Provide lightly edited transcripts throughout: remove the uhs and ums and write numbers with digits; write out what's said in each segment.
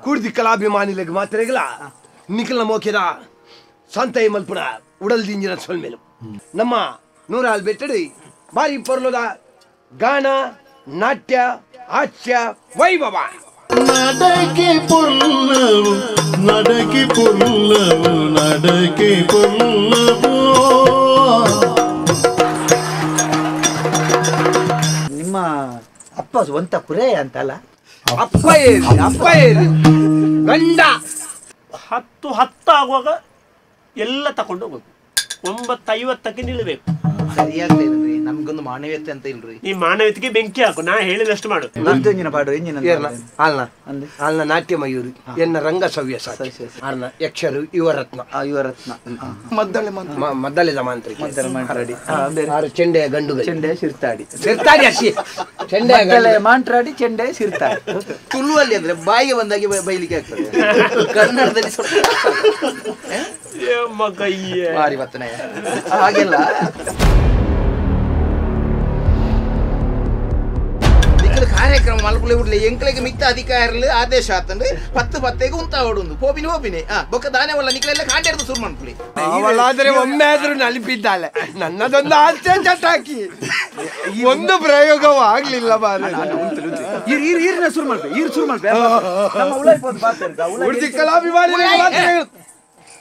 ಕೂಡ್ದಿ ಕಲಾಭಿಮಾನಿಲೆಗ್ ಮಾತ್ರೆಗಳ ನಿಖಿಲ ಮೋಕೆದ ಸಂತೈ ಮಲ್ಪುನ ಉಡಲ್ ದಿಂಜಿನ ಸೊಲ್ಮೆಲು ನಮ್ಮ ನೂರಾಲ್ ಬೆಟ್ಟಡಿ ಬಾರಿ ಪೊರ್ಲುದ ಗಾನ ನಾಟ್ಯ ಹಾಸ್ಯ ವೈಭವ நடக்கி பொல்லவு நடக்கி பொல்லவு நடக்கி பொல்லவோ. ನಿಮ್ಮ ಅಪ್ಪ ಸ್ವಂತ ಕುರೆ ಅಂತಲ್ಲ? ಅಪ್ಪ ಏರಿ ಅಪ್ಪ ಏರಿ ಗಂಡ 10 10 ಆಗುವಾಗ ಎಲ್ಲ ತಕೊಂಡು ಹೋಗ್ಬೇಕು. 9:50ಕ್ಕೆ ನಿಲ್ಲಬೇಕು. ಸರಿಯಾಗ್ತಾ ಇಲ್ರಿ, ನಮ್ಗೊಂದು ಮಾನವೀಯತೆ ಅಂತ ಇಲ್ರಿ. ಈ ಮಾನವೀಯತೆಗೆ ಬೆಂಕಿ ಹಾಕು, ನಾ ಹೇಳಿದಷ್ಟು ಮಾಡು. ಪಾಡು ಎಂಜಿನ ಅಲ್ಲ ಅಲ್ಲ ನಾಟ್ಯ ಮಯೂರಿ ಎನ್ನ ರಂಗ ಸವ್ಯಸಾಚಿ ಅರ್ನ ಯಕ್ಷರು ಯುವರತ್ನ ಯುವರತ್ನ ಮದ್ದಳೆ ಮದ್ದಳೆದ ಮಾಂತ್ರಿಕ ಆರು ಚೆಂಡೆಯ ಗಂಡು ಚೆಂಡೆ ಸಿರ್ತಾಡಿ ಸಿರ್ತಾಡಿ ಅಕ್ಕಿ ಚೆಂಡೆ ಮಾಂಟ್ರಾಡಿ ಚೆಂಡೆ ಸಿರ್ತಾಡಿ. ತುಳುವಲ್ಲಿ ಅಂದ್ರೆ ಬಾಯಿಗೆ ಬಂದಾಗೆ ಬೈಲಿಕ್ಕೆ ಆಗ್ತದೆ, ಕನ್ನಡದಲ್ಲಿ ಸ್ವಲ್ಪ ಭಾರಿ ಬತ್ತನೆ ಹಾಗೆಲ್ಲ. ಕಾರ್ಯಕ್ರಮ ಮಲ್ಪುಲೆ ಉಡ್ಲೆ ಎಂಕ್ಲೆಗೆ ಮಿತ್ತ ಅಧಿಕಾರಲು ಆದೇಶ ಆತಂದ್ರೆ 10 10 ಉಂತ ಓಡುಂದು ಪೋಪಿನಿ ಹೋಪಿನಿ ಬೊಕ್ಕ ದಾನೆವಲ್ಲ ನಿಕ್ಲೆಲ್ಲ ಕಾಂಡೇರ್ದು ಸುರು ಮನ್ಪುಲಿ. ಅವಳಾದ್ರೆ ಒಮ್ಮೆ ಆದ್ರೂ ನಲಿಪಿದ್ದಾಳೆ. ನನ್ನದೊಂದು ಆಸೆ ಚಟಾಕಿ ಒಂದು ಪ್ರಯೋಗವೂ ಆಗ್ಲಿಲ್ಲ. ಈರಿನ ಸುರು ಮಾಡ್ಬೇಕು, ಈರು ಸುರು ಮಾಡ್ಬೇಕು.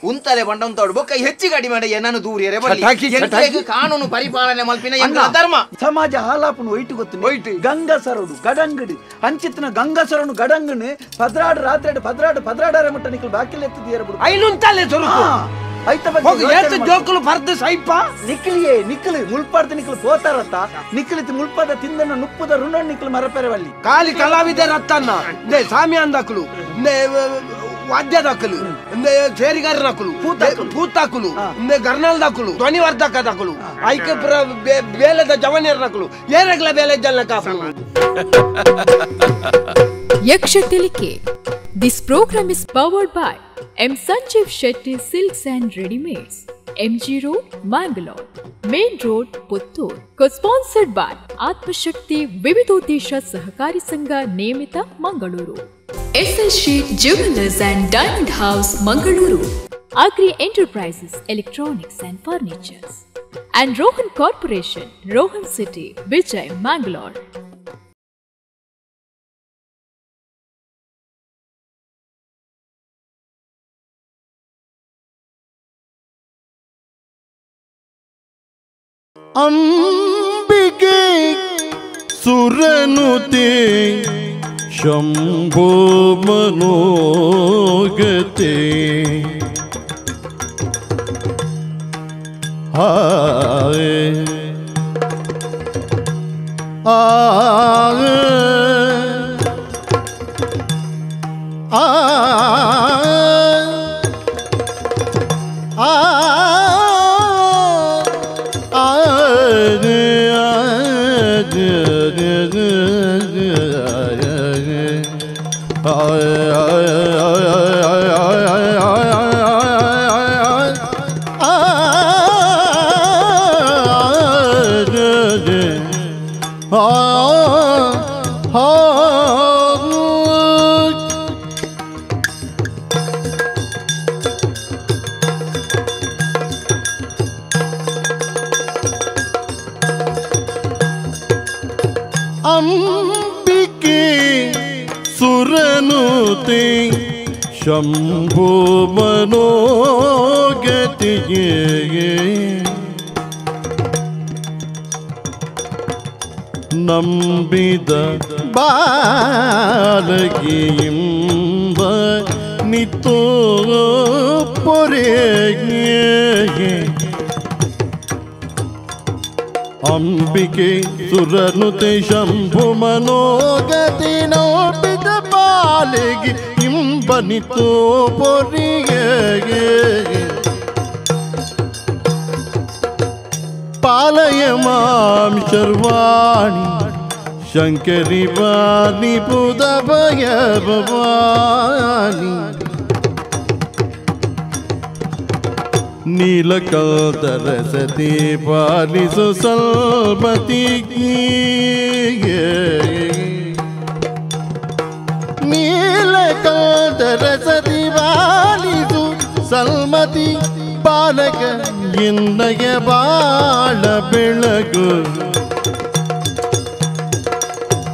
ಉಂತಲೆ ಬಂಡ ಉಂತಾಡು ಬೊಕ್ಕ ಹೆಚ್ಚು ಗಾಡಿ ಮಾಡಿ ಏನನ್ನು ದೂರಿಯರೆ ಬರಲಿ. ಕಾನೂನು ಪರಿಪಾಲನೆ ಮಲ್ಪಿನ ಧರ್ಮ ಸಮಾಜ ಹಾಲಾಪುನು ಒಯ್ಟು ಗೊತ್ತು ಒಯ್ಟು ಗಂಗಸರುಡು ಗಡಂಗಡಿ ಅಂಚಿತ್ನ ಗಂಗಸರನು ಗಡಂಗನು ಪದ್ರಾಡು ರಾತ್ರಿ ಪದ್ರಾಡು ಪದ್ರಾಡಾರೆ ಮುಟ್ಟ ನಿಕ್ಕಲು ಬಾಕಿಲ್ ಎತ್ತಿದ್ದೀರ ಬಿಡು. ಐನುಂತಲೆ ಸುರುಕು ಐತ ಬಗ್ಗೆ ಜೋಕುಲು ಪರ್ದು ಸೈಪ ನಿಕ್ಕಲಿಯೇ ನಿಕ್ಕಲು ಮುಳ್ಪಾಡ್ದು ನಿಕ್ಕಲು ಪೋತಾರತ್ತ ನಿಕ್ಕಲಿತ್ತು ಮುಳ್ಪಾದ ತಿಂದನ ನುಪ್ಪುದ ಋಣ ನಿಕ್ಕಲು ಮರಪೆರವಲ್ಲಿ ಖಾಲಿ ಕಲಾವಿದ ರತ್ತನ್ನ ಸ್ವಾಮಿ ಅಂದಕಲು ವಾದ್ಯದಾಕಲು ಸೇರಿಗಾರನಕಲು ಪೂತಾಕಲು ಗರ್ನಲ್ದಾಕಲು ಧ್ವನಿವರ್ಧಕದಾಕಲು ಐಕೆ ಬೇಲೆದ ಜವನಿಯರ್ನಕಲು ಏರಗ್ಲ ಬೇಲೆ ಜಲ್ಲ Kapu. Yaksha Tilike. This program is powered by M. Sanjeev Shetty Silks and Readymades, MG Road, Mangalore, Main Road, Puttur. Co-sponsored by Atmashakti Vividodesha Sahakari Sangha Niyamita, Mangaluru. SL Sheet Jewelers and Diamond House, Mangaluru. Agri Enterprises, Electronics and Furnitures. And Rohan Corporation, Rohan City, Vijay, Mangalore. Ambike ಸುರನುತೆ Shambho ಮನೋಗತೆ hi ಆಯ ಆ ಅಂಬಿಕೆ ಸುರನುತೆ ಶಂಭೋ ಮನೋಗತಿಯೇ ನಂಬಿದ ಬಾಲಗಿಂಬ ನಿತೋ ಪೊರೆಗೆ ಅಂಬಿಕೆ ಸುರನುತೆ ಶಂಭು ಮನೋಗತಿ ನೋಬಿದ ಬಾಲಿಗೆ ಇಂಬನಿತೋ ಪೊರಿಗೆ ಪಾಲಯ ಮಾಂ ಶರ್ವಾಣಿ ಶಂಕರಿ ವಾಣಿ ಬುಧಭಯ ಭವಾನಿ ನೀಲಕಲ್ದರಸತಿ ಪಾಲಿಸು ಸಲ್ಮತಿ ನೀಲಕಲ್ದರಸತಿ ಸಲ್ಮತಿ ಪಾಲಕ ಇನ್ನಯ ಬಾಳ ಬೆಳಗು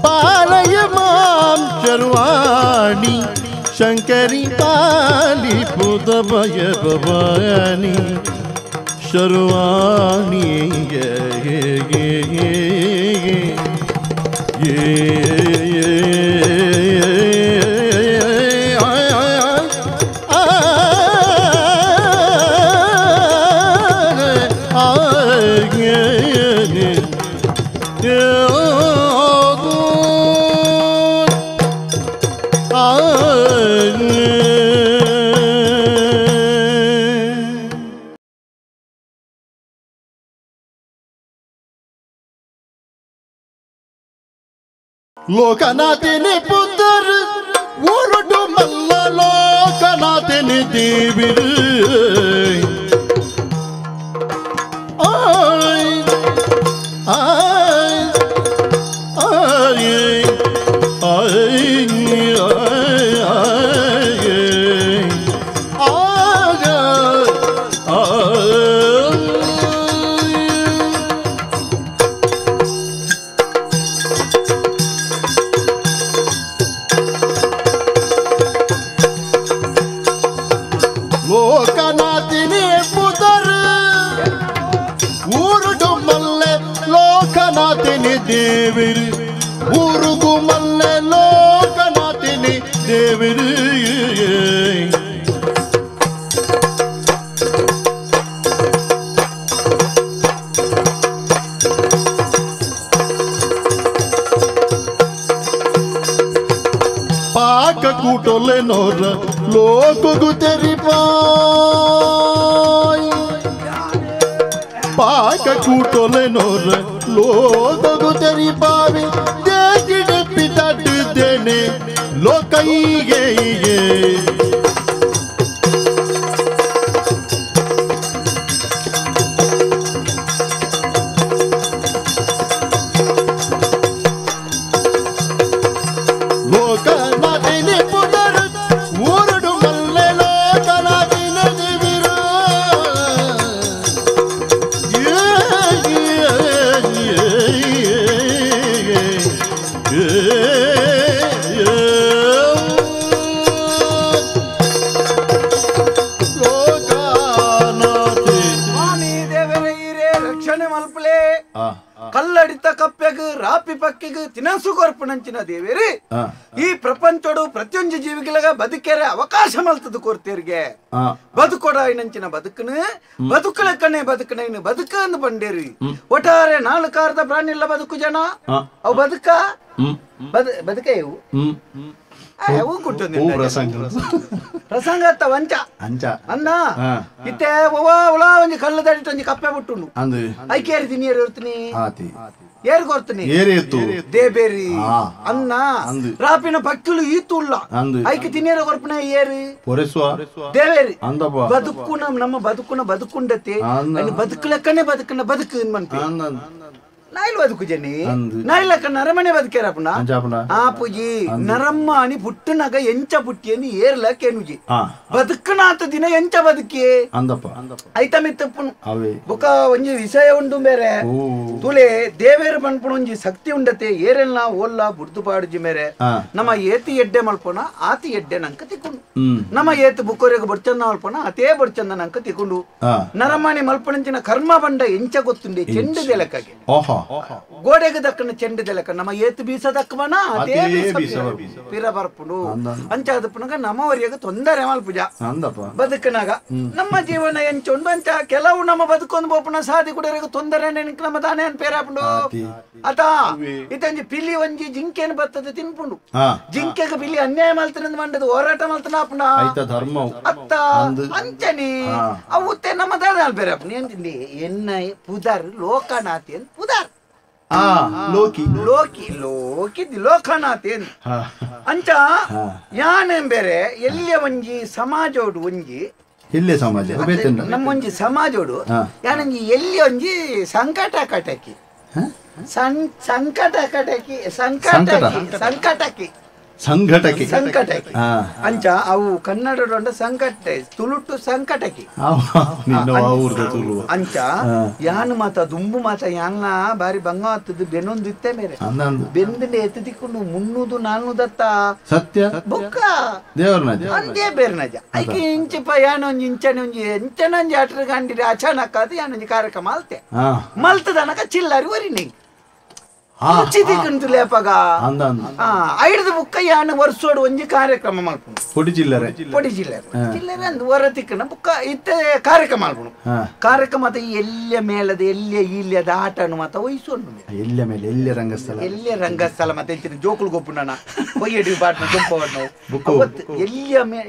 ಪಾಲಯ ಮಾಂ ಶರ್ವಾಣಿ ಶಂಕರಿ ಪಾಲಿ ಪುದಭಯ ಭವಾನಿ ಶರ್ವಾಣಿ ಲೋಕನಾಥಿನಿ ಪುತ್ರ ಊರುಡು ಮಲ್ಲ ಲೋಕನಾಥಿನಿ ದೇವಿರು ಆಯ್ ಆಯ್ ಆಯ್ ಲೋಕನಾಥಿನಿ ಪುತ್ರ ಊರುಡು ಮಲ್ಲೆ ಲೋಕನಾಥಿನಿ ದೇವಿರು ಊರುಗು ಮಲ್ಲೆ ಲೋಕನಾಥಿನಿ ದೇವಿರು ಪಾಕ ಕೂಟೊಲೆ ನೋರ ಲೋಕಗು ತೆರಿಪಾಯ್ ಪಾಕ ಕೂಟೊಲೆ ನೋರ ಲೋಕಗು ತೆರಿಪಾವಿ ದೇಗಿಡೆ ಪಿತಡ್ದೇನೆ ಲೋಕೈಗೆ ಲೋಕನಾಥಿನಿ ಪುನರ್ ಊರುಡು ಮಲ್ಲೆ ಲೋಕನಾಥಿನಿ ದೇವಿರು ಲೋಕನಾಥಿ ಸ್ವಾಮಿ ದೇವರೇ ಈರೇ ರಕ್ಷಣೆ ಮಲ್ಪಲೆ ಕಲ್ಲಡಿತ ಕಪ್ಪೆಗ್ ರಾಪಿ ಪಕ್ಕಿಗ್ ತಿನಸು ಕೊರ್ಪುನಂಚಿನ ದೇವೇರಿ ಈ ಪ್ರಪಂಚೋಡು ಪ್ರತಿಯೊಂದು ಜೀವಿಗಳಿಗ ಬದುಕೆರೆ ಅವಕಾಶ ಮಲ್ತದ ಕೋರ್ತೇರಿಗೆ ಬದುಕೊಡಾಯಿನಂಚಿನ ಬದುಕನು ಬದುಕಲಕ್ಕನೆ ಬದುಕನೈನು ಬದುಕ ಅಂದ್ ಬಂಡೇರಿ ಒಟ್ಟಾರೆ ನಾಲ್ಕಾರ್ಧ ಪ್ರಾಣಿಲ್ಲ ಬದುಕು ಜನ ಅವು ಬದುಕ ಬದುಕ ಇವು ಪ್ರಸಂಗ ವಂಚ ಅಂದ ಇತ್ತೆ ಒಲ ಒಂಜಿ ಕಲ್ಲು ದಡಿಟ್ ಒಂಜಿ ಕಪ್ಪೆ ಬಿಟ್ಟು ಐಕೇರಿ ತಿನಿಯರು ಇರ್ತೀನಿ ಏರು ಕೊರ್ತೀನಿ ದೇಬೇರಿ ಅನ್ನ ರಾಪಿನ ಪಕ್ಕಿಲು ಈತುಲ್ಲ ಐಕೆ ತಿನಿಯರ ಕೊರ್ಪನ ಏರಿ ದೇವೇರಿ ಬದುಕು ನಮ್ಮ ಬದುಕುನ ಬದುಕುಂಡತೆ ಬದುಕಲಕ್ಕನೆ ಬದುಕನ ಬದುಕು ಮನ್ಪಿ ನಾಯಿಲ್ ಬದುಕು ಜನಿ ನಾಯಿಲಕ್ಕ ನರಮನೆ ಬದುಕೇರಪ್ಪನ ಆ ಪೂಜಿ ನರಮ್ಮಾನಿ ಪುಟ್ಟನಾಗ ಎಂಚ ಪುಟ್ಟಿಯನ್ನು ಏರ್ಲ ಕೇನುಜಿ ಬದುಕನಾತ ದಿನ ಎಂಚ ಬದುಕಿ ಐತ ಮಿತ್ತಪ್ಪನು ಬುಕ್ಕ ಒಂಜಿ ವಿಷಯ ಉಂಡು ಬೇರೆ ತುಲೆ ದೇವೇರು ಪನ್ಪುಣ ಒಂಜಿ ಶಕ್ತಿ ಉಂಡತೆ ಏರೆಲ್ಲ ಓಲ್ಲ ಬುಡ್ದು ಪಾಡುಜಿ ಮೇರೆ ನಮ್ಮ ಏತಿ ಎಡ್ಡೆ ಮಲ್ಪೋಣ ಆತಿ ಎಡ್ಡೆ ನಂಕ ತಿಕ್ಕೊಂಡು ನಮ್ಮ ಏತು ಬುಕ್ಕೋರಿಗೆ ಬೊಡ್ಚಂದ ಮಲ್ಪೋಣ ಅತೇ ಬೊಡ್ಚಂದ ನಂಕ ತಿಕ್ಕೊಂಡು ನರಮಾನಿ ಮಲ್ಪಣಂಚಿನ ಕರ್ಮ ಬಂಡ ಎಂಚ ಗೊತ್ತುಂಡೆ ಚೆಂಡು ದೆಲಕ್ಕಾಗಿ ಗೋಡೆಗೆ ದಕ್ಕನ ಚೆಂಡು ದೆಲಕ ನಮ್ಮ ಏತು ಬೀಸ ದಕ್ಕಮನ ಅದೇ ಬೀಸ ಪಿರ ಬರ್ಪುಡು ಅಂಚಾದ ಪುನಗ ನಮ್ಮವರಿಗೆ ತೊಂದರೆ ಮಲ್ಪುಜ ಬದುಕನಾಗ ನಮ್ಮ ಜೀವನ ಎಂಚುಂಡು ಅಂಚ ಕೆಲವು ನಮ್ಮ ಬದುಕೊಂದು ಬೋಪುನ ಸಾದಿ ಕುಡಿಯರಿಗೆ ತೊಂದರೆ ನಮ್ಮ ತಾನೇ ಅನ್ಪೇರಾಪುಂಡು ಅತ ಇತಂಜಿ ಪಿಲಿ ಒಂಜಿ ಜಿಂಕೆನು ಬರ್ತದೆ ತಿನ್ಪುಂಡು ಜಿಂಕೆಗೆ ಪಿಲಿ ಅನ್ಯಾಯ ಮಲ್ತನ ಮಂಡದು ಹೋರಾಟ ಮಲ್ತನ ಅಪ್ಪನ ಅತ್ತ ಅಂಚನಿ ಅವು ನಮ್ಮ ದಾದ ಅಲ್ಪೇರಾಪುಂಡು ಎಂತಿಂದಿ ಎನ್ನ ಪುದಾರ್ ಲೋಕನಾಥಿ ಅಂತ ಪುದಾರ್ ಲೋಕಿ ಲೋಕಿ ಲೋಕಿ ಲೋಕನಾಥೇನ್ ಅಂಚ ಯಾನೇಂ ಬೇರೆ ಎಲ್ಲಿಯ ಒಂಜಿ ಸಮಾಜೋಡು ಒಂಜಿ ಇಲ್ಲೇ ಸಮಾಜ ನಮ್ಮೊಂಜಿ ಸಮಾಜೋಡು ಯಾನಂಜಿ ಎಲ್ಲಿ ಒಂಜಿ ಸಂಕಟ ಕಟಕಿ ಸಂಕಟ ಕಟಕಿ ಸಂಕಟಕಿ ಸಂಕಟಕಿ ಸಂಘಟಕಿ ಸಂಕಟಕಿ ಅಂಚ ಅವು ಕನ್ನಡ ಸಂಕಟ ತುಳುಟು ಸಂಕಟಕಿ ಅಂಚ ಯಾನು ಮಾತ ದುಂಬು ಮಾತ ಯಾನ್ಲ ಬಾರಿ ಬಂಗ ಆತದ್ದು ಬೆನ್ನೊಂದು ಇತ್ತೆ ಮೇರೆ ಬೆಂದ ಎತ್ತು ದಿಕ್ಕೊಂಡು 300 400 ಸತ್ಯ ಬೊಕ್ಕ ದೇವರ ಅಂದೇ ಬೇರೆ ನಜ ಐಕೆ ಇಂಚಿಪ ಯಾನೊಂಜಿ ಇಂಚನೆ ಒಂಜಿ ಇಂಚನೊಂಜಿ ಆಟದ ಗಂಡಿರಿ ಅಚಾನಕ್ ಅದು ಯಾನೊಂಜಿ ಕಾರ್ಯಕ್ರಮ ಅಲ್ತೆ ಮಲ್ತದನಕ ಚಿಲ್ಲಾರಿ ಒರಿ ನಿಂಗೆ ಲೇಪಗ ಐದು ಬುಕ್ಕ ಯಾನ ವರ್ಷೋಡು ಒಂಜಿ ಕಾರ್ಯಕ್ರಮ ಮಲ್ಪುಂಡು ಪೊಡಿ ಚಿಲ್ಲರೆ ಪೊಡಿ ಚಿಲ್ಲರೆ ಚಿಲ್ಲರೆ ಅಂದ್ ಹೊರ ತಿಕ್ಕನ ಬುಕ್ಕ ಇತ್ತ ಕಾರ್ಯಕ್ರಮ ಮಲ್ಪುಂಡು ಕಾರ್ಯಕ್ರಮ ಎಲ್ಲ ಮೇಲದ ಎಲ್ಲ ಇಲ್ಲದ ಆಟನು ಮಾತ ವಹಿಸೋನು ಎಲ್ಲ ಮೇಲೆ ಎಲ್ಲ ರಂಗಸ್ಥಳ ಎಲ್ಲ ರಂಗಸ್ಥಳ ಮತ್ತೆ ಎಂಚಿನ ಜೋಕುಲು ಗೊಪ್ಪುಂಡಣ ಕೊಯ್ಯಡಿ ಬಾಟ್ನ ಜೊಂಪವಣ್ಣು ಎಲ್ಲ ಮೇ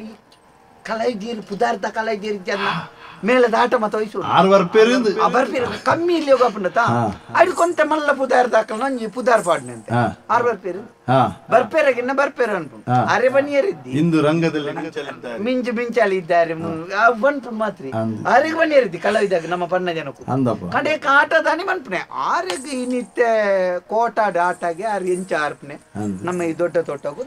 ಕಲೈದೀರು ಪುದಾರ್ಥ ಕಲೈದೀರು ಜನ ಮೇಲದ ಆಟ ಮತ ವಹಿಸು ಬರ್ಪೇರು ಕಮ್ಮಿ ಇಲ್ಲಿ ಹೋಗಪ್ಪನತ ಅಡ್ಕೊಂತ ಮಲ್ಲ ಪುದಾರ್ ದಾಕಲ ಒಂಜಿ ಪುದಾರ್ ಪಾಡ್ನಂತೆ ಆರು ಬರ್ಪೇರು ಬರ್ಪೇರಗಿನ್ನ ಬರ್ಪೇರು ಅನ್ಪುಂಡು ಅರೆ ಬನ್ನಿಯರಿದ್ದಿ ಇಂದು ರಂಗದಲ್ಲಿ ಮಿಂಚು ಮಿಂಚಾಲಿ ಇದ್ದಾರೆ ಬನ್ಪು ಮಾತ್ರ ಆರಿಗೆ ಬನ್ನಿಯರಿದ್ದಿ ಕಲಾವಿದಾಗ ನಮ್ಮ ಪಣ್ಣ ಜನಕ್ಕೂ ಕಡೆಗೆ ಆಟ ದಾನಿ ಬನ್ಪುನೆ ಆರಿಗೆ ಇನ್ನಿತ್ತೆ ಕೋಟಾಡ ಆಟಗೆ ಆರು ಎಂಚ ಆರ್ಪನೆ ನಮ್ಮ ಈ ದೊಡ್ಡ ತೋಟಕ್ಕೂ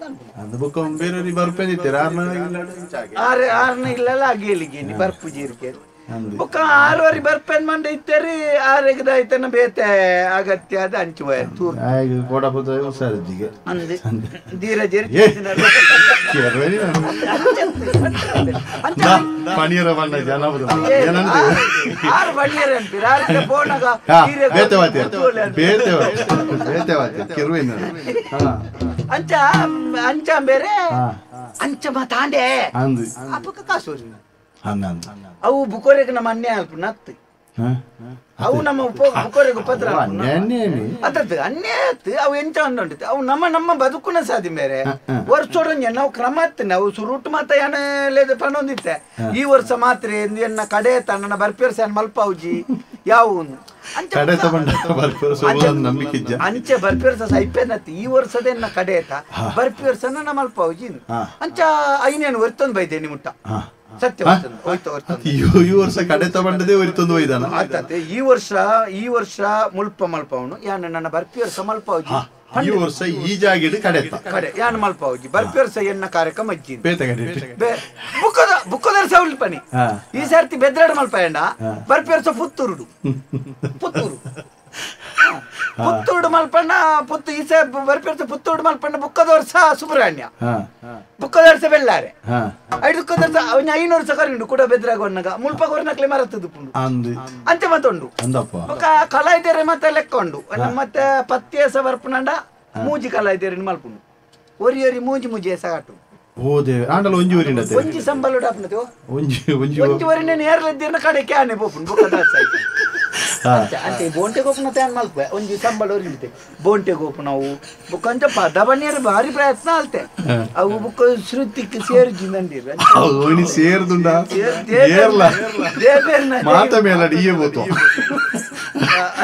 ಆರು ಆರ್ನ ಇಲ್ಲಲ್ಲ ಅಗೇಲಿಗೇನಿ ಬರ್ಪು ಜೀರಿಗೆ ಬೊಕ್ಕ ಆರುವರೆ ಬರ್ಪೆನ್ ಮಂಡ ಇತ್ತರಿ ಆರೆಗದಾಯ್ತನ ಬೇತೆ ಅಗತ್ಯ ಅದ ಅಂಚುವ ಧೀರಜೇರಿ ಆರು ಬಣ್ಣಿಯರ್ ಅನ್ಪಿರ ಆರು ಪೋಣಗ ಅಂಚ ಅಂಚ ಬೇರೆ ಅಂಚ ಮಾತಾಂಡೆ ಅಪ್ಪಕ್ಕ ಕಾಸು ಅವು ಬುಕೋರೆಗೆ ನಮ್ಮ ಅನ್ಯಾಯ ಅಲ್ಪ ನತ್ತು ಅವು ನಮ್ಮ ಬುಕೋರೆಗೆ ಉಪದ್ರ ಅದದ್ದು ಅನ್ಯಾಯ ಆತು ಅವು ಎಂಚ ಉಂಟು ಅವು ನಮ್ಮ ನಮ್ಮ ಬದುಕುನ ಸಾಧಿ ಬೇರೆ ವರ್ಷೋಡೊಂಜೆ ನಾವು ಕ್ರಮ ಆತ್ತೀನಿ ಅವು ಸುರುಟು ಮಾತ ಏನ ಪಣೊಂದಿತ್ತೆ ಈ ವರ್ಷ ಮಾತ್ರ ಎನ್ನ ಕಡೆ ತನ್ನ ಬರ್ಪೇರ್ಸ ಮಲ್ಪಾವುಜಿ ಯಾವ ಅಂಚೆ ಬರ್ಪೇರ್ಸ ಸೈಪೇನತ್ತಿ ಈ ವರ್ಷದ ಎನ್ನ ಕಡೆ ಬರ್ಪೇರ್ಸ ನನ್ನ ಮಲ್ಪಾವುಜಿ ಅಂಚ ಐನೇನು ಹೊರ್ತೊಂದು ಬೈದೆ ನಿಮುಟ್ಟ ಸತ್ಯ ಈ ವರ್ಷ ಕಡೆ ತಗೊಂಡದೇ ಒರಿತೊಂದು ಒಯ್ದಾನ ಈ ವರ್ಷ ಈ ವರ್ಷ ಮುಲ್ಪ ಮಲ್ಪವನು ಯಾನು ನನ್ನ ಬರ್ಪಿಯರ್ಸ ಮಲ್ಪಾವುಜಿ ಈ ವರ್ಷ ಈ ಜಾಗಿಡು ಕಡೆ ಕಡೆ ಯಾನು ಮಲ್ಪಾವುಜಿ ಬರ್ಪಿಯರ್ಸ ಎನ್ನ ಕಾರ್ಯಕ್ರಮ ಅಜ್ಜಿ ಬುಕ್ಕದ ಬುಕ್ಕದರ್ಸ ಉಲ್ಪನಿ ಈ ಸರ್ತಿ ಬೆದ್ರಾಡು ಮಲ್ಪಾಯಣ್ಣ ಬರ್ಪಿಯರ್ಸ ಪುತ್ತೂರುಡು ಪುತ್ತೂರು ಪುತ್ತೂರು ಮಲ್ಪಣ್ಣ ಪುತ್ತು ಈ ಬರ್ಪಿರ್ತ ಪುತ್ತೂರು ಮಲ್ಪಣ್ಣ ಬುಕ್ಕದ ವರ್ಷ ಸುಬ್ರಹ್ಮಣ್ಯ ಬುಕ್ಕದ ವರ್ಷ ಬೆಳ್ಳಾರೆ ಐದು ವರ್ಷ ಅವನ 500 ವರ್ಷ ಕರಿಂಡು ಕೂಡ ಬೆದ್ರಾಗ ಒನ್ನಗ ಮುಲ್ಪ ಕೊರ್ನಕ್ಲೆ ಮರತ್ತದು ಪುಂಡು ಅಂತೆ ಮತ್ತೊಂಡು ಬೊಕ್ಕ ಕಲಾಯಿದೇರೆ ಮತ್ತೆ ಲೆಕ್ಕ ಉಂಡು ಮತ್ತೆ ಪತ್ಯೇಸ ಬರ್ಪುನಂಡ ಮೂಜಿ ಕಲಾಯಿದೇರೆ ಮಲ್ಪುಂಡು ಒರಿ ಒರಿ ಮೂಜಿ ಮೂಜಿ ಎಸಗಾಟು ಒಂಜಿ ಸಂಬಳ ಒಂಜಿ ಒರಿನ ನೇರಲಿದ್ದೀರ್ನ ಕಡೆ ಕ್ಯಾನೆ ಪೋಪುಂಡು ಬೊಕ್ಕ ದಾಸ ಅಂತೆ ಬೋಂಟೆ ಗೋಪುನ ತಯಾರು ಮಲ್ಪ ಒಂಜಿ ಸಂಬಳ ಒರಿತೆ ಬೋಂಟೆ ಗೋಪುನವು ಬುಕ್ಕ ಅಂಚ ಪದ ಬನ್ನಿಯರು ಭಾರಿ ಪ್ರಯತ್ನ ಅಲ್ತೆ ಅವು ಬುಕ್ಕ ಶ್ರುತಿಕ್ ಸೇರು ಜಿಂದಂಡಿರ ಸೇರ್ದುಂಡ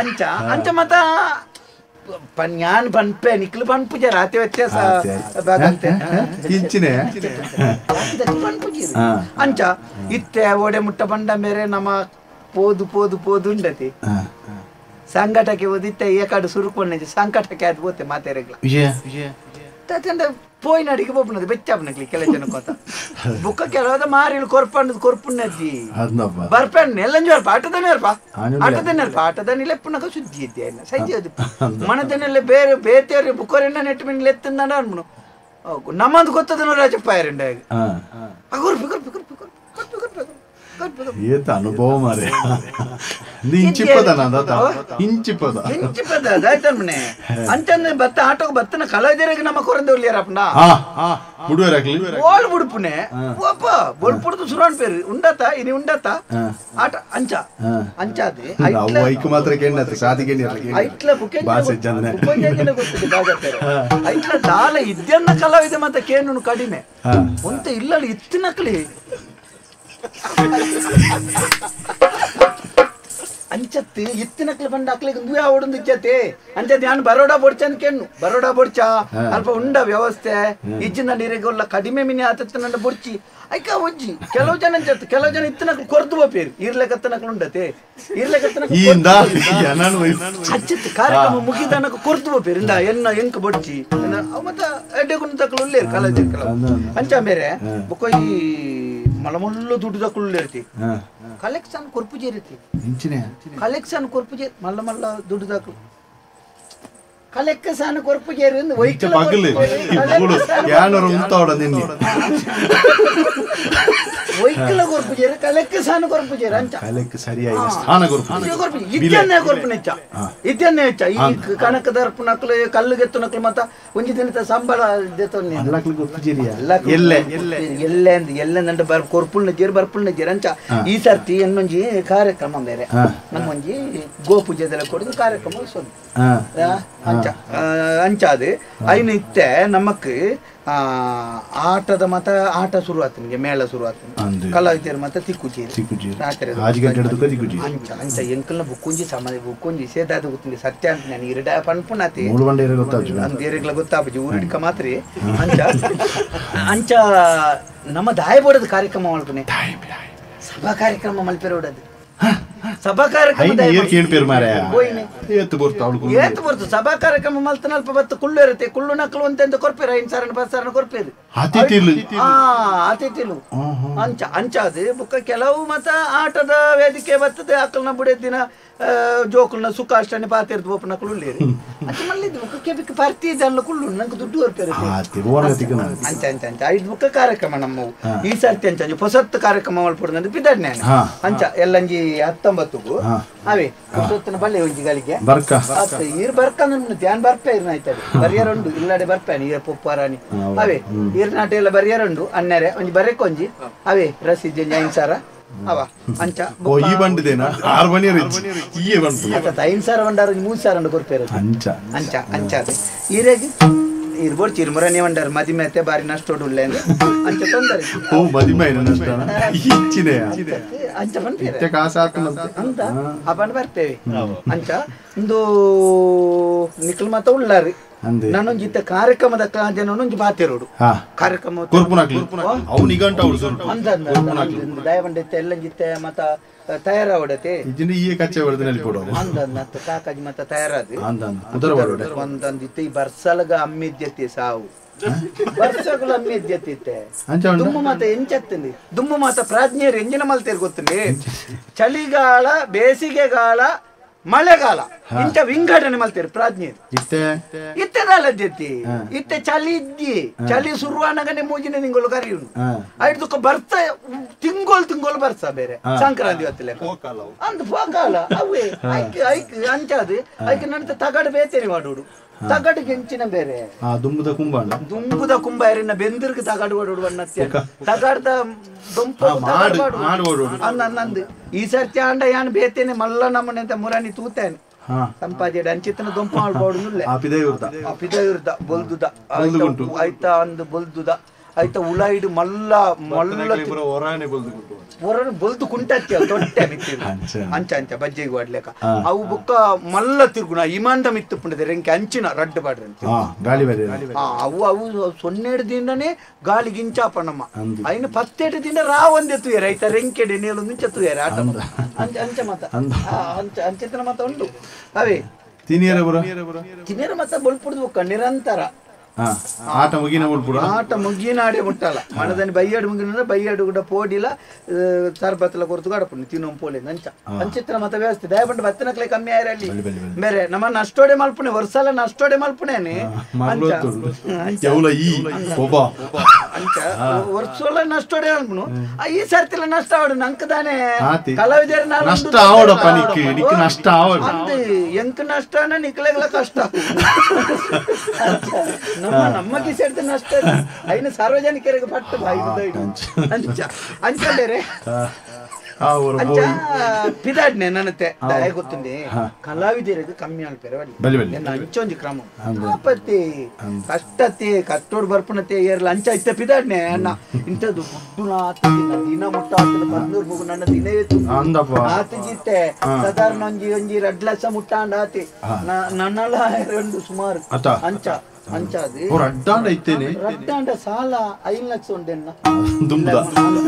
ಅಂಚ ಅಂಚ ಮತ ಪನ್ಯಾನ್ ಪನ್ಪೆ ನಿಕ್ಲು ಪನ್ಪುಜ ರಾತಿ ವ್ಯತ್ಯಾಸ ಪನ್ಪುಜಿ ಅಂಚ ಇತ್ತೆ ಓಡೆ ಮುಟ್ಟ ಬಂಡ ಮೇರೆ ನಮ್ಮ ಪೋದು ಪೋದು ಪೋದು ಉಂಡತಿ ಸಂಕಟಕ್ಕೆ ಓದಿತ್ತೆ ಏಕಾಡು ಸುರುಕೊಂಡೆ ಸಂಕಟಕ್ಕೆ ಅದು ಬೋತೆ ಮಾತೆರೆಗ್ಲ ಪೋಯಿನ ಅಡಿಗೆ ಪೋಪುನದು ಬೆಚ್ಚಾಪನಕ್ಲಿ ಕೆಲ ಜನ ಕೋತ ಬುಕ್ಕ ಕೆಲವಾದ ಮಾರಿಲು ಕೊರ್ಪಂಡದು ಕೊರ್ಪುಣ್ಣಜ್ಜಿ ಬರ್ಪೆಣ್ಣ ಎಲ್ಲಂಜು ಬರ್ಪ ಆಟದನೇ ಬರ್ಪ ಆಟದನೇ ಬರ್ಪ ಆಟದನಿ ಲೆಪ್ಪುನಕ ಸುದ್ದಿ ಇದ್ದೆ ಸಜ್ಜಿ ಅದು ಮನದನೆಲ್ಲ ಬೇರೆ ಬೇತೆಯವ್ರಿ ಬುಕ್ಕೋರೆಣ್ಣ ನೆಟ್ಟು ಮಿನ್ ಲೆತ್ತಂದ ಅನ್ಮನು ನಮ್ಮಂದು ಗೊತ್ತದ ರಾಜಪ್ಪ ಯಾರಂಡ ಅಗುರ್ ಬಿಗುರ್ ಬಿಗುರ್ ಬಿಗುರ್ ಬಿಗುರ್ ಏತ ಅನುಭವ ಮಾರೆ ಇಂಚಿಪದ ಇಂಚಿಪದ ಇಂಚಿಪದ ಅದಾಯ್ತನ್ಮನೆ ಅಂಚಂದ್ರೆ ಬತ್ತ ಆಟೋಗೆ ಬತ್ತನ ಕಲಾವಿದರಿಗೆ ನಮ್ಮ ಕೊರಂದವ್ರು ಓಲ್ ಬುಡುಪುನೆ ಓಪ ಬೊಲ್ಪುಡ್ದು ಸುರಾನ್ ಪೇರು ಉಂಡತ ಇನಿ ಉಂಡತ ಆಟ ಅಂಚ ಅಂಚ ಅದೇ ಐಕ್ ಮಾತ್ರ ಕೆಣ್ಣತ್ತೆ ಸಾದಿ ಕೆಣ್ಣಿ ಐಟ್ಲ ಬುಕೆ ಐಟ್ಲ ದಾಲ ಇದ್ಯನ್ನ ಕಲಾವಿದ ಮತ್ತೆ ಕೇನು ಕಡಿಮೆ ಒಂತ ಇಲ್ಲ ಇತ್ತಿನಕ್ಲಿ ಅಂಚತ್ತಿ ಇತ್ತಿನಕ್ಲೆ ಬಂಡ ಅಕ್ಲೆಗ್ ಇಂದುವೆ ಆವೊಡೊಂದು ಇಜ್ಜತೆ ಅಂಚ ಧ್ಯಾನ ಬರೋಡಾ ಬೊಡ್ಚ ಕೆಣ್ಣು ಬರೋಡಾ ಬೊಡ್ಚ ಅಲ್ಪ ಉಂಡ ವ್ಯವಸ್ಥೆ ಇಜ್ಜಿನ ನೀರಿಗೊಲ್ಲ ಕಡಿಮೆ ಮಿನಿ ಆತತ್ತ ಬೊಡ್ಚಿ ಐಕ ಒಜ್ಜಿ ಕೆಲವು ಜನ ಅಂಚತ್ತು ಕೆಲವು ಜನ ಇತ್ತಿನಕ್ಲು ಕೊರ್ದು ಬೋಪೇರು ಇರ್ಲೆಕತ್ತನಕ್ಲು ಉಂಡತೆ ಇರ್ಲೆಕತ್ತನಕ್ಲು ಅಚ್ಚತ್ತು ಕಾರ್ಯಕ್ರಮ ಮುಗಿದನಕ ಕೊರ್ದು ಬೋಪೇರು ಇಂದ ಎನ್ನ ಎಂಕ್ ಬೊಡ್ಚಿ ಮತ್ತ ಎಡ್ಡೆ ಗುಣ ತಕ್ಕಲು ಉಲ್ಲೇರು ಕಾಲೇಜ್ ಕೆಲವು ಅಂಚ ಬೇರೆ ಬೊಕ್ಕ ಈ ಮಲಮುಲ್ಲು ದುಡ್ಡು ತಕ್ಕಲು ಇರ್ತಿ ಕಲೆಕ್ಷನ್ ಕೊರ್ಪುಜೆ ಇರುತ್ತೆ ಕಲೆಕ್ಷನ್ ಕೊರ್ಪುಜೆ ಮಲ್ಲ ಮಲ್ಲ ದುಡ್ಡು ದಾಕಲು ಕಲೆಕ್ಷನ್ ಕೊರ್ಪುಜೆ ವೈಕಲ ಕೊರ್ಪುಜೇರು ಕಲೆಕ್ಷನ್ ಕೊರ್ಪುಜೇರು ಅಂಚ ಇದ್ದನ್ನೇ ಕೊರ್ಪುನೆಚ್ಚ ಇದ್ದನ್ನೇ ಹೆಚ್ಚ ಈ ಕಣಕ ದರ್ಪುನಕ್ಲು ಕಲ್ಲುಗೆತ್ತು ನಕ್ಲು ಮತ್ತ ಒಂಜಿ ದಿನದ ಸಂಬಳ ಎಲ್ಲೆ ಎಲ್ಲೆ ನಂಡ ಬರ್ ಕೊರ್ಪುಲ್ನ ಜೇರು ಬರ್ಪುಲ್ನ ಜೇರು ಅಂಚ ಈ ಸರ್ತಿ ಎನ್ನೊಂಜಿ ಕಾರ್ಯಕ್ರಮ ಬೇರೆ ನಮ್ಮೊಂಜಿ ಗೋಪೂಜೆದೆಲ್ಲ ಕೊಡುದು ಕಾರ್ಯಕ್ರಮ ಅಂಚ ಅಂಚಾದು ಐನು ಇತ್ತೆ ನಮಕ್ ಆಟದ ಮತ ಆಟ ಶುರು ಆತನಿಗೆ ಮೇಳ ಶುರು ಆತನ ಕಲಾವಿದರು ಮತ ತಿಕ್ಕುಜೇರಿ ಅಂಚ ಅಂಚ ಎಂಕಲ್ನ ಬುಕ್ಕೊಂಜಿ ಸಮಾಧಿ ಬುಕ್ಕೊಂಜಿ ಸೇದಾದ ಗೊತ್ತಿಲ್ಲ ಸತ್ಯ ಅಂತ ನಾನು ಇರಡ ಪನ್ಪುನಾತಿ ಅಂದೇರಿಗ್ಲ ಗೊತ್ತಾಪುಜಿ ಊರಿಡ್ಕ ಮಾತ್ರ ಅಂಚ ಅಂಚ ನಮ್ಮ ದಾಯ ಬೋಡದ ಕಾರ್ಯಕ್ರಮ ಮಲ್ಪನೆ ಸಭಾ ಕಾರ್ಯಕ್ರಮ ಮಲ್ಪೆರೋಡದು ಸಭಾ ಕಾರ್ಯಕ್ರಮ ಸಭಾ ಕಾರ್ಯಕ್ರಮ ಮಲ್ತನ ಅಲ್ಪ ಬತ್ತು ಕುಳ್ಳು ಇರುತ್ತೆ ಕುಳ್ಳು ನಕಲು ಅಂತ ಕೊರ್ಪೇರು 5 ಸಾವಿರ 10 ಸಾವಿರ ಕೊರ್ಪೇರು ಅತಿಥಿಲು ಅಂಚ ಅಂಚ ಅದು ಬುಕ್ಕ ಕೆಲವು ಮತ ಆಟದ ವೇದಿಕೆ ಬರ್ತದೆ ಅಕ್ಕಲ್ನ ಬುಡೆ ದಿನ ಜೋಕುಲ್ನ ಸುಖ ಅಷ್ಟನೇ ಪಾತಿರ್ದು ಒಪ್ಪನ ಕುಳ್ಳು ಅಂಚ ಮಲ್ಲಿದ್ದು ಬುಕ್ಕ ಕೆಬಿಕ್ ಪರ್ತಿ ಜನ ಕುಳ್ಳು ನಂಗೆ ದುಡ್ಡು ಕೊರ್ಪೇರು ಅಂಚ ಅಂಚ ಅಂಚ ಐದು ಬುಕ್ಕ ಕಾರ್ಯಕ್ರಮ ನಮ್ಮವು ಈ ಸರ್ತಿ ಅಂಚ ಅಂಚ ಹೊಸತ್ತು ಕಾರ್ಯಕ್ರಮ ಮಲ್ಪೊಡು ಪಿದಾಡ್ನೆ ಅಂಚ ಎಲ್ಲಂಜಿ 19 ಅವೇ ಹೊಸತ್ತಿನ ಬಲ್ಲೆ ಒಂಜಿ ಗಳಿಗೆ ಈರ್ ಬರ್ಕ ಧ್ಯಾನ ಬರ್ಪೆ ಇರ್ನ ಆಯ್ತದೆ ಬರಿಯರುಂಡು ಇಲ್ಲಾಡೆ ಬರ್ಪೇನೆ ಈರ ಪೊಪ್ಪಾರಾಣಿ ಅವೇ ಈರ್ ನಾಟ ಎಲ್ಲ ಬರಿಯರುಂಡು ಅನ್ನರೆ ಒಂಜಿ ಬರೆಕೊಂಜಿ ಅವೇ ರಸೀದಿ ಒಂಜಿ 5 ಸಾವಿರ ಅವ ಅಂಚ ಈ ಬಂಡಿದೇನಾ 6 ಮಣಿ ಈಯೇ ಬಂತು 5 ಸಾವಿರ ಬಂಡಾರ 3 ಸಾವಿರ ಕೊರ್ಪೇರು ಅಂಚ ಅಂಚ ಅಂಚ ಈರೆಗೆ ಈರ್ ಬೋಡ್ಚಿ ಇರ್ ಮುರನೇ ಬಂಡಾರ ಮದಿಮೆ ಬಾರಿ ನಷ್ಟೋಡುಲ್ಲೆ ಅಂಚ ತೊಂದರೆ ಓ ಮದಿಮೆ ನಷ್ಟ ಇಚ್ಚಿನೆ ಅಂಚ ಬಂದ್ಪೇರೆ ಕಾಸು ಹಾಕಲಂತೆ ಅಂತ ಅಪಂಡ್ ಬರ್ತೇವೆ ಅಂಚ ಇಂದು ನಿಖಲ್ ಮಾತ ಉಳ್ಳಾರಿ ನಾನೊಂಜಿ ಇತ್ತ ಕಾರ್ಯಕ್ರಮದ ಜನೊಂಜಿ ಬಾತಿರೋಡು ಕಾರ್ಯಕ್ರಮ ದಯವಂಡಿತ್ತೆ ಎಲ್ಲಂಜಿತ್ತೆ ಮತ ತಯಾರಾವಡತೆ ಅಂದ ಕಾಕಾಜಿ ಮತ ತಯಾರಾದ ಒಂದೊಂದಿತ್ತೆ ಈ ಬರ್ಸಲಗ ಅಮ್ಮಿದ್ಯತೆ ಸಾವು ಬರ್ಸಗಳು ಅಮ್ಮಿದ್ಯತೆ ದುಮ್ಮು ಮಾತ ಎಂಚತ್ತಂది ದುಮ್ಮು ಮಾತ ಪ್ರಾಜ್ಞೆಯರು ಎಂಜಿನ ಮಲ್ತೇರು ಗೊತ್ತುಂಡಿ ಚಳಿಗಾಲ ಬೇಸಿಗೆಗಾಲ ಮಳೆಗಾಲ ಇಂಥ ವಿಂಗಡಣೆ ಮಲ್ತೇರು ಪ್ರಾಜ್ಞೆಯರು ಇತ್ತೆದಾಲದ್ಯತಿ ಇತ್ತೆ ಚಳಿ ಇದ್ದಿ ಚಳಿ ಶುರುವಾನಗನೆ ಮೂಜಿನ ತಿಂಗಳು ಕರಿಯುಂಡು ಐದು ಬರ್ತ ತಿಂಗೋಲ್ ತಿಂಗೋಲ್ ಬರ್ಸ ಬೇರೆ ಸಂಕ್ರಾಂತಿ ಹೊತ್ತಲೆ ಅಂದ್ ಪೋಕಾಲ ಅವೇ ಐಕ್ ಐಕ್ ಅಂಚಾದು ಐಕ್ ನನ್ನ ತಗಡು ಬೇತೇರಿ ಮಾಡೋಡು ತಗಡು ಗೆಂಚಿನ ಬೇರೆ ದುಂಬುದ ಕುಂಬ ದುಂಬುದ ಕುಂಬ ಎರಿನ ಬೆಂದಿರ್ಗ ತಗಡು ಓಡೋಡು ಅನ್ನ ತಗಡ್ದ ದೊಂಪ ಅಂದ್ ಈ ಸರ್ತಿ ಅಂಡ ಯಾನ್ ಬೇತೇನೆ ಮಲ್ಲ ನಮ್ಮನೆ ಅಂತ ಮುರಾಣಿ ತೂತೇನೆ ಸಂಪಾಜೆಡ್ ಅಂಚಿತ್ತನ ದೊಂಪ ಆಳ್ಬೋಡುಲ್ಲ ಪಿದಯುರ್ದ ಬೊಲ್ದುದ ಆಯ್ತಾ ಅಂದ್ ಬೊಲ್ದುದ ಆಯ್ತಾ ಉಲಾಯಿಡು ಮಲ್ಲ ಮಲ್ಲ ಹೊರನೆ ಬೊಲ್ದು ಕುಂಟತ್ತಿ ತೊಟ್ಟೆ ಮಿತ್ತಿರು ಅಂಚ ಅಂಚ ಬಜ್ಜೆಗೆ ವಾಡ್ಲೇಕ ಅವು ಬುಕ್ಕ ಮಲ್ಲ ತಿರುಗುಣ ಇಮಾಂದ ಮಿತ್ತು ಪುಂಡದೆ ರೆಂಕೆ ಅಂಚಿನ ರಡ್ಡು ಬಾಡ್ರಿ ಗಾಳಿ ಬೇರೆ ಅವು ಅವು 0 ದಿನನೇ ಗಾಳಿ ಗಿಂಚಾಪ ನಮ್ಮ ಐನು 18 ದಿನ ರಾವಂದೆ ತುಯರ ಆಯ್ತಾ ರೆಂಕೆಡೆ ನೇಲು ಮುಂಚೆ ತುಯರ ಆಟ ಅಂಚ ಅಂಚ ಮತ ಅಂಚ ಅಂಚಿತನ ಮತ ಉಂಟು ಅವೇ ತಿನಿಯರ ತಿನಿಯರ ಮತ ಬೊಲ್ಪುಡ್ದು ಬುಕ್ಕ ನಿರಂತರ ಆಟ ಮುಗಿನ ಮುಟ್ಬಿಡು ಆಟ ಮುಗಿನಾಡೆ ಮುಟ್ಟಲ್ಲ ಮನದನಿ ಬೈಯಾಡು ಮುಗಿನ ಬೈಯಾಡು ಕೂಡ ಪೋಡಿಲ ಸರ್ಬತ್ತಲ ಕೊರತು ಗಡಪುಂಡು ತಿನ್ನೋ ಪೋಲೆ ಅಂಚ ಅಂಚಿತ್ರ ಮತ ವ್ಯವಸ್ಥೆ ದಯಪಂಡು ಬತ್ತನಕ್ಲೆ ಕಮ್ಮಿ ಆಯ್ರಲ್ಲಿ ಬೇರೆ ನಮ್ಮ ನಷ್ಟೋಡೆ ಮಲ್ಪುಣೆ ವರ್ಷಲ ನಷ್ಟೋಡೆ ಮಲ್ಪುಣೇನೆ ಅಂಚ ವರ್ಷಲ ನಷ್ಟೋಡೆ ಮಲ್ಪುಣು ಈ ಸರ್ತಿಲ ನಷ್ಟ ಆವಡು ನಂಕದಾನೆ ಕಲಾವಿದರ ನಷ್ಟ ಆವಡಪ್ಪ ನಿಕ್ ನಿಕ್ ನಷ್ಟ ಆವಡು ಅಂದ್ ಎಂಕ್ ನಷ್ಟನ ನಿಕ್ಲೆಗ್ಲ ಕಷ್ಟ ನಮ್ಮ ನಮ್ಮ ಕಿಸೆಡ್ದು ನಷ್ಟ ಐನ ಸಾರ್ವಜನಿಕರಿಗೆ ಪಟ್ಟು ಅಂಚ ಅಂಚ ಬೇರೆ ಅಂಚ ಪಿದಾಡ್ನೆ ನನ್ನತೆ ದಾಯ ಗೊತ್ತುಂಡೆ ಕಲಾವಿದರಿಗೆ ಕಮ್ಮಿ ಅಲ್ಪೆರೆ ಬಲ್ಲಿ ಎನ್ನ ಅಂಚೊಂಜಿ ಕ್ರಮ ಆಪತ್ತಿ ಕಷ್ಟತೆ ಕಟ್ಟೋಡ್ ಬರ್ಪುನತೆ ಏರ್ಲ ಅಂಚ ಇತ್ತ ಪಿದಾಡ್ನೆ ಅಣ್ಣ ಇಂಥದ್ದು ಬುಡ್ಡುನ ಆತ ದಿನ ಮುಟ್ಟ ಆತನ 14 ಮಗು ನನ್ನ ದಿನ ಆತ ಜಿತ್ತೆ ಸಾಧಾರಣ ಒಂಜಿ ಒಂಜಿ 2 ಲಕ್ಷ ಮುಟ್ಟಾಂಡ ಆತಿ ನನ್ನಲ್ಲ ಎರಡು ಸುಮಾರು ಅಂಚ ಅಂಚ ಅದು ರಡ್ಡಾಂಡ ಇತ್ತೇನೆ ರಡ್ಡಾಂಡ ಸಾಲ 5 ಲಕ್ಷ ಉಂಡೆನ್ನ ದುಂಬುದ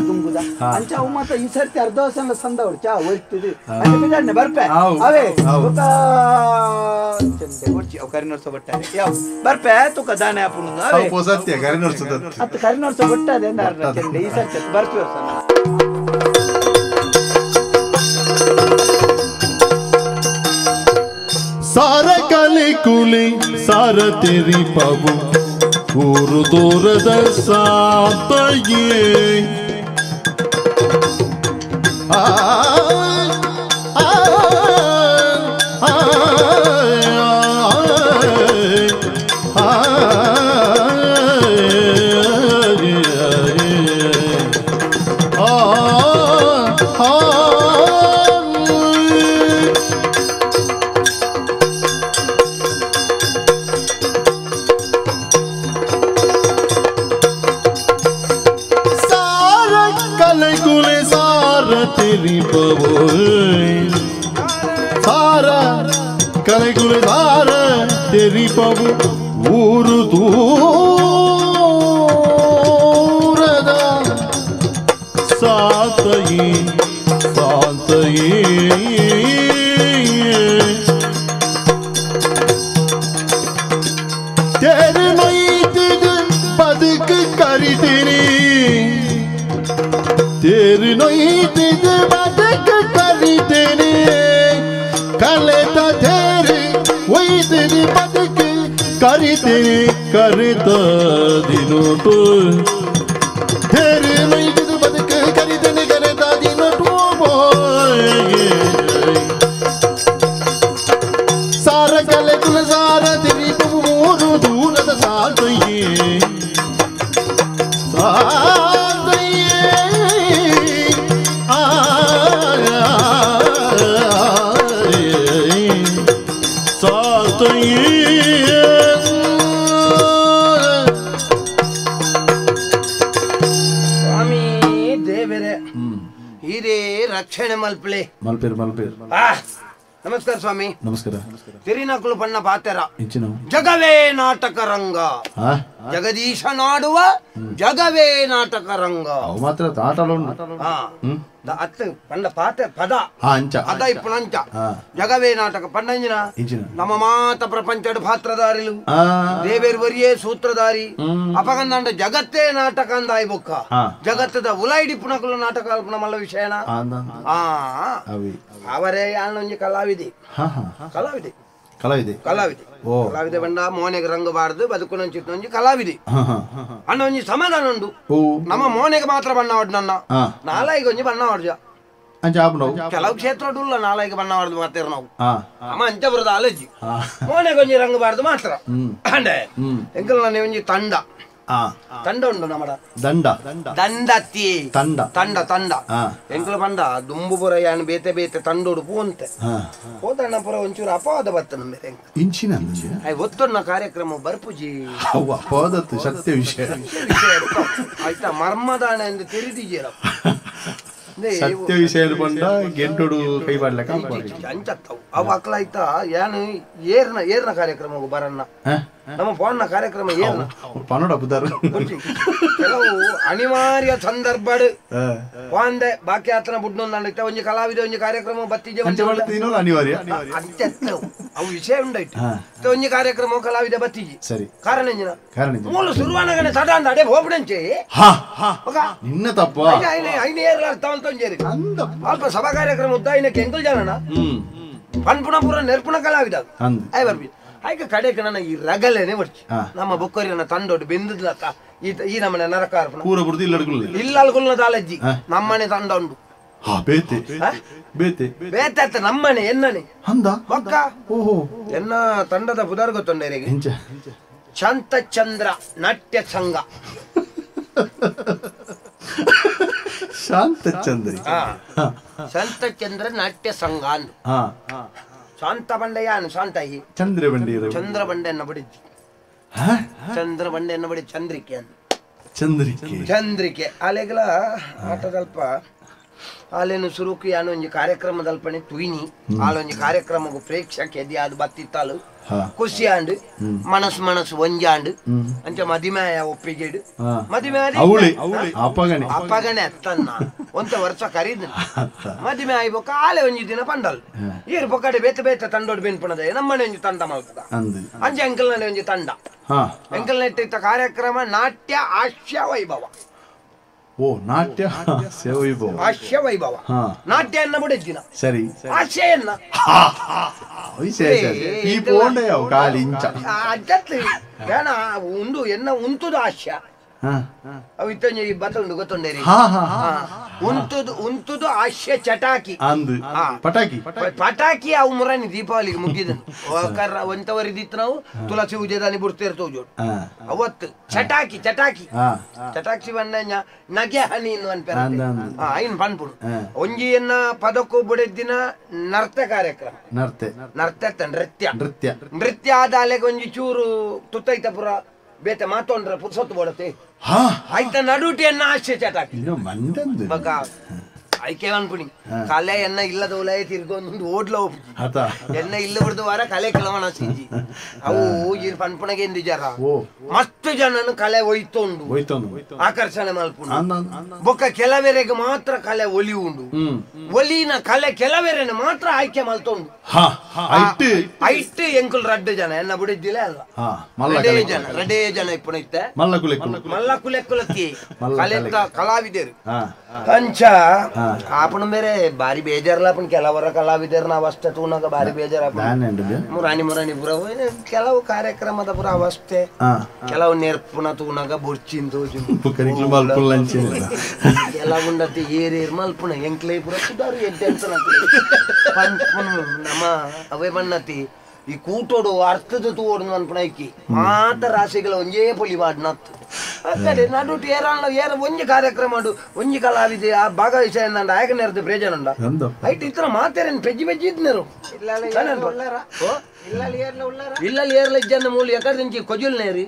ದುಂಬುದ ಅಂಚ ಅವು ಮಾತ್ರ ಈ ಸರ್ತಿ ಅರ್ಧ ವರ್ಷ ಸಂದವಳು ಚಾ ಹೋಗ್ತದೆ ಅಂಚ ಬಿಡಾಡ್ನೆ ಬರ್ಪೆ ಅವೇ ಚಂದೆ ಒಡ್ಚಿ ಅವು ಕರಿನೋರ್ಸ ಬಟ್ಟಾರೆ ಯಾವ ಬರ್ಪೆ ತುಕ ದಾನೆ ಆಪುನು ಅವೇ ಸತ್ಯ ಕರಿನೋರ್ಸದ ಅತ್ತ ಕರಿನೋರ್ಸ ಬಟ್ಟಾದೆ ಅಂದ ಚಂದೆ ಈ ಸರ್ತಿ ಬರ್ಪೆ ವರ್ಷ. ಸಾರ ಕಲೆ ಕುಲೆ ಸಾರ ತೆರಿ ಪವು ಊರು ದೂರದ ಸಾತಯೇ ಆ ಆ ಆ ಆ ಸಾರ ಕಲೆಗುಲೆ ಸಾರ ತೆರಿ ಪವು ಊರು ದೂರದ ಸಾತಯಿ ಸಾತಯಿ ತೆರೆ ನೈತಿದ ಬದುಕು ಕರಿತೀನಿ ತೇರು ನೊಯ್ತಿದ ಬದುಕು ಕರಿತೀನಿ ಕಲೆತ ತೇರು ಒಯ್ತಿದ ಬದುಕು ಕರಿತೀನಿ ಕರಿತ ದಿನೋಟು ತೇರು ನೊಯ್ತಿದ ಬದುಕು ಕರಿತೀನಿ ಕರೆತ ದಿನೋಟು ಸಾರ ಕಲೆ ಕುಲ ಸಾರ ತಿರಿ ಮೂರು ದೂರದ ಸಾತಯ್ಯೇ ಸಾತಯ್ಯೇ ಸ್ವಾಮಿ ದೇವರೇ ಹಿರೇ ರಕ್ಷಣೆ ಮಲ್ಪಲೆ ಮಲ್ಪೇರ್ ಮಲ್ಪೇರ್. ನಮಸ್ಕಾರ ಸ್ವಾಮಿ. ನಮಸ್ಕಾರ. ತಿರಿನಕುಲು ಬಣ್ಣ ಪಾತೆರ ಜಗವೇ ನಾಟಕ ರಂಗ, ಜಗದೀಶ ನಾಡುವ ಜಗವೇ ನಾಟಕ ರಂಗ. ಮಾತ್ರ ಅತ್ತ ಪಂಡ ಪಾತೆ ಪದ ಪದ ಇಪ್ಪುನಂಚ ಜಗವೇ ನಾಟಕ ಪಂಡಂಜಿನ ನಮ್ಮ ಮಾತ ಪ್ರಪಂಚದ ಪಾತ್ರಧಾರಿಲು ದೇವೇರ್ ವರಿಯೇ ಸೂತ್ರಧಾರಿ ಅಪಗಂದ ಜಗತ್ತೇ ನಾಟಕ ಅಂದಾಯಿ ಬೊಕ್ಕ ಜಗತ್ತದ ಉಲೈಡಿಪ್ಪುನಕುಲು ನಾಟಕ ಅಲ್ಪನ ಮಲ್ಲ ವಿಷಯನ ಅವರೇ ಯಾನೊಂಜಿ ಕಲಾವಿದೆ ಕಲಾವಿದೆ ಕಲಾವಿದೆ ಕಲಾವಿದೆ ಕಲಾವಿದೆ ಬಂಡ ಮೋನೆಗೆ ರಂಗ ಬಾರದು ಬದುಕುನಂಚಿತ್ತೊಂಜಿ ಕಲಾವಿದೆ ಅಣ್ಣ ಒಂಜಿ ಸಮಾಧಾನ ಉಂಡು ನಮ್ಮ ಮೋನೆಗೆ ಮಾತ್ರ ಬಣ್ಣ ಹೊಡ್ ನನ್ನ ನಾಲಾಯಿಗೆ ಒಂಜಿ ಬಣ್ಣ ಹೊಡ್ಜ ಕೆಲವು ಕ್ಷೇತ್ರ ಉಲ್ಲ ನಾಲಾಯಿಗೆ ಬಣ್ಣ ಹೊಡೆದು ಮಾತೇರು ನಾವು ನಮ್ಮ ಅಂಚ ಬರದ ಅಲಜಿ ಮೋನೆಗೆ ಒಂಜಿ ರಂಗ ಬಾರದು ಮಾತ್ರ ಅಂಡೆ ಎಂಕಲ್ ನನ್ನ ಒಂಜಿ ತಂಡ ತಂಡ ಉಂಡು ನಮ್ಮಡ ದಂಡ ದಂಡತ್ತಿ ತಂಡ ತಂಡ ತಂಡ ಎಂಕಲು ಪಂಡ ದುಂಬು ಪುರ ಯಾನ್ ಬೇತೆ ಬೇತೆ ತಂಡೋಡು ಪೂಂತೆ ಹೋದಣ್ಣ ಪುರ ಒಂಚೂರು ಅಪವಾದ ಬತ್ತ ನಮ್ಮ ಇಂಚಿನ ಒತ್ತೊಣ್ಣ ಕಾರ್ಯಕ್ರಮ ಬರ್ಪುಜಿ ಅಪವಾದತ್ತು ಸತ್ಯ ವಿಷಯ ಆಯ್ತಾ ಮರ್ಮದಾಣ ಎಂದು ತಿಳಿದಿದ್ದೀರ ಸತ್ಯ ವಿಷಯ ಪಂಡ ಗೆಂಟೋಡು ಕೈ ಮಾಡ್ಲಕ್ಕ ಅಂಚತ್ತವು ಅವು ಅಕ್ಲಾಯ್ತಾ ಯಾನು ಏರ್ನ ಏರ್ನ ಕಾರ್ಯಕ್ರಮ ಬರಣ್ಣ ನಮ್ಮ ಫೋನ್ನ ಕಾರ್ಯಕ್ರಮ ಏರ್ನ ಪನ್ನಡ ಬುದಾರು ಕೆಲವು ಅನಿವಾರ್ಯ ಸಂದರ್ಭ ವಾಂದೆ ಬಾಕಿ ಆತನ ಬುಡ್ನೊಂದು ಒಂಜಿ ಕಲಾವಿದ ಒಂಜಿ ಕಾರ್ಯಕ್ರಮ ಬತ್ತಿಜೆ ಅನಿವಾರ್ಯ ಅಂಚತ್ತವು ಅವು ವಿಷಯ ಉಂಡಾಯ್ತು ಒಂಜಿ ಕಾರ್ಯಕ್ರಮ ಕಲಾವಿದ ಬತ್ತಿಜಿ ಸರಿ ಕಾರಣ ಮೂಲ ಶುರುವಾನಗನೆ ಸಡಾ ಅಂದ ಅಡೆ ಹೋಗ್ಬಿಡಂಚೆ ನಿನ್ನ ತಪ್ಪ ಐನ ಏರ್ಲ ಅರ್ಥ ಅಂತ ಅಲ್ಪ ಸಭಾ ಕಾರ್ಯಕ್ರಮ ಉದ್ದ ಐನಕ್ಕೆ ಎಂಕಲ್ ಜನನ ಪನ್ಪುಣ ಪೂರ ನೆರ್ಪುಣ ಕಲಾವಿದ ಆಯ್ ಬರ್ಬಿ ಆಯ್ಕೆ ಕಡೆಗೆ ನನ್ನ ಈ ರಗಲೇನೆ ಬರ್ಚಿ ನಮ್ಮ ಬೊಕ್ಕರಿನ ತಂಡೋಡು ಬೆಂದದ್ಲಕ್ಕ ಈ ನಮ್ಮನೆ ನರಕಾರ್ಪಣ ಪೂರ ಬುರ್ದು ಇಲ್ಲಲ್ಗುಲ್ನ ತಾಲಜ್ಜಿ ನಮ್ಮನೆ ತಂಡ ಉಂಡು ಬೇತೆ ಬೇತೆ ಬೇತೆ ಅತ್ತ ನಮ್ಮನೆ ಎನ್ನನೆ ಅಂದ ಬೊಕ್ಕ ಓಹೋ ಎನ್ನ ತಂಡದ ಪುದಾರ್ ಗೊತ್ತೊಂಡೇರಿಗೆ ಶಾಂತಚಂದ್ರ ನಾಟ್ಯ ಸಂಘ. ಶಾಂತಚಂದ್ರಿಕೆ. ಶಾಂತಚಂದ್ರ ನಾಟ್ಯ ಸಂಘ. ಶಾಂತ ಬಂಡೆಯಾನು ಶಾಂತ ಚಂದ್ರ ಬಂಡೆ ಚಂದ್ರ ಬಂಡೆಯನ್ನ ಬಡಿಜಿ ಚಂದ್ರ ಬಂಡೆಯನ್ನ ಬಡಿ ಚಂದ್ರಿಕೆ ಅಂತ ಚಂದ್ರಿಕೆ ಚಂದ್ರಿಕೆ ಆಲೆಗಳ ಆಟದಲ್ಪ ಆಲೇನು ಸುರುಕು ಯಾನು ಒಂಜಿ ಕಾರ್ಯಕ್ರಮದಲ್ಪನೆ ತುಯಿನಿ ಆಲೊಂಜಿ ಕಾರ್ಯಕ್ರಮಗೂ ಪ್ರೇಕ್ಷಕ ಎದಿ ಅದು ಬತ್ತಿತ್ತಾಲು ಖುಷಿ ಆಂಡ್ ಮನಸ್ಸು ಮನಸ್ಸು ಒಂಜಾಂಡ್ ಅಂಚ ಮದಿಮಾಯ ಒಪ್ಪಿಗೆಡು ಮದಿಮೆ ಅಪ್ಪಗಣೆ ಅತ್ತನ್ನ ಒಂತ ವರ್ಷ ಕರೀದ್ ಮದಿಮೆ ಆಯ್ಬೊಕ್ಕ ಆಲೆ ಒಂಜಿ ದಿನ ಪಂಡಲ್ ಈರು ಪೊಕ್ಕಡೆ ಬೇತ ಬೇತ ತಂಡೋಡು ಬೆನ್ಪುಣದ ನಮ್ಮನೆ ಒಂಜಿ ತಂಡ ಮಲ್ತದ ಅಂಚೆ ಅಂಕಲ್ನಲ್ಲಿ ಒಂಜಿ ತಂಡ ಅಂಕಲ್ ನೆಟ್ಟಿತ್ತ ಕಾರ್ಯಕ್ರಮ ನಾಟ್ಯ ಹಾಸ್ಯ ವೈಭವ. ಓ ನಾಟ್ಯ ವೈಭವ ಹಾಸ್ಯ ವೈಭವ ನಾಟ್ಯ ಅನ್ನ ಬಿಡಿದ್ದಿನ ಸರಿ ಹಾಸ್ಯನ್ನ ಈ ಪೋಂಡೆ ಕಾಲಿ ಇಂಚ ಏನ ಉಂದು ಎನ್ನ ಉಂತುದು ಹಾಸ್ಯ ಅವು ಇತ್ತೊಂಜಿ ಬತ್ತುಂಡು ಗೊತ್ತುಂಡೇರಿ ಉಂತುದು ಉಂತುದು ಹಾಸ್ಯ ಚಟಾಕಿ ಪಟಾಕಿ ಪಟಾಕಿ ಅವು ಮುರಾನಿ ದೀಪಾವಳಿಗೆ ಮುಗಿದನು ಒಂತವರಿದಿತ್ತು ನಾವು ತುಳಸಿ ಉಜಯದಾನಿ ಬಿಡ್ತಿರ್ತೇವೆ ಜೋಡು ಅವತ್ತು ಚಟಾಕಿ ಚಟಾಕಿ ಚಟಾಕಿ ಬಣ್ಣ ನಗೆ ಹನಿ ಅನ್ಪೆ ಐನ್ ಪನ್ಪುಡು ಒಂಜಿಯನ್ನ ಪದಕ್ಕೂ ಬುಡಿದ್ದಿನ ನರ್ತ ಕಾರ್ಯಕ್ರಮ ನರ್ತೆ ನರ್ತ ನೃತ್ಯ ನೃತ್ಯ ನೃತ್ಯ ಆದ ಅಲೆಗೆ ಒಂಜಿ ಚೂರು ತುತ್ತೈತ ಪುರ ಬೇತೆ ಮಾತೊಂಡ್ರ ಪುರ್ಸೊತ್ತು ಬೋಡತೆ ಆಯ್ತ ನಡುಟಿಯನ್ನ ಆಶೆ ಚಟಾಕಿ ಬಗ ಆಯ್ಕೆ ಅನ್ಪುಣಿ ಕಲೆ ಎನ್ನ ಇಲ್ಲದ ಉಲಯ ತಿರ್ಗೊಂದು ಓಡ್ಲ ಎನ್ನ ಇಲ್ಲ ಬಿಡ್ದು ವಾರ ಕಲೆ ಕೆಲವಣ ಸಿಂಜಿ ಅವು ಈರ್ ಪನ್ಪುಣಗೆ ಎಂದಿಜಾರ ಮಸ್ತ್ ಜನನು ಕಲೆ ಒಯ್ತೊಂಡು ಆಕರ್ಷಣೆ ಮಲ್ಪುಂಡು ಬೊಕ್ಕ ಕೆಲವರೆಗೆ ಮಾತ್ರ ಕಲೆ ಒಲಿ ಉಂಡು ಒಲಿನ ಕಲೆ ಕೆಲವರೆನ ಮಾತ್ರ ಆಯ್ಕೆ ಮಲ್ತೊಂಡು ಐಟ್ ಎಂಕುಲ್ ರಡ್ಡು ಜನ ಎನ್ನ ಬಿಡಿದ್ದಿಲ್ಲ ಅಲ್ಲ ರಡೇ ಜನ ರಡೇ ಜನ ಇಪ್ಪುಣ ಇತ್ತೆ ಮಲ್ಲ ಕುಲೆಕ್ಕುಲತ್ತಿ ಕಲೆತ್ತ ಕಲಾವಿದರು ಅಂಚ ಆಪಣ ಬೇರೆ ಬಾರಿ ಬೇಜಾರ್ಲ ಆಪಣ ಕೆಲವರ ಕಲಾವಿದರ್ನ ಅವಸ್ಥೆ ತೂನಾಗ ಬಾರಿ ಬೇಜಾರ ಮುರಾಣಿ ಮುರಾಣಿ ಪುರ ಕೆಲವು ಕಾರ್ಯಕ್ರಮದ ಪುರ ಅವಸ್ಥೆ ಕೆಲವು ನೆರ್ಪುನ ತೂನಾಗ ಬೊರ್ಚಿಂದು ಕೆಲವುಂಡತಿ ಏರೇರ್ ಮಲ್ಪುಣ ಎಂಕ್ಲೇ ಪುರ ಸುಧಾರು ಎಡ್ಡೆನ್ಸನ್ ಪನ್ಪುನು ನಮ್ಮ ಅವೇ ಬಣ್ಣತಿ ಈ ಕೂಟೋಡು ಅರ್ಥದ ತೂಡು ಅನ್ಪುಣ ಐಕಿ ಮಾತ ರಾಶಿಗಳ ಒಂಜೇ ಪೊಲಿ ವಾಡ್ನತ್ತು ಅಕ್ಕಡೆ ನಡುಟು ಏರಾಣ ಏರ ಒಂಜಿ ಕಾರ್ಯಕ್ರಮ ಉಂಡು ಒಂಜಿ ಕಲಾವಿದೆ ಆ ಭಾಗವಹಿಸ ಎಂದಂಡ ಆಯಕ ನೆರೆದು ಪ್ರಯೋಜನ ಉಂಡ ಐಟ್ ಇತರ ಮಾತೇರೇನು ಪೆಜ್ಜಿ ಪೆಜ್ಜಿ ಇದ್ನೇರು ಇಲ್ಲಲ್ಲಿ ಏರ್ಲ ಇಜ್ಜನ್ನ ಮೂಲು ಎಕಡೆ ಕೊಜುಲ್ ನೇರಿ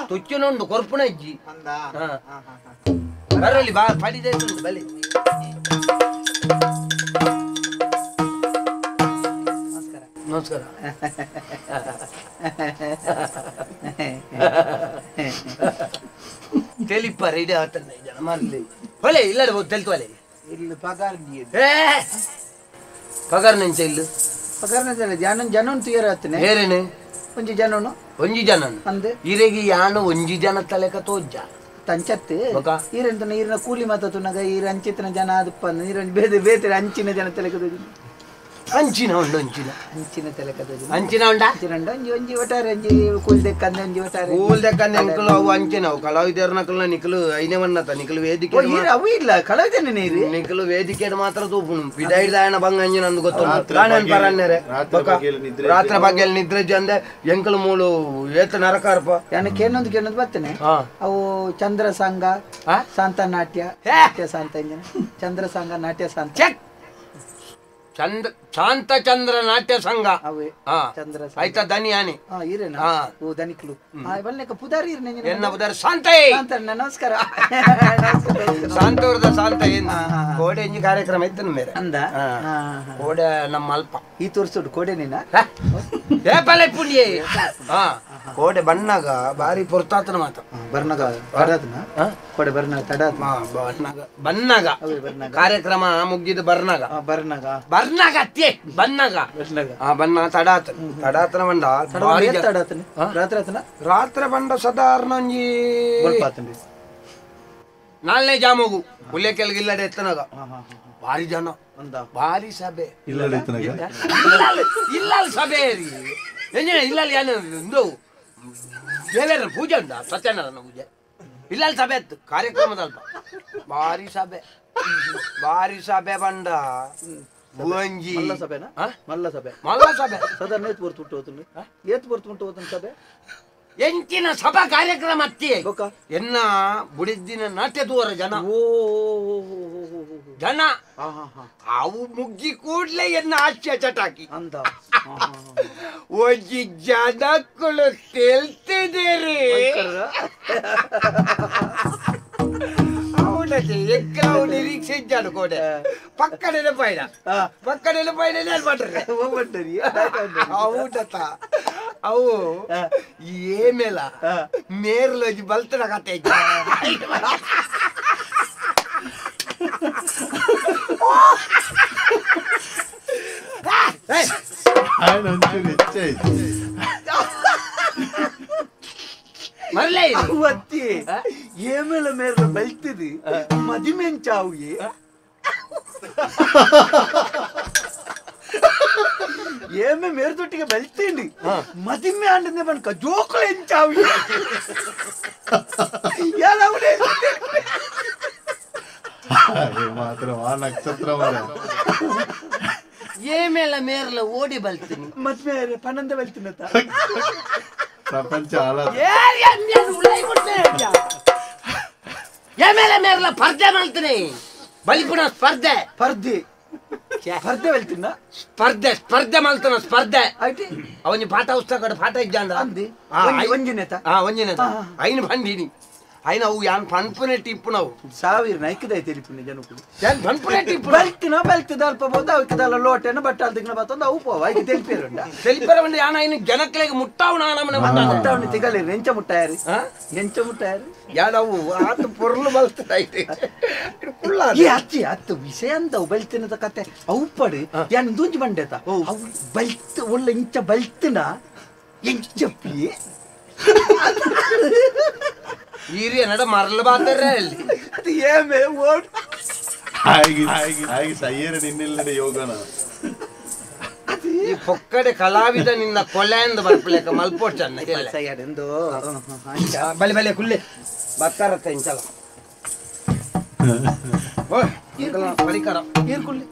ತುಚ್ಚುನುಂಡು ಕೊರ್ಪುಣ ಇಜ್ಜಿ ಬರಲಿ ಬಾ ಪಡಿದೆ ಬಲಿ. ನಮಸ್ಕಾರ. ತೆಲಿಪ್ಪಾರೆ ಇದೇ ಆತನ ಜನ ಮರಲಿ ಹೊಲೆ ಇಲ್ಲ ತೆಲ್ತು ಒಲೆ ಇಲ್ಲಿ ಪಗಾರ್ ಪಗಾರ್ ನೆಂಚ ಇಲ್ಲ ಪಗಾರ್ ನೆಂಚ ಜನ ಜನನ್ ತುಯರ್ ಆತನೆ ಏರೇನೆ ಒಂಜಿ ಜನನು ಒಂಜಿ ಜನನು ಅಂದೆ ಇರೆಗಿ ಯಾನು ಒಂಜಿ ಜನ ತಲೆಕ ತೋಜ್ಜ ತಂಚತ್ತೆ ಈರಂತ ಈರಿನ ಕೂಲಿ ಮಾತ ತುನಗ ಈರ ಅಂಚಿತನ ಜನ ಅದಪ್ಪ ನೀರ ಬೇರೆ ಬೇರೆ ಅಂಚಿನ ಜನ ತಲೆಕ ತೋಜ ಅಂಚಿನ ಉಂಡು ಅಂಚಿನ ಅಂಚಿನ ತಲೆಕ ತೋಜ ಅಂಚಿನ ಉಂಡ ಅಂಚಿನ ಉಂಡ ಒಂಜಿ ಒಂಜಿ ಒಟ್ಟಾರೆ ಒಂಜಿ ಕೂಲ್ ದೆಕ್ಕಂದೆ ಒಂಜಿ ಒಟ್ಟಾರೆ ಕೂಲ್ ದೆಕ್ಕಂದೆ ಅಂಕಲು ಅವು ಅಂಚಿನ ಅವು ಕಲಾವಿದರ್ನಕಲ್ನ ನಿಕಲು ಐನೇ ವನ್ನತ ನಿಕಲು ವೇದಿಕೆ ಅವು ಇಲ್ಲ ಕಲಾವಿದನೇ ನೀರು ನಿಕಲು ವೇದಿಕೆ ಮಾತ್ರ ತೂಪುನು ಬಿಡೈದಾಯನ ಬಂಗ ಅಂಜಿನ ಅಂದು ಗೊತ್ತು ಪರನ್ನೆರೆ ರಾತ್ರಿ ಬಗ್ಗೆ ನಿದ್ರೆ ಜಂದೆ ಎಂಕಲು ಮೂಲು ಏತ ನರಕಾರ್ಪ ನಾನು ಕೇನೊಂದು ಕೇನೊಂದು ಬರ್ತೇನೆ ಅವು ಚಂದ್ರ ಸಂಘ ಶಾಂತ ನಾಟ್ಯ ನಾಟ್ಯ ಶಾಂತ ಚಂದ್ರ ಸಂಘ ನಾಟ್ಯ ಶಾಂತ ಚೆಕ್ ಚಂದ್ರ ಶಾಂತ ಚಂದ್ರ ನಾಟ್ಯ ಸಂಘ ಚಂದ್ರ ಆಯ್ತಾ ದನಿ ಆನೆ ಓ ದನಿಕ್ಲು ಪುದಾರಿ ಎನ್ನ ಪುದಾರಿ ಶಾಂತ ನಮಸ್ಕಾರ ಶಾಂತವ್ರದ ಶಾಂತ ಏನ್ ಕೋಡೆ ಇಂಜಿ ಕಾರ್ಯಕ್ರಮ ಇತ್ತು ಮೇರೆ ಅಂದ ಕೋಡೆ ನಮ್ಮ ಅಲ್ಪ ಈ ತೋರ್ಸುಡು ಕೋಡೆ ನೀನ ಪಲೆ ಪುಣ್ಯ ಕೋಡೆ ಬಣ್ಣಾಗ ಬಾರಿ ಪೊರ್ತಾತನ ಮಾತ ಬರ್ನಾಗ ತಡಾತನ ಕೋಡೆ ಬರ್ನಾಗ ತಡಾತ ಬಣ್ಣಾಗ ಬನ್ನಾಗ ಕಾರ್ಯಕ್ರಮ ಮುಗ್ದಿದ್ದು ಬರ್ನಾಗ ಬರ್ನಾಗ ಬರ್ನಾಗ ಅತ್ತೆ ಬನ್ನಾಗ ಬನ್ನ ತಡಾತ ತಡಾತನ ಬಂಡ ತಡಾತನ ರಾತ್ರಿ ಆತನ ರಾತ್ರಿ ಬಂಡ ಸಾಧಾರಣ ಒಂಜಿ ನಾಲ್ನೇ ಜಾಮೋಗು ಹುಲ್ಲೆ ಕೆಳಗೆ ಇಲ್ಲಡೆ ಎತ್ತನಾಗ ಭಾರಿ ಜನ ಭಾರಿ ಸಭೆ ಇಲ್ಲ ಸಭೆ ಇಲ್ಲ ಏನು ದೇವರ ಪೂಜೆ ಉಂಟಾ ಸತ್ಯನಾರಾಯಣ ಪೂಜೆ ಇಲ್ಲ ಸಭೆ ಇತ್ತು ಕಾರ್ಯಕ್ರಮದಲ್ಪ ಭಾರಿ ಸಭೆ ಭಾರಿ ಸಭೆ ಬಂಡ ಮಲ್ಲ ಸಭೆನಾ ಮಲ್ಲ ಸಭೆ ಮಲ್ಲ ಸಭೆ ಸಾಧಾರಣ ಏತ್ ಬರ್ತು ಉಂಟು ಹೋತನು ಏತ್ ಬರ್ತು ಉಂಟು ಹೋತನು ಸಭೆ ಎಂಚಿನ ಸಭಾ ಕಾರ್ಯಕ್ರಮ ಅತ್ತಿ ಎನ್ನ ಬುಡಿದ್ದಿನ ನಾಟ್ಯ ದೂರ ಜನ ಜನ ಅವು ಮುಗ್ಗಿ ಕೂಡ್ಲೆ ಎನ್ನ ಹಾಸ್ಯ ಚಟಾಕಿ ಅಂದ ಒಂಜಿ ಜನಕ್ಕಳು ತೇಲ್ತಿದ್ದೀರಿ ಅವನಕ್ಕೆ ಎಕ್ಕಲವು ನಿರೀಕ್ಷೆ ಇದ್ದಾನು ಕೋಡೆ ಪಕ್ಕ ನೆನಪಾಯ್ನ ಪಕ್ಕ ನೆನಪಾಯ್ನ ಮಾಡ್ರಿ ಹೌದತ್ತ ಅವು ಏಮೇಲ ಮೇರ್ಲೋಜಿ ಬಲ್ತನ ಕತೆ ಅವತ್ತಿ ಏಮೇಲ ಮೇರ್ಲ ಬಲ್ತಿದ್ ಮದಿಮೆಂಚಾವು ಏಮೆ ಮೇರ್ದೊಟ್ಟಿಗೆ ಬಲ್ತೀನಿ ಮದಿಮೆ ಅಂಡನೆ ಬಣ್ಕ ಜೋಕುಲು ಎಂಚಾವು ಮಾತ್ರ ಆ ನಕ್ಷತ್ರ ಏಮೇಲ ಮೇರ್ಲ ಓಡಿ ಬಲ್ತೀನಿ ಮದ್ವೆ ಪನ್ನಂದ ಬಲ್ತೀನಿ ಪ್ರಪಂಚ ಏಮೇಲ ಮೇರ್ಲ ಸ್ಪರ್ಧೆ ಮಾಡ್ತೀನಿ ಬಲಿಪುಣ ಸ್ಪರ್ಧೆ ಸ್ಪರ್ಧೆ ಸ್ಪರ್ಧೆ ಬಲ್ತೀನ ಸ್ಪರ್ಧೆ ಸ್ಪರ್ಧೆ ಮಾಡ್ತಾನ ಸ್ಪರ್ಧೆ ಐತಿ ಅವನಿ ಪಾಠ ಪುಸ್ತಕ ಪಾಠ ಇದ್ದ ಅಂದಿ ಒಂಜಿನೇತ ಒಂಜಿನೇತ ಐನು ಬಂದೀನಿ ಐನ ಅವು ಯಾನ್ ಪನ್ಪುನೆ ಟಿಪ್ಪುನವು ಸಾವಿರ ನೈಕದ ತಿಳಿಪುನೆ ಜನಕ್ಕೂ ಯಾನ್ ಪನ್ಪುನೆ ಟಿಪ್ಪು ಬಲ್ತಿನ ಬಲ್ತಿದ ಅಲ್ಪ ಬೋದು ಅವಕ್ಕೆ ಲೋಟೆನ ಬಟ್ಟಾಲ್ ದಿಗ್ನ ಬತ್ತೊಂದು ಅವು ಪೋವ ಐಕೆ ತಿಳಿಪಿರುಂಡ ತಿಳಿಪಿರ ಬಂದು ಯಾನ ಐನು ಜನಕ್ಲೆಗೆ ಮುಟ್ಟಾವು ನಾನಮನೆ ಮುಟ್ಟಾವಣಿ ತಿಗಲಿ ಎಂಚ ಮುಟ್ಟಾಯರಿ ಎಂಚ ಮುಟ್ಟಾಯರಿ ಯಾನವು ಆತ ಪೊರ್ಲು ಬಲ್ತದ ಐತೆ ಕುಳ್ಳ ಈ ಅತ್ತಿ ಅತ್ತು ವಿಷಯ ಅಂದವು ಬಲ್ತಿನದ ಕತೆ ಅವು ಪಡು ಯಾನ್ ದೂಂಜಿ ಬಂಡೇತ ಅವು ಬಲ್ತ್ ಒಳ್ಳೆ ಇಂಚ ಬಲ್ತಿನ ಎಂಚಪ್ಪಿ ಈರಿ ನಡ ಮರಲು ಬಾತಾರೆ ಅಲ್ಲಿ ಅದು ಏಮೆ ಓಡ್ ಹಾಗೆ ಹಾಗೆ ಸಯ್ಯರ ನಿನ್ನೆಲ್ಲಡೆ ಯೋಗನ ಈ ಪೊಕ್ಕಡೆ ಕಲಾವಿದ ನಿನ್ನ ಕೊಲೆ ಎಂದು ಬರ್ಪಲೇಕ ಮಲ್ಪೋಟ್ ಚನ್ನ ಸಯ್ಯಡೆಂದು ಬಲೆ ಬಲೆ ಕುಲ್ಲೆ ಬತ್ತಾರತ್ತ ಇಂಚಲ ಪರಿಕರ ಏರ್ಕುಲ್ಲೆ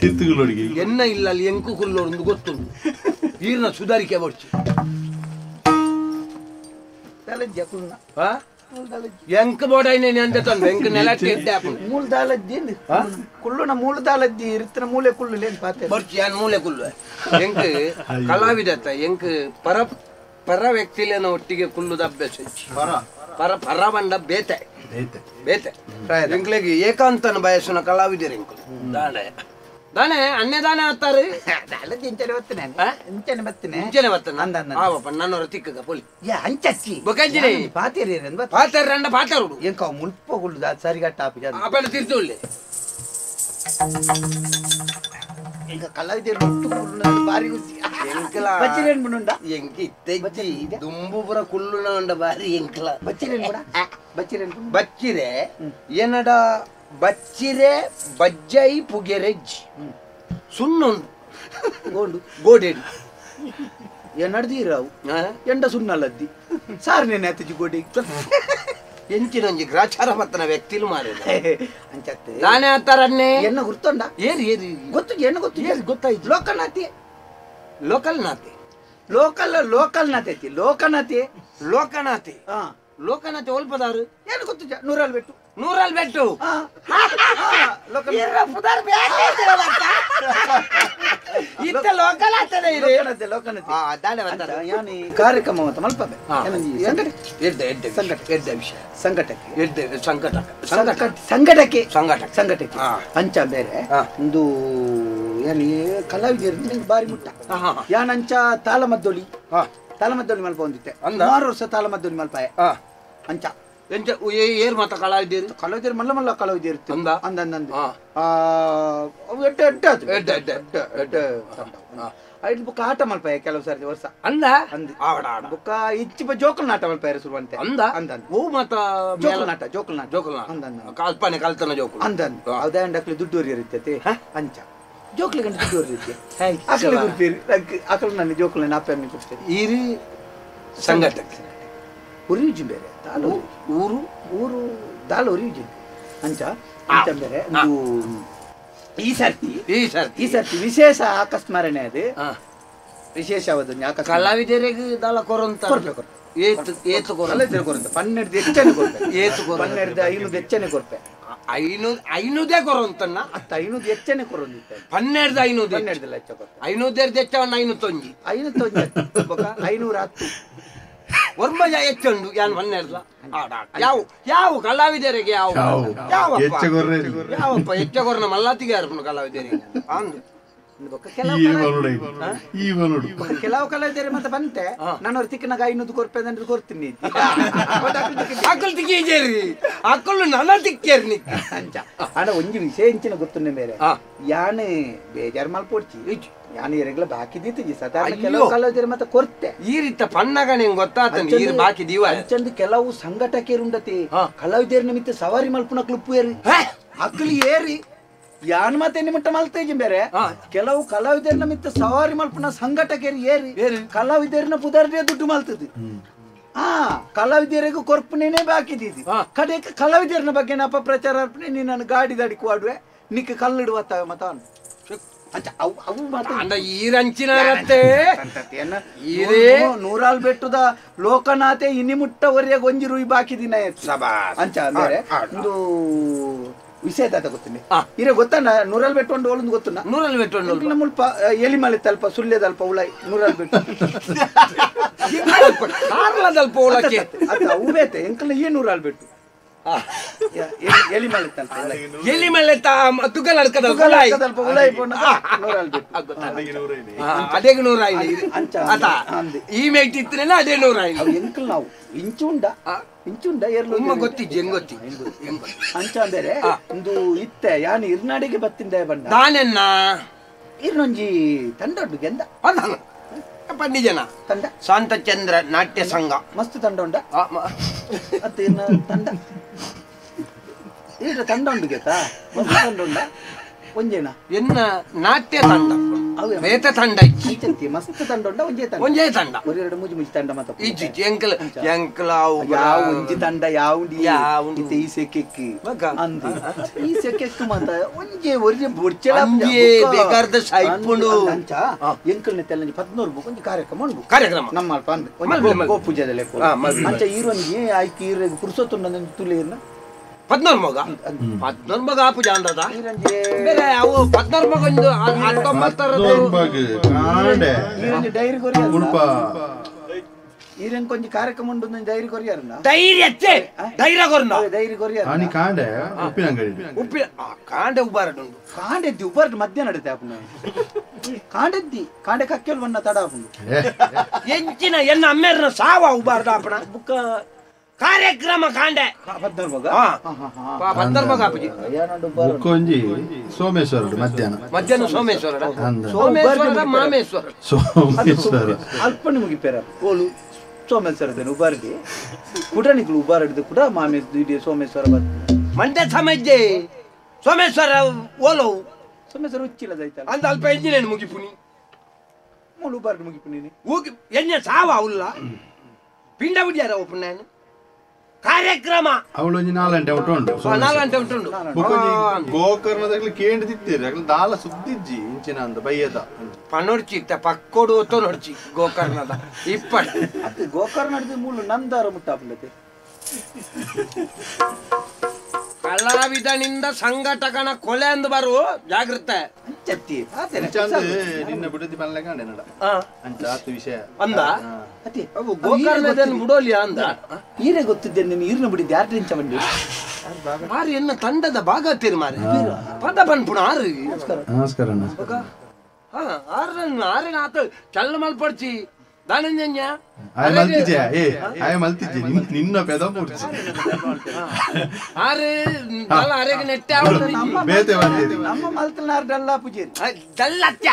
ತಿರ್ತುಗುಲೋಡಿಗೆ ಎನ್ನ ಇಲ್ಲ ಅಲ್ಲಿ ಎಂಕು ಕುಲ್ಲೋಡು ಗೊತ್ತುಂಟು ಈರ್ನ ಸುಧಾರಿಕೆ ಬರ್ಚು ಎಂಕ್ ಬೋಡೈನೆ ಅಂತ ತಂದು ಎಂಕ್ ನೆಲ ಮೂಲದಾಲದ್ದಿ ಕುಳ್ಳುನ ಮೂಲದಾಲದ್ದಿ ಇರ್ತನ ಮೂಲೆ ಕುಳ್ಳು ಏನ್ ಪಾತೆ ಬರ್ಚಿ ಯಾನ್ ಮೂಲೆ ಕುಲ್ಲು ಎಂಕ್ ಕಲಾವಿದತ್ತ ಎಂಕ್ ಪರ ಪರ ವ್ಯಕ್ತಿಲೇನ ಒಟ್ಟಿಗೆ ಕುಲ್ಲುದ ಅಭ್ಯಾಸ ಪರ ಪರ ಪರ ಬಂಡ ಬೇತೆ ಬೇತೆ ಎಂಕ್ಲೆಗೆ ಏಕಾಂತನ ಬಯಸುನ ಕಲಾವಿದರು ಎಂಕು ದಾನೆ ದಾನೆ ಅನ್ನೆ ದಾನೆ ಆತಾರೆ ಇಂಚನೆ ಬತ್ತನೆ ಇಂಚನೆ ಬತ್ತನೆ ಇಂಚನೆ ಬತ್ತನೆ ಆವಪ್ಪ ನನ್ನವರ ತಿಕ್ಕಗ ಪೊಲಿ ಅಂಚಚ್ಚಿ ಬೊಕಂಜಿನಿ ಪಾತೇರಿ ಪಾತೇರಿ ರಂಡ ಪಾತೇರುಡು ಎಂಕ ಮುಲ್ಪ ಕುಳ್ಳುದ ಸರಿಗಟ್ಟ ಆಪಿ ಆಪೆಲ್ಲ ತಿರ್ತುಳ್ಳಿ ಎಂಕ ಕಲಾವಿದರು ಒಟ್ಟು ಕುಳ್ಳುನ ಬಾರಿ ಖುಷಿ ಎಂಕಲ ಬಚ್ಚಿರೇನ್ ಬುನುಂಡ ಎಂಕ ಇತ್ತೆಜ್ಜಿ ದುಂಬುಪುರ ಕುಳ್ಳುನ ಉಂಡ ಬಾರಿ ಎಂಕಲ ಬಚ್ಚಿರೇನ್ ಬುಡ ಬಚ್ಚಿರೇನ್ ಬಚ್ಚಿರೆ ಏನಡ ಬಚ್ಚಿರೆ ಬಜ್ಜೈ ಪುಗೆರೆಜ್ಜಿ ಸುಣ್ಣುಂಡು ಗೋಂಡು ಗೋಡೆಡಿ ಎನ್ನಡ್ದೀರಾವು ಎಂಡ ಸುಣ್ಣಲ್ಲದ್ದಿ ಸಾರ್ ನೆನೆ ಅತ್ತಿಜಿ ಗೋಡೆ ಎಂಚಿನೊಂಜಿ ಗ್ರಾಚಾರ ಮತ್ತನ ವ್ಯಕ್ತಿಲು ಮಾರಿ ಅಂಚತ್ತೆ ನಾನೇ ಆತಾರನ್ನೇ ಎನ್ನ ಗುರ್ತೊಂಡ ಏರಿ ಏರಿ ಗೊತ್ತು ಎನ್ನ ಗೊತ್ತು ಏರಿ ಗೊತ್ತಾಯ್ತು ಲೋಕನಾಥಿ ಲೋಕಲ್ ನಾತಿ ಲೋಕಲ್ ಲೋಕಲ್ ನಾತೈತಿ ಲೋಕನಾಥಿ ಲೋಕನಾಥಿ ಹಾ ಲೋಕನಾಥಿ ಒಲ್ಪದಾರು ಏನು ಗೊತ್ತು ನೂರಲ್ಲಿ ಬೆಟ್ಟು ನೂರಲ್ಲಿ ಬೆಟ್ಟು ಕಾರ್ಯಕ್ರಮ ಮಲ್ಪಬೆ ಸಂಕಟ ಸಂಕಟಕ್ಕೆ ಸಂಕಟ ಸಂಕಟಕ್ಕೆ ಅಂಚ ಬೇರೆ ಒಂದು ಏನು ಕಲಾವಿದರು ಬಾರಿ ಮುಟ್ಟ ಯಾನಂಚ ತಾಳಮದ್ದೊಲಿ ತಾಳಮದ್ದೊಲಿ ಮಲ್ಪ ಹೊಂದಿತ್ತೆ 6 ವರ್ಷ ತಾಳಮದ್ದೊಲಿ ಮಲ್ಪಾಯ ಅಂಚ ಎಂಚ ಏರ್ ಮಾತ ಕಲಾವಿದರು ಕಲಾವಿದರು ಮಲ್ಲ ಮಲ್ಲ ಕಲಾವಿದರು ಅಂದ ಅಂದ ಅಂದ ಎಡ್ಡೆ ಎಡ್ಡೆ ಅದು ಎಡ್ಡೆ ಎಡ್ಡೆ ಎಡ್ಡೆ ಐದು ಬುಕ್ಕ ಆಟ ಮಲ್ಪಾಯ ಕೆಲವು ಸಾರಿ ವರ್ಷ ಅಂದ ಅಂದ ಆಡ ಆಡ ಬುಕ್ಕ ಇಚ್ಚಿಪ ಜೋಕಲ್ ನಾಟ ಮಲ್ಪಾಯ ಶುರುವಂತೆ ಅಂದ ಅಂದ ಓ ಮಾತ ಜೋಕಲ್ ನಾಟ ಜೋಕಲ್ ನಾಟ ಜೋಕಲ್ ನಾಟ ಅಂದ ಅಂದ ಕಲ್ಪನೆ ಕಲ್ತನ ಜೋಕುಲು ಅಂದ ಅಂದ ಅದೇ ಅಂಡಕ್ಲಿ ದುಡ್ಡು ಇರ್ತೈತೆ ಅಂಚ ಜೋಕ್ಲಿ ಗಂಟೆ ದುಡ್ಡು ಇರ್ತೈತೆ ಅಕಲಿ ಗುರ್ಪೀರಿ ಅಕಲು ನನ್ನ ಜೋಕುಲ ಅಪ್ಪೆ ಕೊಡ್ತೇನೆ ಈರಿ ಸಂಘಟಕ್ಕೆ ಉರಿಯುಜಿ ಬೇರೆ ದಾಲು ಊರು ಊರು ದಾಲು ಉರಿಯುಜಿ ಅಂಚ ಅಂಚ ಬೇರೆ ಒಂದು ಈ ಸರ್ತಿ ಈ ಸರ್ತಿ ಈ ಸರ್ತಿ ವಿಶೇಷ ಆಕಸ್ಮರಣೆ ಅದು ವಿಶೇಷವಾದ ಕಲಾವಿದರಿಗೆ ದಾಲ ಕೊರಂತ ಏತು ಏತು ಕಲಾವಿದರು ಕೊರಂತ 12 ಹೆಚ್ಚನೆ ಕೊರ್ಪೆ ಏತು 12 5 ಹೆಚ್ಚನೆ ಕೊರ್ಪೆ 5 5 ಕೊರಂತನ್ನ ಅತ್ತ 5 ಹೆಚ್ಚನೆ ಕೊರೊಂದಿತ್ತ 12 5 12 ಲಕ್ಷ ಕೊರ್ಪೆ 5 ಹೆಚ್ಚವನ್ನ 5 5 510 ಒರ್ಮಜ ಹೆಚ್ಚುಂಡು ಯಾನ್ 12 ಯಾವ ಯಾವ ಕಲಾವಿದರಿಗೆ ಯಾವ ಯಾವಪ್ಪ ಯಾವಪ್ಪ ಹೆಚ್ಚ ಕೊರ್ನ ಮಲ್ಲಾತಿಗೆ ಯಾರು ಕಲಾವಿದರಿಗೆ ಅಂದು ಕೆಲವು ಕಲಾವಿದರು ಮತ್ತೆ ಬಂತೆ ನಾನು ಅವ್ರ ತಿಕ್ಕನಾಗ 500 ಕೊರ್ಪೆ ಅಂದ್ರೆ ಕೊರ್ತೀನಿ ಅಕ್ಕಲು ತಿಕ್ಕೇರಿ ಅಕ್ಕಲು ನನ್ನ ತಿಕ್ಕೇರಿ ಅಂಚ ಅಣ್ಣ ಒಂಜಿ ವಿಷಯ ಇಂಚಿನ ಗೊತ್ತುನ್ನೆ ಬೇರೆ ಯಾನೆ ಬೇಜಾರ್ ಮಲ್ಪೊಡ್ಚಿ ಯಾನು ಎರೆಗ್ಲ ಬಾಕಿ ದೀತಿಜಿ ಸಾಧಾರಣ ಕೆಲವು ಕಲಾವಿದರು ಮತ್ತೆ ಕೊರ್ತೆ ಈ ರೀತ ಪಣ್ಣಗ ನಿಂಗೆ ಗೊತ್ತಾತ ನೀರು ಬಾಕಿ ದೀವ ಅಂಚಂದು ಕೆಲವು ಸಂಘಟಕೇರುಂಡತಿ ಕಲಾವಿದರ ನಿಮಿತ್ತ ಸವಾರಿ ಮಲ್ಪುನ ಕ್ಲುಪ್ಪು ಏರಿ ಅಕ್ಕಲು ಏರಿ ಯಾನ್ ಮತ್ತೆ ನಿಮಿಟ್ಟ ಮಲ್ತೇಜಿ ಬೇರೆ ಕೆಲವು ಕಲಾವಿದರ ನಿಮಿತ್ತ ಸವಾರಿ ಮಲ್ಪುನ ಸಂಘಟಕೇರಿ ಏರಿ ಕಲಾವಿದರನ್ನ ಪುದರ್ದೇ ದುಡ್ಡು ಮಲ್ತದೆ ಆ ಕಲಾವಿದರಿಗೂ ಕೊರ್ಪುನೇನೆ ಬಾಕಿ ದೀದಿ ಕಡೆಗೆ ಕಲಾವಿದರನ ಬಗ್ಗೆ ಅಪಪ್ರಚಾರ ಅರ್ಪಣೆ ನೀನು ನನ್ನ ಗಾಡಿ ದಾಡಿ ಕೊಡುವೆ ನಿಕ್ಕ ಕಲ್ಲಿಡುವ ಮತ ನೂರಾಲ್ ಬೆಟ್ಟದ ಲೋಕನಾಥೆ ಇನಿ ಮುಟ್ಟ ಒರೆಯ ಗೊಂಜಿ ರೂಯಿ ಬಾಕಿ ದಿನ ಅಂಚ ಅಂದ್ರೆ ಒಂದು ವಿಷಯ ತಾತ ಗೊತ್ತಿಲ್ಲ ಇರೇ ಗೊತ್ತಾ ನೂರಾಲ್ ಬೆಟ್ಟು ಒಂದು ಓಲೊಂದು ಗೊತ್ತುನ ನೂರಾಲ್ ಬೆಟ್ಟು ಒಂದು ಮುಲ್ಪ ಎಲಿಮಲೆ ತಲ್ಪ ಸುಳ್ಯದಲ್ಪ ಉಳೈ ನೂರಾಲ್ ಬೆಟ್ಟು ಕಾರ್ಲದಲ್ಪ ಉಳಕ್ಕೆ ಅತ್ತ ಅವು ಬೇತೆ ಎಂಕಲ್ನ ಈ ನೂರಾಲ್ ಬೆಟ್ಟು ಎಲಿಮಲೆ ತಲ್ಪ ಎಲಿಮಲೆ ತುಗಲಡ್ಕದಲ್ಪ ಉಳೈ ನೂರಾಲ್ ಬೆಟ್ಟು ಅದೇ ನೂರಾಯಿನಿ ಅಂಚ ಅತ ಈ ಮೇಟ್ ಇತ್ತನೆಲ್ಲ ಅದೇ ನೂರಾಯಿನಿ ಎಂಕಲ್ ನಾವು ಇಂಚುಂಡ ಇಂಚುಂಡ ಏರ್ಲು ಉಮ್ಮ ಗೊತ್ತಿಜ್ಜಿ ಹೆಂಗ್ ಗೊತ್ತಿ ಅಂಚ ಅಂದರೆ ಒಂದು ಇತ್ತೆ ಯಾನು ಇರ್ನಾಡಿಗೆ ಬತ್ತಿಂದ ಬಣ್ಣ ದಾನೆನ್ನ ಇರ್ನೊಂಜಿ ತಂಡ ಉಂಟು ಗೆಂದ ಪಂಡಿ ಜನ ತಂಡ ಶಾಂತಚಂದ್ರ ನಾಟ್ಯ ಸಂಘ ಮಸ್ತ್ ತಂಡ ಉಂಡ ಅತ್ತ ಇರ್ನ ತಂಡ ಇರ್ನ ತಂಡ ಉಂಟು ಗೆತ್ತಾ ಮಸ್ತ್ ತಂಡ ಉಂಡ ಒಂಜೇನ ಎನ್ನ ನಾಟ್ಯ ತಂಡ ಬೇತ ತಂಡ ಅಂಚಂತಿ ಮಸ್ತ್ ತಂಡ ಉಂಡ ಒಂಜೇ ತಂಡ ಒಂಜೇ ತಂಡ ಒಂದೆರಡು ಮುಜಿ ಮುಜಿ ತಂಡ ಮಾತ ಇಜ್ಜಿ ಎಂಕಲ್ ಎಂಕಲ್ ಯಾವ ಒಂಜಿ ತಂಡ ಯಾವುಂಡಿ ಇತ್ತೆ ಈ ಸೆಕೆಕ್ಕಿ ಅಂದು ಈ ಸೆಕೆಕ್ಕು ಮಾತ ಒಂಜೇ ಒರ್ಜೆ ಬೊಡ್ಚೆಲ ಒಂಜೇ ಬೇಕಾರ್ದ ಸೈಪುಂಡು ಅಂಚ ಎಂಕಲ್ನ ತೆಲ್ಲಂಜಿ 14 ಒಂಜಿ ಕಾರ್ಯಕ್ರಮ ಉಂಡು ಕಾರ್ಯಕ್ರಮ ನಮ್ಮ ಅಲ್ಪ ಅಂದು ಒಂಜಿ ಗೋಪೂಜೆದ ಲೆಕ್ಕ ಅಂಚ ಈರೊಂಜಿ ಆಯ್ಕೆ ಈರೆಗ್ ಪುರ್ಸೊತ್ತುಂಡ ತುಳಿಯನ್ನ 14 ಮಗ 14 ಮಗ ಆಪುಜ ಅಂದದ ಬೇರೆ ಅವು 14 ಮಗ ಒಂದು 19 ಡೈರಿ ಕೊರಿಯ ಈರನ್ ಕೊಂಚ ಕಾರ್ಯಕ್ರಮ ಉಂಟು ಡೈರಿ ಕೊರಿಯಾರನ ಧೈರ್ಯ ಧೈರ್ಯ ಕೊರ್ನ ಡೈರಿ ಕೊರಿಯಾರ ಆನಿ ಕಾಂಡೆ ಉಪ್ಪಿನ ಅಂಗಡಿ ಉಪ್ಪಿನ ಕಾಂಡೆ ಉಬ್ಬಾರಡು ಕಾಂಡೆದ್ದಿ ಉಬ್ಬಾರಡು ಮಧ್ಯಾಹ್ನ ನಡುತ್ತೆ ಆಪುನ ಕಾಂಡೆದ್ದಿ ಕಾಂಡೆ ಕಕ್ಕೆಲ್ ಬಣ್ಣ ತಡ ಆಪುಂಡು ಎಂಚಿನ ಎನ್ನ ಅಮ್ಮೇರ್ನ ಸಾವ ಉಬ್ಬಾರದು ಆಪಣ ಬುಕ್ಕ ಕಾರ್ಯಕ್ರಮ ಕಾಂಡೆ 14 ಮಗ 14 ಮಗ ಆಪುಜಿ ಬುಕ್ಕೊಂಜಿ ಸೋಮೇಶ್ವರ ಮಧ್ಯಾಹ್ನ ಮಧ್ಯಾಹ್ನ ಸೋಮೇಶ್ವರ ಸೋಮೇಶ್ವರ ಮಾಮೇಶ್ವರ ಸೋಮೇಶ್ವರ ಅಲ್ಪಣಿ ಮುಗಿಪೇರ ಓಲು ಸೋಮೇಶ್ವರ ಉಬಾರಡಿ ಕುಡನಿಗಳು ಉಬಾರಡಿದು ಕೂಡ ಮಾಮೇಶ್ವರ ಸೋಮೇಶ್ವರ ಮಂಡ್ಯ ಸಮಜ್ಜೆ ಸೋಮೇಶ್ವರ ಓಲೋ ಸೋಮೇಶ್ವರ ಉಚ್ಚಿಲ್ಲ ದೈತಲ್ಲ ಅಂದ ಅಲ್ಪ ಎಂಜಿನೇನು ಮುಗಿಪುನಿ ಮೂಲು ಉಬಾರಡಿ ಮುಗಿಪುನಿ ಊಗಿ ಎಂಜೆ ಸಾವ ಉಲ್ಲ ಪಿಂಡ ಬಿಡಿಯಾರ ಒಪ್ಪು ನಾನು ಕಾರ್ಯಕ್ರಮ ಅವಳು ಒಂಜಿ 4 ಗಂಟೆ ಉಂಟು 4 ಗಂಟೆ ಉಂಟು ಗೋಕರ್ಣದಾಗಲಿ ಕೇಂದ್ರ ತಿತ್ತೀರಿ ಅಗಲ ದಾಲ ಸುದ್ದಿಜ್ಜಿ ಇಂಚಿನ ಅಂದ ಬಯ್ಯದ ಪನೊಡ್ಚಿ ಇತ್ತ ಪಕ್ಕೋಡು ಒತ್ತು ನೋಡ್ಚಿ ಗೋಕರ್ಣದ ಇಪ್ಪಡ ಅದು ಗೋಕರ್ಣದ ಮೂಲು ನಂದಾರ ಮುಟ್ಟಾಪುಂಡತೆ ಕಲಾವಿದನಿಂದ ಸಂಘಟಕನ ಕೊಲೆ ಅಂದು ಬರು ಜಾಗೃತೆ ಅಂಚತ್ತಿ ನಿನ್ನ ಬಿಡದಿ ಪನ್ಲೆ ಕಾಂಡೆ ನಡ ಅಂಚ ಆತು ವಿಷಯ ಅಂದ ಗೋಕರ್ಣದನ್ನು ಬಿಡೋಲಿಯ ಅಂದ ಈರೆ ಗೊತ್ತಿದ್ದೆ ನೀನು ಈರ್ನ ಬಿಡಿದ್ದೆ ಯಾರು ಇಂಚ ಬಂಡಿ ಆರು ಎನ್ನ ತಂಡದ ಭಾಗ ತೀರ್ಮಾರೆ ಪದ ಪನ್ಪುಣ ಆರು ನಮಸ್ಕಾರ ಹಾ ಆರನ್ನ ಆರನ ಆತ ಚಲ್ಲ ಮಲ್ಪಡ್ಚಿ ದಾನಂಜನ್ಯ ಆಯ ಮಲ್ತಿಜೆ ಏ ಆಯ ಮಲ್ತಿಜೆ ನಿನ್ನ ಪೆದ ಪುಡ್ಚಿ ಆರೆ ದಲ್ಲ ಅರೆಗೆ ನೆಟ್ಟೆ ಆವಡು ಬೇತೆ ಬಂದಿರಿ ನಮ್ಮ ಮಲ್ತನಾರ್ ಡಲ್ಲ ಪೂಜೆ ಡಲ್ಲತ್ಯ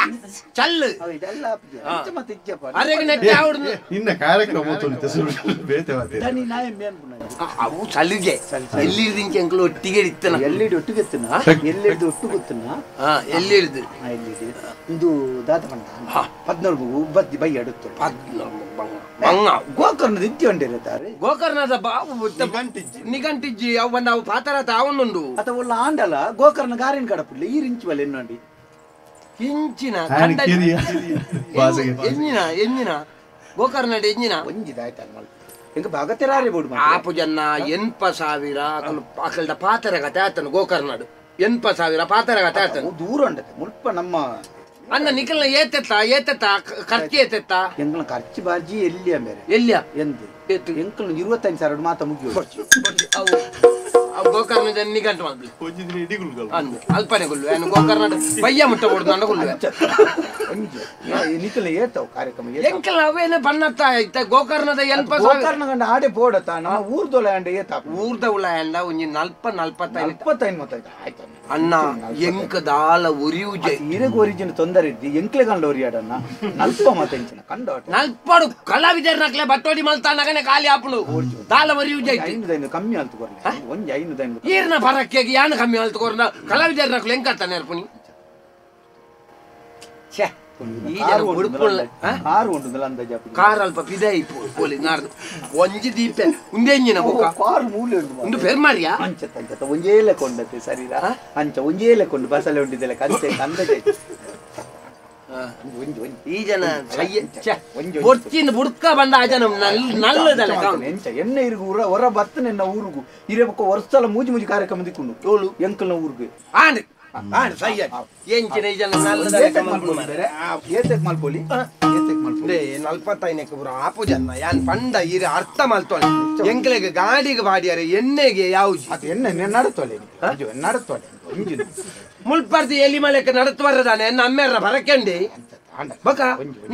ಚಲ್ಲು ಡಲ್ಲ ಪೂಜೆ ಅಂಚ ಮತ್ತೆ ಇಜ್ಜಪ್ಪ ಅರೆಗೆ ನೆಟ್ಟೆ ಆವಡು ನಿನ್ನ ಕಾರ್ಯಕ್ರಮ ತುಳಿತ ಸುಳ್ಳು ಬೇತೆ ಬಂದಿರಿ ದನಿ ನಾಯ ಮೇನ್ ಪುನ ಅವು ಸಲಿಗೆ ಎಲ್ಲಿರ್ದಿಂಚ ಎಂಕಲು ಒಟ್ಟಿಗೆ ಇತ್ತನ ಎಲ್ಲಿಡಿ ಒಟ್ಟಿಗೆ ಇತ್ತನ ಎಲ್ಲಿಡ್ದು ಒಟ್ಟು ಗೊತ್ತನ ಹಾ ಎಲ್ಲಿಡ್ದು ಎಲ್ಲಿಡಿ ಇಂದು ದಾತ ಬಂಡ 14 ಬದ್ದಿ ಬೈ ಅಡುತ್ತು ಬಂಗ ಗೋಕರ್ಣದ ಇತ್ತಿ ಹೊಂಡಿರುತ್ತಾರೆ ಗೋಕರ್ಣದ ಬಾವು ನಿಗಂಟಿಜ್ಜಿ ಅವು ಬಂದ ಅವು ಪಾತರ ತಾವನ್ನುಂಡು ಅಥವಾ ಒಳ್ಳ ಆಂಡಲ ಗೋಕರ್ಣ ಗಾರಿನ ಕಡಪುಡ್ಲೆ ಈ ರಿಂಚು ಬಲೆ ನೋಡಿ ಇಂಚಿನ ಎಂಜಿನ ಎಂಜಿನ ಗೋಕರ್ಣ ಎಂಜಿನ ಒಂಜಿದಾಯ್ತಲ್ಲ ಎಂಕ ಭಾಗತೆರಾರಿ ಬೋಡು ಆಪು ಜನ 80,000 ಅಕಲು ಅಕಲ್ದ ಪಾತರ ಕತೆ ಆತನು ಗೋಕರ್ನಾಡು 80,000 ಪಾತರ ಕತೆ ಆತನು ದೂರ ಉಂಡತೆ ಮುಲ್ಪ ನಮ್ಮ ಅಣ್ಣ ನಿಖಲ್ನ ಏತೆತ್ತ ಏತೆತ್ತ ಖರ್ಚು ಏತೆತ್ತ ಎಂಕಲ್ನ ಖರ್ಚು ಬಾಜಿ ಎಲ್ಲಿಯ ಬೇರೆ ಎಲ್ಲಿಯ ಎಂತ ಎಂಕಲ್ನ 25,000 ಮಾತ ಮುಗಿಯೋ ಅವು ಗೋಕರ್ಣ ನಿಘಂಟು ಮಾಡ್ಲಿ ಅಲ್ಪನೆ ಗುಲ್ಲು ಏನು ಗೋಕರ್ಣ ಬಯ್ಯ ಮುಟ್ಟ ಕೊಡುದು ನನ್ನ ಗುಲ್ಲು ನಿಖಲ್ನ ಏತವು ಕಾರ್ಯಕ್ರಮ ಎಂಕಲ್ ಅವೇನ ಬಣ್ಣತ್ತ ಇತ್ತ ಗೋಕರ್ಣದ 80,000 ಗೋಕರ್ಣ ಗಂಡ ಆಡೆ ಬೋಡತ್ತ ನಮ್ಮ ಊರ್ದೊಲ ಅಂಡ ಏತ ಊರ್ದ ಉಳ ಅಂಡ ಒಂಜಿ 40 45 45 ಮತ್ತ ಆಯ್ತು ಅಣ್ಣ ಎಂಕ ದಾಲ ಒರಿಯುಜೆ ಇರೆಗ್ ಒರಿಜಿನ ತೊಂದರೆ ಇದ್ದಿ ಎಂಕ್ಲೆ ಕಂಡ ಒರಿಯಾಡಣ್ಣ 40 ಮತ್ತ ಇಂಚಿನ ಕಂಡ ನಲ್ಪಡು ಕಲಾವಿದರ್ನಕ್ಲೆ ಬಟ್ಟೋಡಿ ಮಲ್ತಾನಗನೆ ಖಾಲಿ ಆಪುಲು ದಾಲ ಒರಿಯುಜೆ 5 ಕಮ್ಮಿ ಆಲ್ತು ಕೊರ್ಲೆ ಒಂಜಿ 5 ಈರ್ನ ಫರಕ್ಕೆಗೆ ಯಾನ ಕಮ್ಮಿ ಆಲ್ತು ಕೊರ್ನ ಕಲಾವಿದರ್ನಕ್ಲೆ ಎಂಕತ್ತಾನೆ ಅರ್ಪುನಿ ಛೆ ಈ ಜನ ಉಡುಪುಳ್ಳ ಕಾರು ಉಂಟುದಲ್ಲ ಅಂದಾಜು ಕಾರ್ ಅಲ್ಪ ಪಿದೆ ಪೋಲಿ ನಾಡ್ದು ಒಂಜಿ ದೀಪೆ ಉಂದೆಂಜಿನ ಬೊಕ ಕಾರು ಮೂಲೆ ಉಂಟು ಉಂದು ಪೆರ್ಮಾರಿಯಾ ಅಂಚ ಅಂಚ ಒಂಜೇ ಲೆಕ್ಕೊಂಡತೆ ಸರಿರಾ ಅಂಚ ಒಂಜೇ ಲೆಕ್ಕೊಂಡು ಬಸಲೆ ಉಂಡಿದ್ದೆಲ್ಲ ಕಂಚೆ ಅಂದಾಜು ಈ ಜನ ಬೊರ್ಚಿನ ಬುಡ್ಕ ಬಂದ ಆ ಜನ ನಲ್ಲದಲ್ಲ ಎಂಚ ಎಣ್ಣೆ ಇರುಗು ಊರ ಹೊರ ಬತ್ತನೆ ಎನ್ನ ಊರುಗು ಇರಬೇಕು ವರ್ಷಲ ಮೂಜಿ ಮೂಜಿ ಕಾರ್ಯಕ್ರಮ ದಿಕ್ಕೊಂಡು ಏಳು ಎಂಕಲ್ನ ಊರುಗು ಆಂಡ್ ಆಂಡ್ ಸಯ್ಯ ಎಂಚಿನ ಈ ಜನ ಏತಕ್ ಮಲ್ಪೊಲಿ ಏತಕ್ ಮಲ್ಪೊಲಿ 45 ಪೂರ ಆಪು ಜನ ಯಾನ್ ಪಂಡ ಇರ ಅರ್ಥ ಮಲ್ತೊಳೆ ಎಂಕ್ಲೆಗ್ ಗಾಡಿಗೆ ಬಾಡಿಯಾರೆ ಎಣ್ಣೆಗೆ ಯಾವುದು ಅದು ಎಣ್ಣೆ ನಡತೊಳೆ ನಡತೊಳೆ ಮುಲ್ಪರ್ತಿ ಎಲಿ ಮಲೆಕ್ಕೆ ನಡತು ಬರದಾನೆ ಎನ್ನ ಅಮ್ಮೆರ್ನ ಬರಕೆಂಡಿ ಬಕ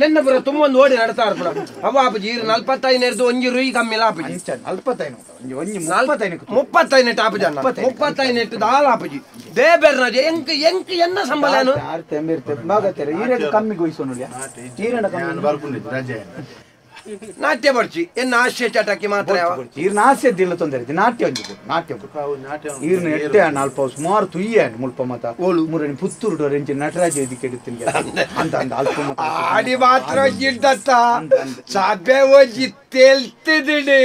ನೆನ್ನ ಪುರ ತುಂಬೊಂದು ಓಡಿ ನಡತಾ ಇರ್ಪುಣ ಅವ ಆಪುಜಿ ಇರು 45 ಎರ್ದು ಒಂಜಿ ರುಯಿ ಕಮ್ಮಿ ಆಪುಜಿ 45 ಒಂಜಿ 35 35 ಆಪುಜಿ ಅಣ್ಣ 35 ದಾಲ ಆಪುಜಿ ದೇಬೆರ್ನಜೆ ಎಂಕ್ ಎಂಕ್ ಎನ್ನ ಸಂಬಳನು ಕಮ್ಮಿ ಗೊಯ್ಸೋನುಲ್ಯ ಈರಣ ಕಮ್ಮಿ ನಾಟ್ಯ ಬರ್ಚಿ ಎನ್ನ ಹಾಸ್ಯ ಚಟಕ್ಕೆ ಮಾತ್ರ ಈರ್ನ ಹಾಸ್ಯ ದಿಲ್ಲ ತೊಂದರೆ ಇತ್ತು ನಾಟ್ಯ ಒಂಜಿ ನಾಟ್ಯ ಈರ್ನ ಎಟ್ಟೆ ಅಲ್ಪ ಸುಮಾರು ತುಯ್ಯ ಮುಲ್ಪ ಮಾತ ಓಳು ಮುರಣಿ ಪುತ್ತೂರು ಡೊರೆಂಚಿ ನಟರಾಜ ಇದಕ್ಕೆ ಎಡುತ್ತಿಲ್ಲ ಅಂತ ಅಂತ ಅಲ್ಪ ಆಡಿ ಮಾತ್ರ ಗಿಡ್ದತ್ತ ಸಭೆ ಒಂಜಿ ತೆಲ್ತಿದಿಡಿ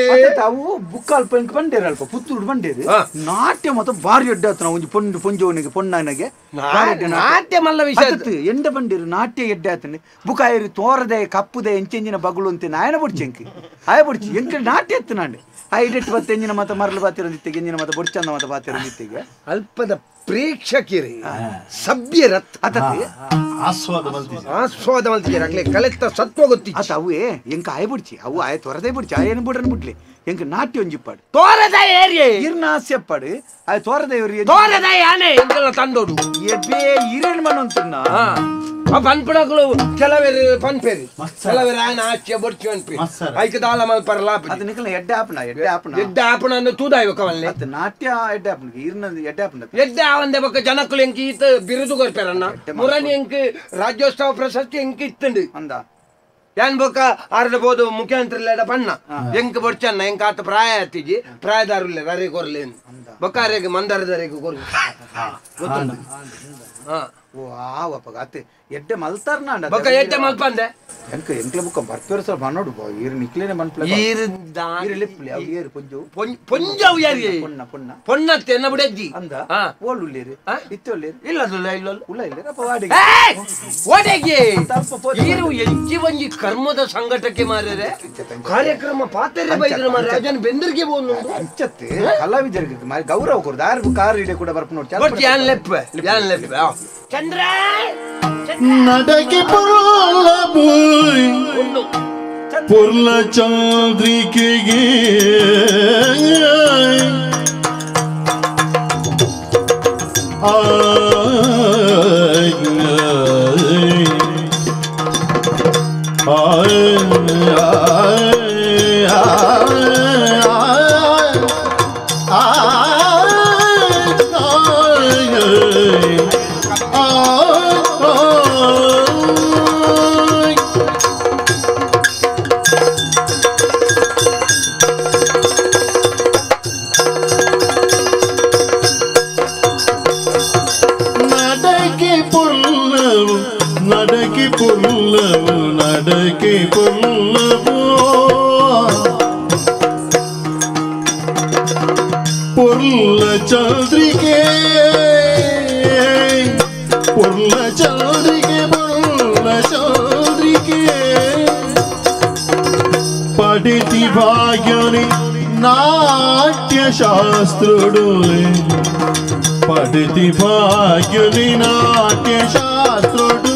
ಅವು ಬುಕ್ ಅಲ್ಪ ಇಂಕ್ ಬಂಡೇರು ಅಲ್ಪ ಪುತ್ತೂರು ಬಂಡೇರು ನಾಟ್ಯ ಮಾತ್ರ ಭಾರಿ ಎಡ್ಡೆ ಆತನ ಒಂಜಿ ಪೊಂಡು ಪೊಂಜೋನಿಗೆ ಪೊಣ್ಣನಿಗೆ ನಾಟ್ಯ ಮಲ್ಲ ವಿಷಯ ಎಂಡ ಬಂಡೇರು ನಾಟ್ಯ ಎಡ್ಡೆ ಆತನೆ ಬುಕಾಯರಿ ತೋರದೆ ಕಪ್ಪುದೆ ಎಂಚೆಂಜಿನ ಬಗುಳು ಅಂತ ನಾಯನ ಬೊಡ್ಚಿ ಎಂಕ್ ಆಯ ಬೊಡ್ಚಿ ಎಂಕ್ ನಾಟ್ಯ ಎತ್ತು ನಾಂಡೆ ಆ ಇಡೆಟ್ಟು ಬತ್ತೆ ಎಂಜಿನ ಮಾತ ಮರಳು ಬಾತಿರೋದಿತ್ತೆಗೆ ಎಂಜಿನ ಮಾತ ಬೊಡ್ಚಂದ ಮಾತ ಬಾತಿರೋದಿತ್ತೆಗೆ ಅಲ್ಪದ ಪ್ರೇಕ್ಷಕಿರಿ ಸಭ್ಯರತ್ ಅತತಿ ಆಸ್ವಾದ ಮಲ್ತಿಜಿ ಆಸ್ವಾದ ಮಲ್ತಿಜಿ ಅಕ್ಲೆ ಕಲೆತ್ತ ಸತ್ವ ಗೊತ್ತಿ ಅತ ಅವು ಎಂಕ ಆಯ ಬೊಡ್ಚಿ ಅವು ಆಯ ತೋರದೆ ಬೊಡ್ಚಿ ಆಯ ಏನು ಬುಡನ್ ಬಿಡ್ಲಿ ಎಂಕ್ ನಾಟ್ಯ ಒಂಜಿಪ್ಪಾಡು ತೋರದ ಏರಿಯೆ ಇರ್ನ ಆಸ್ಯಪ್ಪಾಡು ಆಯ ತೋರದ ಏರಿಯೆ ತೋರದ ಯಾನೆ ಎಂಕಲ್ನ ತಂಡೋಡು ಎಬೆ ಇರೇನ್ ಮನಂತನ್ನ ಆ ಪನ್ಪುಣಕುಲು ಕೆಲವೇರು ಪನ್ಪೇರಿ ಕೆಲವೇರು ಆಯನ ಆಚ್ಯ ಬೊಡ್ಚಿ ಪನ್ಪೇರಿ ಐಕ ದಾಲ ಮಲ್ಪರಲ ಅದು ನಿಕಲ್ನ ಎಡ್ಡೆ ಆಪಣ ಎಡ್ಡೆ ಆಪಣ ಎಡ್ಡೆ ಆಪಣ ಅಂದು ತೂದಾಯ್ವ ಕವಲ್ಲೆ ಅದು ನಾಟ್ಯ ಎಡ್ಡೆ ಆಪಣ ಇರ್ನ ಎಡ್ಡೆ ಆಪಣ ಎಡ್ಡೆ ಆವಂದೆ ಬೊಕ್ಕ ಜನಕುಲು ಎಂಕ್ ಈತ ಬಿರುದು ಕೊರ್ಪೇರಣ್ಣ ಮುರನಿ ಎಂಕ್ ರಾಜ್ಯೋತ್ಸವ ಪ್ರಶಸ್ತಿ ಎಂಕ್ ಇತ್ತುಂಡು ಅಂದ ಯಾನ್ ಬೊಕ್ಕ ಆರ್ಡ ಬೋದು ಮುಖ್ಯಮಂತ್ರಿ ಬಣ್ಣ ಎಂಕ್ ಬೊಡ್ಚಣ್ಣ ಎಂಕ್ ಆತ ಪ್ರಾಯ ಆತಿಜಿ ಪ್ರಾಯದಾರುಲ್ಲೆ ಅರೆ ಕೊರ್ಲೇನು ಬೊಕ್ಕ ಅರೆಗೆ ಮಂದಾರದರೆಗೆ ಕೊರ್ಲು ಗೊತ್ತುಂಡು ಹಾ ಓ ಆವಪ್ಪ ಅತ್ತೆ ಎಡ್ಡೆ ಮಲ್ತಾರ್ನ ಬೊಕ್ಕ ಎಡ್ಡೆ ಮಲ್ಪಂದೆ ಎಂಕ ಎಂಕ್ಲೆ ಬುಕ್ಕ ಬರ್ಪೇರು ಸ್ವಲ್ಪ ನೋಡು ಈರು ನಿಕ್ಲೇನೆ ಮನ್ಪ್ಲೆ ಈರು ಈರು ಲೆಪ್ಪುಲೆ ಅವು ಏರು ಪೊಂಜು ಪೊಂಜವು ಯಾರಿಗೆ ಪೊಣ್ಣ ಪೊಣ್ಣ ಪೊಣ್ಣತ್ತೆ ಎನ್ನ ಬಿಡೆಜ್ಜಿ ಅಂದ ಓಳು ಉಳ್ಳೇರು ಇತ್ತೆ ಉಳ್ಳೇರು ಇಲ್ಲ ಇಲ್ಲ ಉಲ್ಲ ಇಲ್ಲ ಅಪ್ಪ ವಾಡಿಗೆ ಓಡೆಗೆ ಈರು ಎಂಚಿ ಒಂಜಿ ಕರ್ಮದ ಸಂಘಟಕ್ಕೆ ಮಾರ್ರೆ ಕಾರ್ಯಕ್ರಮ ಪಾತೆರೆ ಬೈದ್ರ ಮಾರ್ರೆ ಅಜನ್ ಬೆಂದರ್ಗೆ ಬೋನು ಅಂಚತ್ತೆ ಕಲಾವಿದರಿಗೆ ಮಾರಿ ಗೌರವ ಕೊಡುದು ಆರು ಕಾರ್ ಇಡೆ ಕೂಡ ಬರ್ಪ ನೋಡಿ ಬಟ್ ಯಾನ್ ಲೆಪ್ಪೆ ಯಾನ್ ಲೆಪ್ಪೆ ಚಂದ್ರ நடக்கி பொருள போய் பொருள சந்திரிக்கையே நடக்கி பொருளவோ பொருள சந்திரிகே ಪೊರ್ಲ ಚಂದ್ರಿಕೆ ಪೊರ್ಲ ಚಂದ್ರಿಕೆ ಪಡಿತಿ ಭಾಗ್ಯನಿ ನಾಟ್ಯಶಾಸ್ತ್ರುಡು ಪಡಿತಿ ಭಾಗ್ಯನಿ ನಾಟ್ಯಶಾಸ್ತ್ರುಡು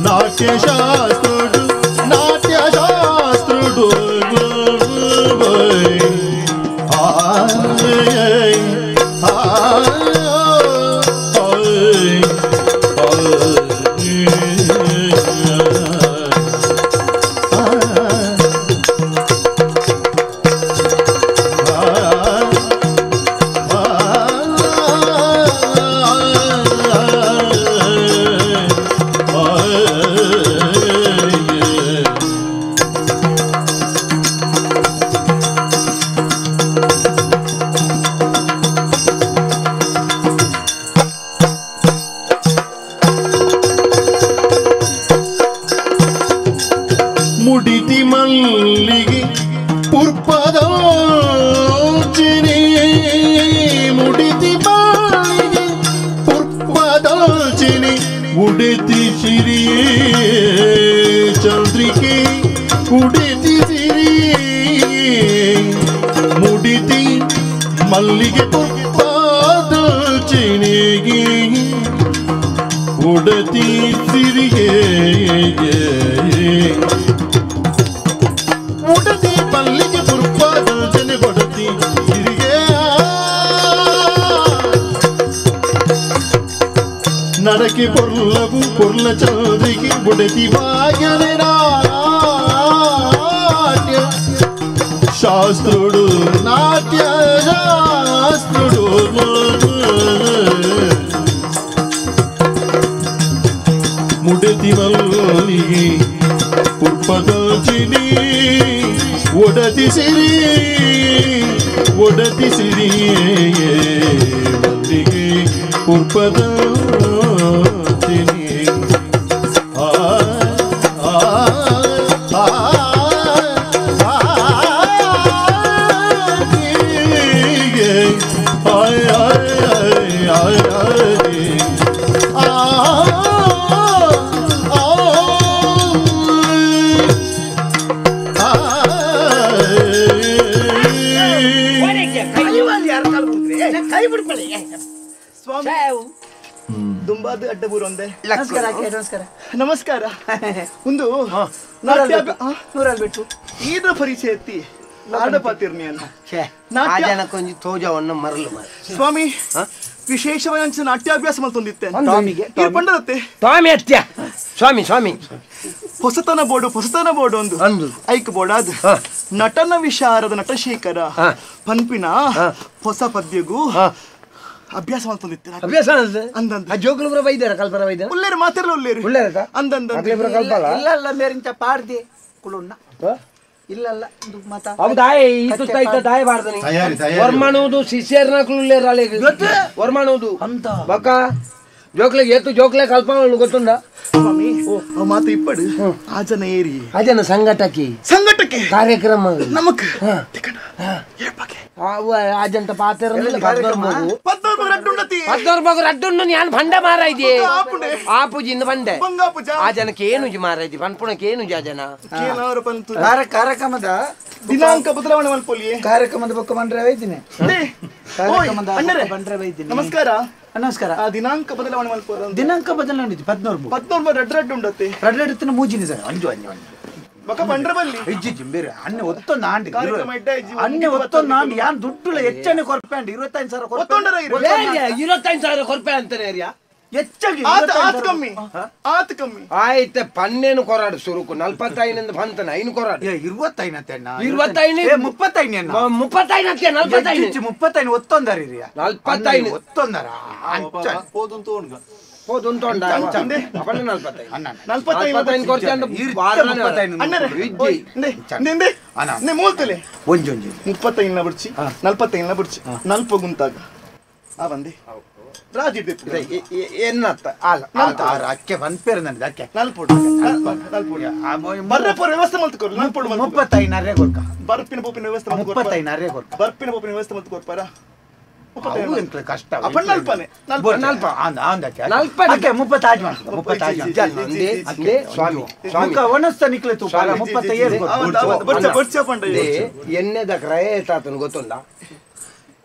ನಾಟ್ಯಶಾಸ್ತ್ರುಡು ನಾಟ್ಯಶಾಸ್ತ್ರುಡು ಮುಡಿತಿ ಮಲ್ಲಿಗೆ ಪುರ್ಪದೋಚಿನಿ ಮುಡಿತಿ ಮಲ್ಲಿಗೆ ಪುರ್ಪದೋಚಿನಿ ಉಡಿತಿ ಸಿರಿಯೇ ಚಂದ್ರಿಕೆ ಉಡಿತಿ ಸಿರಿಯೇ ಮುಡಿತಿ ಮಲ್ಲಿಗೆ ಪುರ್ಪದೋಚಿನಿಗೆ ಉಡತಿ ಸಿರಿಯೇ ಉಡತಿ ಮಲ್ಲಿಗೆ ಪುರ್ಪದೋಚಿನಿ ಕೊಡತಿ ಸಿರಿಗೆ ನರಕಿ ಪೊರ್ಲವು ಪೊರ್ಲ ಚಂದ್ರಿಗೆ ಉಡತಿ ಭಾಗ್ಯನೆ ನಾಟ್ಯ ಶಾಸ್ತ್ರುಡು ನಾಟ್ಯ ಶಾಸ್ತ್ರುಡು ಮುಡತಿ ಮಲ್ಲಿಗೆ ಪುರ್ಪದೋಚಿನಿ ಒಡತಿ ಸಿರಿ ಒಡತಿ ಸಿರಿ ಮಲ್ಲಿಗೆ ಪುರ್ಪದೋಚಿನಿ ಆ ಆ ಆ ದುಂಬಾದ ಅಡ್ಡಬೂರೊಂದೆ. ನಮಸ್ಕಾರ ನಮಸ್ಕಾರ ನಮಸ್ಕಾರ. ಒಂದು ನೂರಲ್ಬಿಟ್ಟು ಈದ್ರ ಪರಿಚಯ ಎತ್ತಿ ಆಡಪಾತಿರ್ನಿ ತೋಜವನ್ನು ಮರಲು ಸ್ವಾಮಿ ವಿಶೇಷವಾಗಿ ನಾಟ್ಯಾಭ್ಯಾಸ ಮಲ್ತೊಂದಿತ್ತೆ ಪಂಡರತ್ತೆ ಸ್ವಾಮಿ ಅತ್ಯ ಸ್ವಾಮಿ ಸ್ವಾಮಿ ಹೊಸತನ ಬೋರ್ಡು ಹೊಸತನ ಬೋರ್ಡು ಒಂದು ಅಂದು ಐಕ್ ಬೋರ್ಡ್ ಅದು ನಟನ ವಿಶಾರದ ನಟಶೇಖರ ಪನ್ಪಿನ ಹೊಸ ಪದ್ಯಗೂ ಅಭ್ಯಾಸ ಮಲ್ತೊಂದಿತ್ತೆ. ಅಭ್ಯಾಸ ಅಂದಂದ ಆ ಜೋಕುಲು ಪುರ ಬೈದಾರ ಕಲ್ಪರ ಬೈದಾರ ಉಲ್ಲೇರು ಮಾತಿರಲ್ಲ ಉಲ್ಲೇರು ಉಲ್ಲೇರ ಅಂದಂದ ಕಲ್ಪಲ್ಲ ಇಲ್ಲ ಇಲ್ಲ ಮೇರಿಂಚ ಪಾಡ್ದೆ ಕುಲುಣ್ಣ ಇಲ್ಲ ಇಲ್ಲ ಮಾತಾ ಹೌದಾಯ್ ಈ ತುತ್ತ ಇತ್ತ ದಾಯ ಬಾರ್ದನಿ ತಯಾರಿ ತಯಾರಿ ವರ್ಮಾಣುವುದು ಶಿಷ್ಯರ್ನ ಕುಲುಲ್ಲೇರು ಅಲೆಗೆ ವರ್ಮಾಣುವುದು ಅಂತ ಬಕ್ಕ ಜೋಕ್ಲೆ ಏತು ಜೋಕ್ಲೆ ಕಲ್ಪನಗಳು ಗೊತ್ತುಂಡ ಸ್ವಾಮಿ ಅವ ಮಾತು ಇಪ್ಪಡು ಆ ಜನ ಏರಿ ಆ ಜನ ಸಂಘಟಕಿ ಸಂಘಟಕ್ಕೆ ಕಾರ್ಯಕ್ರಮ ನಮಕ್ ಆ ಜಂತ ಪಾತ್ರ ರಡ್ಡುಂಡು ನಾನು ಬಂಡೆ ಮಾರ ಇದೆ ಆಪುಜಿಂದ ಬಂಡೆ ಆ ಜನಕ್ಕೆ ಏನು ಮಾರ ಇದೆ ಪನ್ಪುಣಕ್ಕೆ ಏನು ಆ ಜನ ಕಾರ್ಯಕ್ರಮದ ದಿನಾಂಕ ಬದಲಾವಣೆ ಮಲ್ಪೊಲಿಯೇ ಕಾರ್ಯಕ್ರಮದ ಬೊಕ್ಕ ಬಂದ್ರೆ ವೈದಿನಿ ಬಂದ್ರೆ ವೈದಿನಿ. ನಮಸ್ಕಾರ ನಮಸ್ಕಾರ. ಆ ದಿನಾಂಕ ಬದಲಾವಣೆ ಮಲ್ಪೋದ ದಿನಾಂಕ ಬದಲಾವಣೆ 14 14 ರಡ್ಡು ರಡ್ಡು ಉಂಡತ್ತೆ ರಡ್ಡು ರಡ್ಡು ಮೂಜಿನಿ ಸರ್ ಅಂಜು ಅಂಜು ಅಂಜು ಬಕ ಬಂಡ್ರ ಬಲ್ಲಿ ಇಜ್ಜಿ ಬೇರೆ ಅಣ್ಣೆ ಒತ್ತೊಂದು ಆಂಡಿ ಕಾರ್ಯಕ್ರಮ ಇಡ್ಡ ಇಜ್ಜಿ ಅಣ್ಣೆ ಒತ್ತೊಂದು ಆಂಡಿ ಯಾನ್ ದುಡ್ಡುಲ ಹೆಚ್ಚನೆ ಕೊರ್ಪೆ ಅಂಡಿ 25,000 ಒತ್ತೊಂಡರ 25,000 ಕೊರ್ಪೆ ಅಂತಾನೆ ಏರಿಯಾ ಹೆಚ್ಚಾಗಿ ಆತ ಕಮ್ಮಿ ಆತ ಕಮ್ಮಿ ಆಯ್ತ ಪನ್ನೇನು ಕೊರಾಡು ಸುರುಕು 45 ಬಂತನ ಐನು ಕೊರಾಡು 25 ಅಣ್ಣ 25 35 ಅಣ್ಣ 35 ಅತ್ತೆ 45 35 ಒತ್ತೊಂದರಿ 45 ಒತ್ತೊಂದರ ಪೋದುಂತು ಉಂಡ ಪೋದುಂತು ಉಂಡ ಅವನ 45 ಅಣ್ಣ 45 ಕೊರ್ಚಂಡು 35 ಅಣ್ಣರೆ ಇಂದೆ ಇಂದೆ ಅಣ್ಣ ಮೂಲ್ತಲೆ ಒಂಜಿ ಒಂಜಿ 35 ನ ಬುಡ್ಚಿ 45 ನ ಬುಡ್ಚಿ ನಲ್ಪ ಗುಂತಾಗ ಆ ಬಂದೆ ರಾಜಿ ಎನ್ನತ್ತ ಅಲ್ಲ ಅಕ್ಕೆ ಬಂದ್ಪೇರು ನನಗೆ ಅಕ್ಕೆ ನಲ್ಪೋಡು ನಲ್ಪೋಡು ಬರ್ರಪೋರ ವ್ಯವಸ್ಥೆ ಮಲ್ತುಕೊರು ನಲ್ಪೋಡು 35 ಅರೆ ಕೊರ್ಕ ಬರ್ಪಿನ ಪೋಪಿನ ವ್ಯವಸ್ಥೆ 35 ಅರೆ ಕೊರ್ಕ ಬರ್ಪಿನ ಪೋಪಿನ ವ್ಯವಸ್ಥೆ ಮಲ್ತುಕೊರ್ಪಾರ ಕಷ್ಟ ಎಣ್ಣೆದ ಕ್ರಯ ಎತ್ತಾತನು ಗೊತ್ತುಂಡ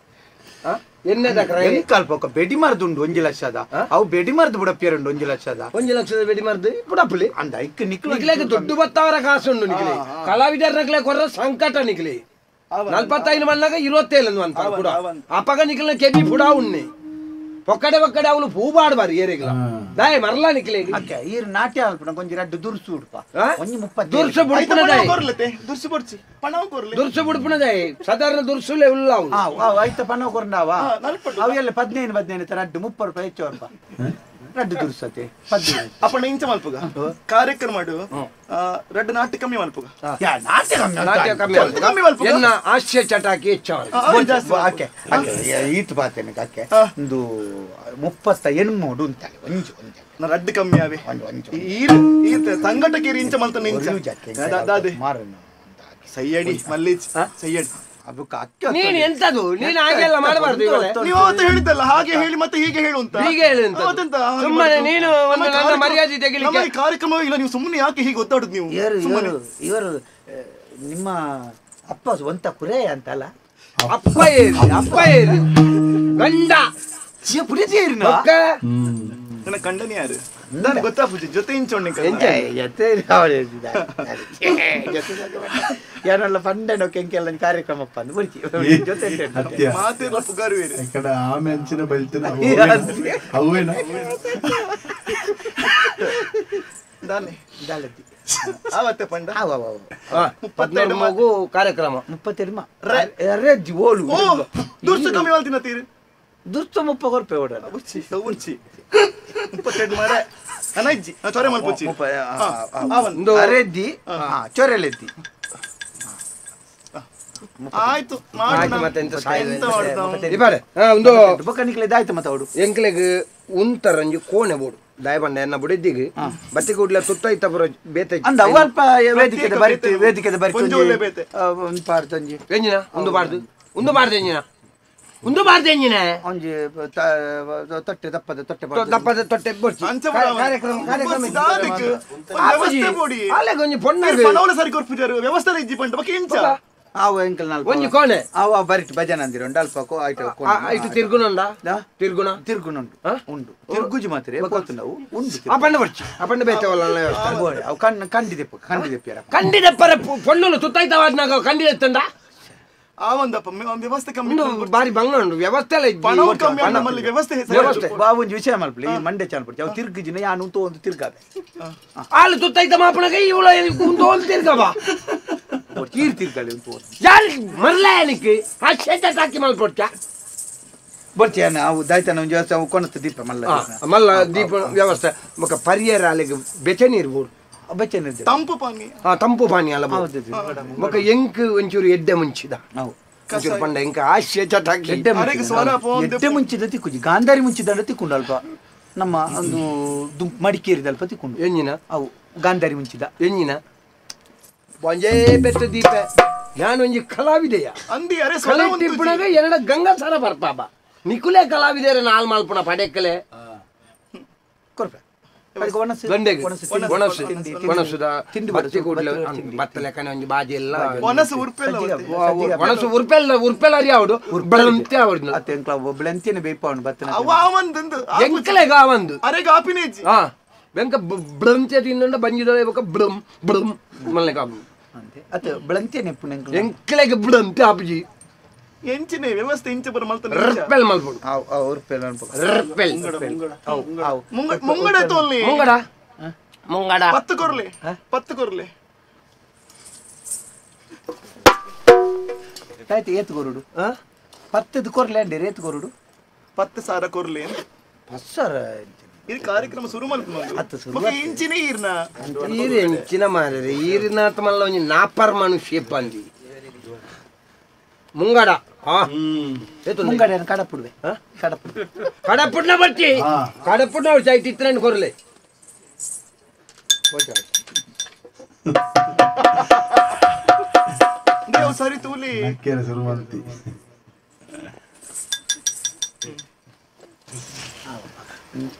ಎಣ್ಣೆದ ಕ್ರಯ ಕಲ್ಪ ಬೆಡಿ ಮರದುಂಡು 1 ಲಕ್ಷದ ಅವು ಬೆಡಿ ಮರದು ಬುಡಪ್ಪಿಯರುಂಡು 1 ಲಕ್ಷದ 1 ಲಕ್ಷದ ಬೆಡಿ ಮರದು ಬುಡಪ್ಪಲಿ ಅಂದ ಐಕ್ ನಿಕ್ಲೆಗ್ ದುಡ್ಡು ಬತ್ತವರ ಕಾಸುಂಡು ನಿಕ್ಲೆ ಕಲಾವಿದರ ನಕ್ಲೆ ಕೊರ್ರ ಸಂಕಟ ನಿಕ್ಲೆ 45 ಮಣ್ಣಾಗ 27 ಅಂತ ಕೂಡ ಅಪಗ ನಿಕ್ಲ ಕೆಬಿ ಪುಡ ಉಣ್ಣೆ ಒಕ್ಕಡೆ ಒಕ್ಕಡೆ ಅವನು ಪೂ ಬಾಡ್ಬಾರು ಏರಿಗ್ಲ ದಾಯ ಮರಲ ನಿಕ್ಲೆ ಅಕ್ಕೆ ಈರ್ ನಾಟ್ಯ ಅಲ್ಪನ ಕೊಂಜಿ ರಡ್ಡು ದುರ್ಸು ಉಡ್ಪ ಒಂಜಿ 30 ದುರ್ಸು ಬುಡ್ಪುನ ಕೊರ್ಲತೆ ದುರ್ಸು ಬೊಡ್ಚಿ ಪಣವು ಕೊರ್ಲೆ ದುರ್ಸು ಬುಡ್ಪುನ ದಾಯ ಸಾಧಾರಣ ದುರ್ಸುಲೆ ಉಲ್ಲ ಅವನು ಆ ಐತ ಪಣವು ಕೊರ್ನಾವ ಅವೆಲ್ಲ 15 15 ರಡ್ಡು 30 ರೂಪಾಯಿ ಹೆಚ್ಚು ಅಲ್ಪ ರಡ್ಡು ದುರ್ಸತೆ 15 ಅಪ್ಪಣ ಇಂಚ ಮಲ್ಪುಗ ಕಾರ್ಯಕ್ರಮ ಮಾಡು ರಡ್ಡು ನಾಟ್ಯ ಕಮ್ಮಿ ಮಲ್ಪುಗ ಯಾ ನಾಟ್ಯ ಕಮ್ಮಿ ಕಮ್ಮಿ ಮಲ್ಪುಗ ಎನ್ನ ಹಾಸ್ಯ ಚಟಾಕಿ ಹೆಚ್ಚು ಆಕೆ ಆಕೆ ಈತ ಬಾತೇನೆ ಆಕೆ ಒಂದು 38 ಉಂಟಾಳೆ ಒಂಜಿ ಒಂಜಿ ರಡ್ಡು ಕಮ್ಮಿ ಆವೆ ಈರ್ ಈರ್ ಸಂಘಟಕೀರ್ ಇಂಚ ಮಲ್ತನ ಇಂಚ ದಾದೆ ಮಾರನ ಸಯ್ಯಡಿ ಮಲ್ಲಿಚ್ ಸಯ್ಯಡಿ ನೀನು ಎಂತದು ನೀನು ಹಾಗೆಲ್ಲ ಮಾಡಬಾರ್ದು. ನೀವು ಅವತ್ತು ಹೇಳಿದ್ದಲ್ಲ ಹಾಗೆ ಹೇಳಿ ಮತ್ತೆ ಹೀಗೆ ಹೇಳು ಅಂತ, ಹೀಗೆ ಹೇಳು ಅಂತ ಸುಮ್ಮನೆ ನೀನು ಒಂದು ನನ್ನ ಮರ್ಯಾದೆ ತೆಗಿಲಿಕ್ಕೆ ಕಾರ್ಯಕ್ರಮ ಇಲ್ಲ. ನೀವು ಸುಮ್ಮನೆ ಯಾಕೆ ಹೀಗೆ ಒತ್ತಾಡುದು ನೀವು? ಇವರು ಇವರು ನಿಮ್ಮ ಅಪ್ಪ ಸ್ವಂತ ಕುರೆ ಅಂತಲ್ಲ, ಅಪ್ಪ ಏರಿ ಅಪ್ಪ ಏರಿ ಗಂಡ ನನ್ನ ಕಂಡನಿ ಯಾರು ನಾನು ಗೊತ್ತಾ ಪೂಜೆ ಜೊತೆ ಇಂಚೊಣ್ಣೆ ಯಾರಲ್ಲ ಪಂಡನ ಕೆಂಕೆಲ್ಲ ಕಾರ್ಯಕ್ರಮ ಅಂದು ಜೊತೆ ಆಮೆ ಅಂಚಿನ ಬೈಲ್ತಿನ ಆವತ್ತೆ ಪಂಡ ಮಗು ಕಾರ್ಯಕ್ರಮ 32 ಓಲು ದುರ್ಸು ಕಮ್ಮಿ ವಾಲ್ತಿನ ತೀರು ದುರ್ಸು 30 ರೂಪಾಯಿ ಓಡಲ್ಲ 32 ಮಾರೆ ಅನಜ್ಜಿ ಚೊರೆ ಮಲ್ಪುಚ್ಚಿ ಅರೆದ್ದಿ ಚೊರೆಲೆದ್ದಿ ಆಯ್ತು ಇದಾಯ್ತು ಮತ್ತೆ ಅವಡು ಎಂಕ್ಲೆಗ್ ಉಂತರಂಜಿ ಕೋಣೆ ಬೋಡು ದಯಬಂಡ ಎನ್ನ ಬುಡಿದ್ದಿಗೆ ಬತ್ತಿ ಕೂಡ್ಲೆ ಸುತ್ತ ಇತ್ತ ಪುರ ಬೇತೆ ಅಂದ ಅಲ್ಪ ವೇದಿಕೆದ ಬರಿತು ವೇದಿಕೆದ ಬರಿತು ಒಂದು ಪಾರ್ದು ಎಂಜಿನ ಒಂದು ಬಾರ್ದು ಒಂದು ಬಾರ್ದು ಎಂಜಿನ ಒಂದು ಬಾರ್ದು ಎಂಜಿನ ಒಂಜಿ ತೊಟ್ಟೆ ದಪ್ಪದ ತೊಟ್ಟೆ ದಪ್ಪದ ತೊಟ್ಟೆ ಬೋಡ್ಚಿ ಕಾರ್ಯಕ್ರಮ ಕಾರ್ಯಕ್ರಮ ಅಲ್ಲೆಗ್ ಒಂಜಿ ಪೊಣ್ಣಗ್ ಸರಿ ಕೊರ್ಪುಜಾರು ವ್ಯವಸ್ಥೆ ಇಜ್ಜಿ ಪಂಡ ಬೊಕ ಎಂಚ ಆವು ಎಂಕಲ್ ನಾಲ್ ಒಂಜಿ ಕೋಣೆ ಆವು ಬರಿಟ್ ಭಜನೆ ಅಂದಿರುಂಡು ಅಲ್ಪ ಐಟ ಐಟು ತಿರ್ಗುನುಂಡ ತಿರ್ಗುಣ ತಿರ್ಗುನುಂಡು ಉಂಡು ತಿರ್ಗುಜಿ ಮಾತ್ರ ಪೋತುಂಡವು ಉಂಡು ಅಪಂಡ ಬರ್ಚಿ ಅಪಂಡ ಬೇತವಲ್ಲ ಅವು ಕಣ್ಣು ಕಂಡಿದೆಪ್ಪ ಕಂಡಿದೆಪ್ಪಿಯರ ಕಂಡಿದೆಪ್ಪರ ಪೊಣ್ಣುಲು ತುತ್ತಾಯ್ತವಾದ್ನಾಗ ಕಂಡಿದೆತ್ತಂಡ ಆ ಒಂದಪ್ಪ ವ್ಯವಸ್ಥೆ ಕಮ್ಮಿ ಬಾರಿ ಬಂಗ್ಲ ಉಂಡು ವ್ಯವಸ್ಥೆ ಎಲ್ಲ ಕಮ್ಮಿ ನಮ್ಮಲ್ಲಿ ವ್ಯವಸ್ಥೆ ವ್ಯವಸ್ಥೆ ಬಾವುಂಜಿ ವಿಷಯ ಮಲ್ಪಲಿ ಈ ಮಂಡೆ ಚಾನ್ಪಡ್ತಿ ಅವು ತಿರ್ಗುಜಿನ ಯಾನು ಉಂತು ಒಂದು ತಿರ್ಗಾವೆ ಆಳು ತುತ್ತಾಯ್ತ ಮಾಪನಗ ಇವಳ ಉಂತು ಒಂದು ತಿರ್ಗವ ತೀರ್ ತಿರ್ಗಾಳೆ ಉಂಟು ಯಾರು ಮರ್ಲಾಯನಿಕ್ಕೆ ಆ ಶೇಟ ತಾಕಿ ಮಲ್ಪೊಡ್ಚ ಬರ್ತೀಯ ಅವು ದಾಯ್ತಾನ ಒಂದು ವ್ಯವಸ್ಥೆ ಅವು ಕೊನತ್ತು ದೀಪ ಮಲ್ಲ ಮಲ್ಲ ದೀಪ ವ್ಯವಸ್ಥೆ ಮಕ್ಕ ಪರಿಯರ ಅಲ್ಲಿಗೆ ಬೆಚೆ ನೀರು ಬೋಡು ಬೆಚ್ಚೆ ನೀರು ತಂಪು ಪಾನಿ ತಂಪು ಪಾನಿ ಅಲ್ಲ ಮಕ್ಕ ಎಂಕ್ ಒಂಚೂರು ಎಡ್ಡೆ ಮುಂಚಿದ ಒಂಚೂರು ಪಂಡ ಎಂಕ್ ಆಶೆ ಚಟಾಕಿ ಎಡ್ಡೆ ಎಡ್ಡೆ ಮುಂಚಿದ ತಿಕ್ಕುಜಿ ಗಾಂಧಾರಿ ಮುಂಚಿದ ತಿಕ್ಕೊಂಡು ಅಲ್ಪ ನಮ್ಮ ಒಂದು ಮಡಿಕೇರಿದ ಅಲ್ಪ ತಿಕ್ಕೊಂಡು ಎಂಜಿನ ಅವು ಗಾಂಧಾರಿ ಮುಂಚಿದ ಎಂಜಿನ ಒಂಜೇ ಬೆಟ್ಟ ದೀಪ ನಾನು ಒಂಜಿ ಕಲಾವಿದೆಯ ಅಂದಿ ಅರೆ ಕಲೆ ತಿಪ್ಪುನಾಗ ಎರಡ ಗಂಗಾಸಾರ ಬರ್ಪಾಬ ನಿಕುಲೆ ಕಲಾವಿದೆಯರ ನಾಲ್ ಮಾಲ್ಪುಣ ಪಡೆಕ್ಕಲೆ ಕೊರ್ಪೆ ಗಂಡೆಗೆ ಒಣಸು ಒಣಸುದ ಬತ್ತಿ ಕೂಡಲೇ ಬತ್ತ ಲೆಕ್ಕನೆ ಒಂಜಿ ಬಾಜಿ ಎಲ್ಲ ಒಣಸು ಉರ್ಪೆಲ್ಲ ಒಣಸು ಉರ್ಪೆಲ್ಲ ಉರ್ಪೆಲ್ಲ ಅರಿ ಅವಡು ಬೆಳಂತೆ ಅವಡು ಅತ್ತೆ ಎಂಕ್ಲ ಬೆಳಂತೆನೆ ಬೇಯ್ಪವನು ಬತ್ತನ ಎಂಕಲೆಗ ಒಂದು ಅರೆ ಗಾಪಿನೇಜಿ ಹಾ ಬೆಂಕ ಬ್ಳಂತೆ ತಿಂದ ಬಂಜಿದ ಬೊಕ ಬ್ಳಂ ಬ್ಳಂ ಮಲ್ಲೆ ಕಾಪು ಅಂತೆ ಅತ್ತೆ ಬ್ಳಂತೆನೆ ಪುಣೆಂಕಲ ಎಂಕಲೆಗೆ ಬ್ಳಂತೆ ಆಪುಜಿ ಎಂಚಿನೆ ವ್ಯವಸ್ಥೆ ಇಂಚ ಬರ ಮಲ್ತನ ರ್ಪೆಲ್ ಮಲ್ಪುಡು ಆವ್ ಆವ್ ಉರ್ಪೆಲ್ ಅನ್ಪು ರ್ಪೆಲ್ ಆವ್ ಆವ್ ಮುಂಗಡ ತೋಲ್ನಿ ಮುಂಗಡ ಮುಂಗಡ 10 ಕೊರ್ಲೆ 10 ಕೊರ್ಲೆ ಆಯ್ತು ಏತ್ ಕೊರುಡು 10 ಕೊರ್ಲೆ ಅಂಡೆ ರೇತ್ ಕೊರುಡು 10,000 ಕೊರ್ಲೆ 10,000 ಇದು ಕಾರ್ಯಕ್ರಮ ಶುರು ಮಲ್ಪುನು ಬೊಕ ಇಂಚಿನೆ ಈರ್ನ ಈರ್ ಎಂಚಿನ ಮಾರ್ರೆ ಈರಿನಾತ ಮಲ್ಲ ಒಂಜಿ ನಾಪರ್ ಮನುಷ್ಯ ಪಂದಿ ಮುಂಗಡ ಮುಂಗಡ ಕಡಪುಡುವೆ ಕಡಪುಡು ಕಡಪುಡ್ನ ಬರ್ತಿ ಕಡಪುಡ್ನ ಐತಿ ಇತ್ತರನ್ನು ಕೊರ್ಲೆ ದೇವ್ ಸರಿ ತೂಲಿ ಶುರು ಮಾಡ್ತಿ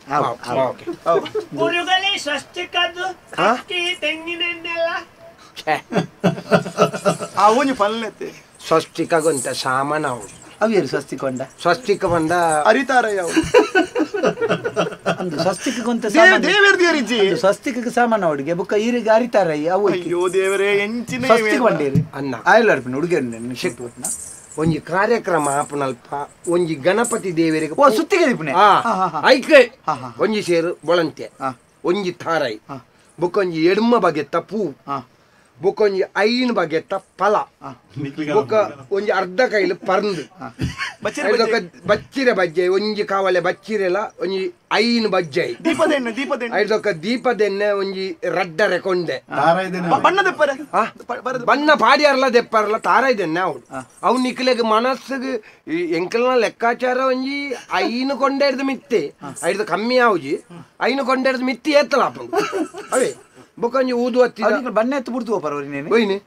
Okay ಗುರುಗಳೇ ಸ್ವಸ್ತಿಕದ್ದು ಅಕ್ಕಿ ತೆಂಗಿನೆಣ್ಣೆಲ್ಲ ಅವನು ಪಲ್ಲೆತ್ತೆ ಸ್ವಸ್ತಿಕಗೊಂತ ಸಾಮಾನ ಅವು ಅವೇರು ಸ್ವಸ್ತಿಕೊಂಡ ಸ್ವಸ್ತಿಕ ಬಂದ ಅರಿತಾರ ಯಾವ ಅಂದು ಸ್ವಸ್ತಿಕಗೊಂತ ದೇವೇರ್ ದೇವರಿಜ್ಜಿ ಸ್ವಸ್ತಿಕ ಸಾಮಾನ ಅವಡಿಗೆ ಬುಕ್ಕ ಈರಿಗೆ ಅರಿತಾರ ಅವು ಅಯ್ಯೋ ದೇವರೇ ಎಂಚಿನ ಸ್ವಸ್ತಿಕ ಬಂಡೇರಿ ಅನ್ನ ಆಯ್ಲಾರ್ಪಿನ ಹುಡುಗ ಶಿಟ್ಟು ಒಂಜಿ ಕಾರ್ಯಕ್ರಮ ಆಪುನಲ್ಪ ಒಂಜಿ ಗಣಪತಿ ದೇವರಿಗೆ ಓ ಸುತ್ತಿಗೆ ದೀಪನೆ ಐಕೆ ಒಂಜಿ ಸೇರು ಬೊಳಂತೆ ಒಂಜಿ ತಾರೈ ಬುಕ್ಕೊಂಜಿ ಎಡ್ಮ ಬಗೆತ್ತ ಪೂ ಬುಕ್ಕೊಂಜಿ ಐನ್ ಬಗೆತ್ತ ಫಲ ಬುಕ್ಕ ಒಂಜಿ ಅರ್ಧ ಕೈಲು ಪರ್ಂದು ಬಚ್ಚಿರೆ ಬಜ್ಜೆ ಒಂಜಿ ಕಾವಲೆ ಬಚ್ಚಿರೆಲ ಒಂಜಿ ಐನ್ ಬಜ್ಜೆ ದೀಪದೆಣ್ಣೆ ದೀಪದೆಣ್ಣೆ ಐದೊಕ್ಕ ದೀಪದೆಣ್ಣೆ ಒಂಜಿ ರಡ್ಡರೆ ಕೊಂಡೆ ಬಣ್ಣ ದೆಪ್ಪರೆ ಬಣ್ಣ ಪಾಡಿಯಾರಲ್ಲ ದೆಪ್ಪರಲ್ಲ ತಾರೈದೆಣ್ಣೆ ಅವಳು ಅವು ನಿಕ್ಲೆಗ್ ಮನಸ್ಸಿಗೆ ಎಂಕಲ್ನ ಲೆಕ್ಕಾಚಾರ ಒಂಜಿ ಐನು ಕೊಂಡೆ ಹಿಡ್ದು ಮಿತ್ತೆ ಐದು ಕಮ್ಮಿ ಆವುಜಿ ಐನು ಕೊಂಡೆ ಹಿಡ್ದು ಮಿತ್ತಿ ಏತ್ತಲ ಅವೇ ಬೊಕೊಂಜಿ ಊದು ಹತ್ತಿ ಬಣ್ಣ ಎತ್ತು ಬಿಡ್ತು ಪರವರಿ ಒಯ್ನೆ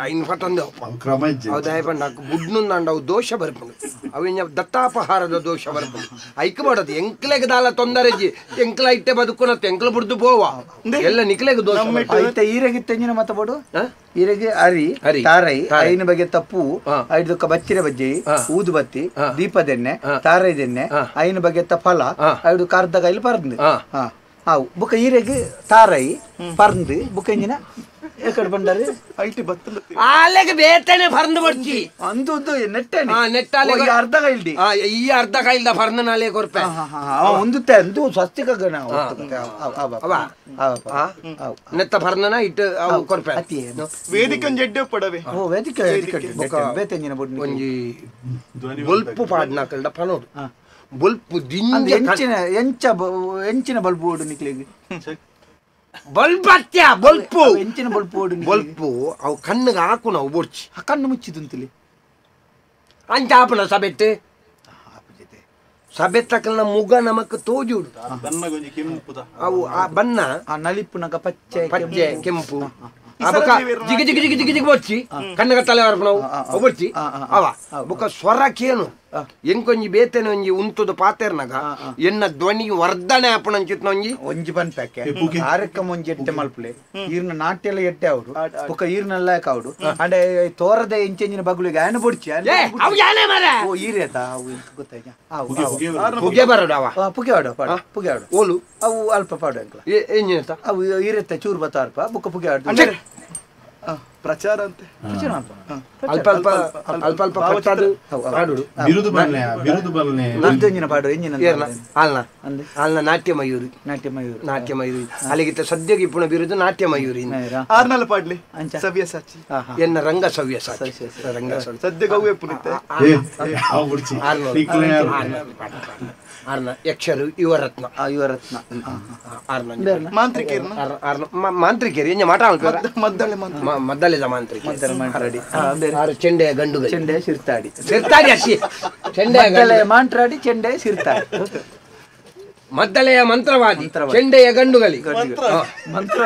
ಐನ್ ಫತಂದೆ ಅವು ದಯಪಂಡ ಬುಡ್ನುಂದಾಂಡ ಅವು ದೋಷ ಬರ್ಪುಂಡು ಅವು ಇಂಜ ದತ್ತಾಪಹಾರದ ದೋಷ ಬರ್ಪುಂಡು ಐಕ್ ಮಾಡೋದು ಎಂಕ್ಲೆಗ್ ದಾಲ ತೊಂದರೆ ಜಿ ಎಂಕ್ಲ ಇಟ್ಟೆ ಬದುಕುನತ್ತು ಎಂಕ್ಲ ಬುಡ್ದು ಪೋವ ಎಲ್ಲ ನಿಕ್ಲೆಗ್ ದೋಷ ಐತೆ ಈರೆಗಿತ್ತೆಂಜಿನ ಮತ ಬೋಡು ಈರೆಗೆ ಅರಿ ತಾರೈ ಐನ ಬಗ್ಗೆ ತಪ್ಪು ಐದಕ್ಕ ಬಚ್ಚಿರೆ ಬಜ್ಜಿ ಊದು ಬತ್ತಿ ದೀಪದೆಣ್ಣೆ ತಾರೈದೆಣ್ಣೆ ಐನ ಬಗ್ಗೆ ಫಲ ಐದು ಕಾರ್ದ ಕೈಲಿ ಪರಂದು ಹಾವು ಬುಕ್ಕ ಈರೆಗೆ ತಾರೈ ಪರಂದು ಬುಕ್ಕ ಇಂಜಿನ ಎಕಡೆ ಬಂಡಾರೆ IT ಬತ್ತಲ ಆಲೆಗೆ ಬೇತನೆ ಪರಂದು ಬಡ್ಚಿ ಅಂದು ನೆಟ್ಟನೆ ನೆಟ್ಟಾಲೆ ಅರ್ಧ ಕೈಲ್ಡಿ ಈ ಅರ್ಧ ಕೈಲ್ದ ಪರಂದು ನಾಲೆ ಕೊರ್ಪೆ ಒಂದುತ್ತೆ ಅಂದು ಸ್ವಸ್ತಿಕ ನೆತ್ತ ಪರಂದನ ಇಟ್ಟು ಅವು ಕೊರ್ಪೆ ವೇದಿಕೆ ಒಂಜಿ ಎಡ್ಡೆ ಪಡವೆ ಓ ವೇದಿಕೆ ಬೇತೆಂಜಿನ ಬೊಡ್ಡು ಒಂಜಿ ಬೊಲ್ಪು ಪಾಡ್ನಾಕಲ್ಡ ಪನೋಡು ಬೊಲ್ಪು ದಿಂಜ ಎಂಚಿನ ಎಂಚ ಎಂಚಿನ ಬಲ್ಪು ಓಡು ನಿಕ್ಲೆಗ್ ಬಲ್ಪ್ ಅತ್ಯ ಬೊಲ್ಪು ಎಂಚಿನ ಬಲ್ಪು ಓಡು ಬೊಲ್ಪು ಅವು ಕಣ್ಣಿಗೆ ಹಾಕು ನಾವು ಬೊಡ್ಚಿ ಕಣ್ಣು ಮುಚ್ಚಿದುಂತಲಿ ಅಂಚ ಆಪುನ ಸಬೆಟ್ಟು ಸಬೆತ್ತಕಲ್ನ ಮುಗ ನಮಕ್ ತೋಜುಡು ಅವು ಆ ಬಣ್ಣ ನಲಿಪುನಗ ಪಚ್ಚೆ ಪಚ್ಚೆ ಕೆಂಪು ಬೊಕ್ಕ ಜಿಗಿ ಜಿಗಿ ಜಿಗಿ ಜಿಗಿ ಜಿಗಿ ಬೊಡ್ಚಿ ಕಣ್ಣಗ ತಲೆ ನಾವು ಅವು ಬೊಡ್ಚಿ ಅವ ಬೊಕ್ಕ ಸ್ವರಕ್ಕೇನು ಎಂಕೊಂಜಿ ಬೇತನೆ ಒಂಜಿ ಉಂತುದು ಪಾತೆರ್ನಗ ಎನ್ನ ಧ್ವನಿ ವರ್ಧನೆ ಆಪುನಂಚಿತ್ನ ಒಂಜಿ ಒಂಜಿ ಪನ್ಪಕ್ಕೆ ಕಾರ್ಯಕ್ರಮ ಒಂಜಿ ಎಟ್ಟೆ ಮಲ್ಪುಲೆ ಈರ್ನ ನಾಟ್ಯ ಎಲ್ಲ ಎಟ್ಟೆ ಅವರು ಬೊಕ್ಕ ಈರ್ನೆಲ್ಲ ಅವಡು ಅಂಡೆ ತೋರದ ಎಂಚೆಂಜಿನ ಬಗ್ಲಿಗೆ ಆಯನ ಬೊಡ್ಚಿ ಓ ಈರೇತ ಅವು ಗೊತ್ತಾಯ್ತಾ ಪುಗೆ ಬರೋಡು ಅವ ಪುಗೆ ಆಡು ಪಾಡು ಪುಗೆ ಆಡು ಓಲು ಅವು ಅಲ್ಪ ಪಾಡು ಅಂಕಲ ಎಂಜಿನ ಅವು ಈರೆತ್ತ ಚೂರು ಬತ್ತ ಅಲ್ಪ ಬೊಕ್ಕ ಪುಗೆ ಆಡು ಪ್ರಚಾರ ಅಂತೆ ಅಲ್ಪ ಅಲ್ಪ ಅಲ್ಪ ಅಲ್ಪ ಕಟ್ಟಾದು ಪಾಡುಡು ಬಿರುದು ಬಲ್ಲೆ ಬಿರುದು ಬಲ್ಲೆ ಬಿರುದು ಪಾಡು ಎಂಜಿನ ಆಲ್ನ ಆಲ್ನ ನಾಟ್ಯ ಮಯೂರಿ ನಾಟ್ಯ ಮಯೂರಿ ನಾಟ್ಯ ಮಯೂರಿ ಅಲ್ಲಿಗಿತ್ತ ಸದ್ಯಕ್ಕೆ ಇಪ್ಪುಣ ಬಿರುದು ನಾಟ್ಯ ಮಯೂರಿ ಆರ್ನಲ್ ಪಾಡ್ಲಿ ಸವ್ಯಸಾಚಿ ಎನ್ನ ರಂಗ ಸವ್ಯಸಾಚಿ ರಂಗ ಸದ್ಯ ಗೌವೆ ಪುನಿತೆ ಆರ್ನ ಯಕ್ಷರು ಯುವರತ್ನ ಯುವರತ್ನ ಆರ್ನ ಮಾಂತ್ರಿಕೇರ್ನ ಮಾಂತ್ರಿಕೇರಿ ಎಂಜ ಮಾಟ ಮದ್ದಳೆ ಮದ್ದಳೆದ ಮಾಂತ್ರಿಕ ಆರು ಚೆಂಡೆಯ ಗಂಡುಗಳು ಚೆಂಡೆ ಸಿರ್ತಾಡಿ ಸಿರ್ತಾಡಿ ಅಕ್ಕಿ ಚೆಂಡೆಯ ಮಾಂಟ್ರಾಡಿ ಚೆಂಡೆ ಸಿರ್ತಾಡಿ ಮದ್ದಳೆಯ ಮಂತ್ರವಾದಿ ಚೆಂಡೆಯ ಗಂಡುಗಲಿ ಮಂತ್ರ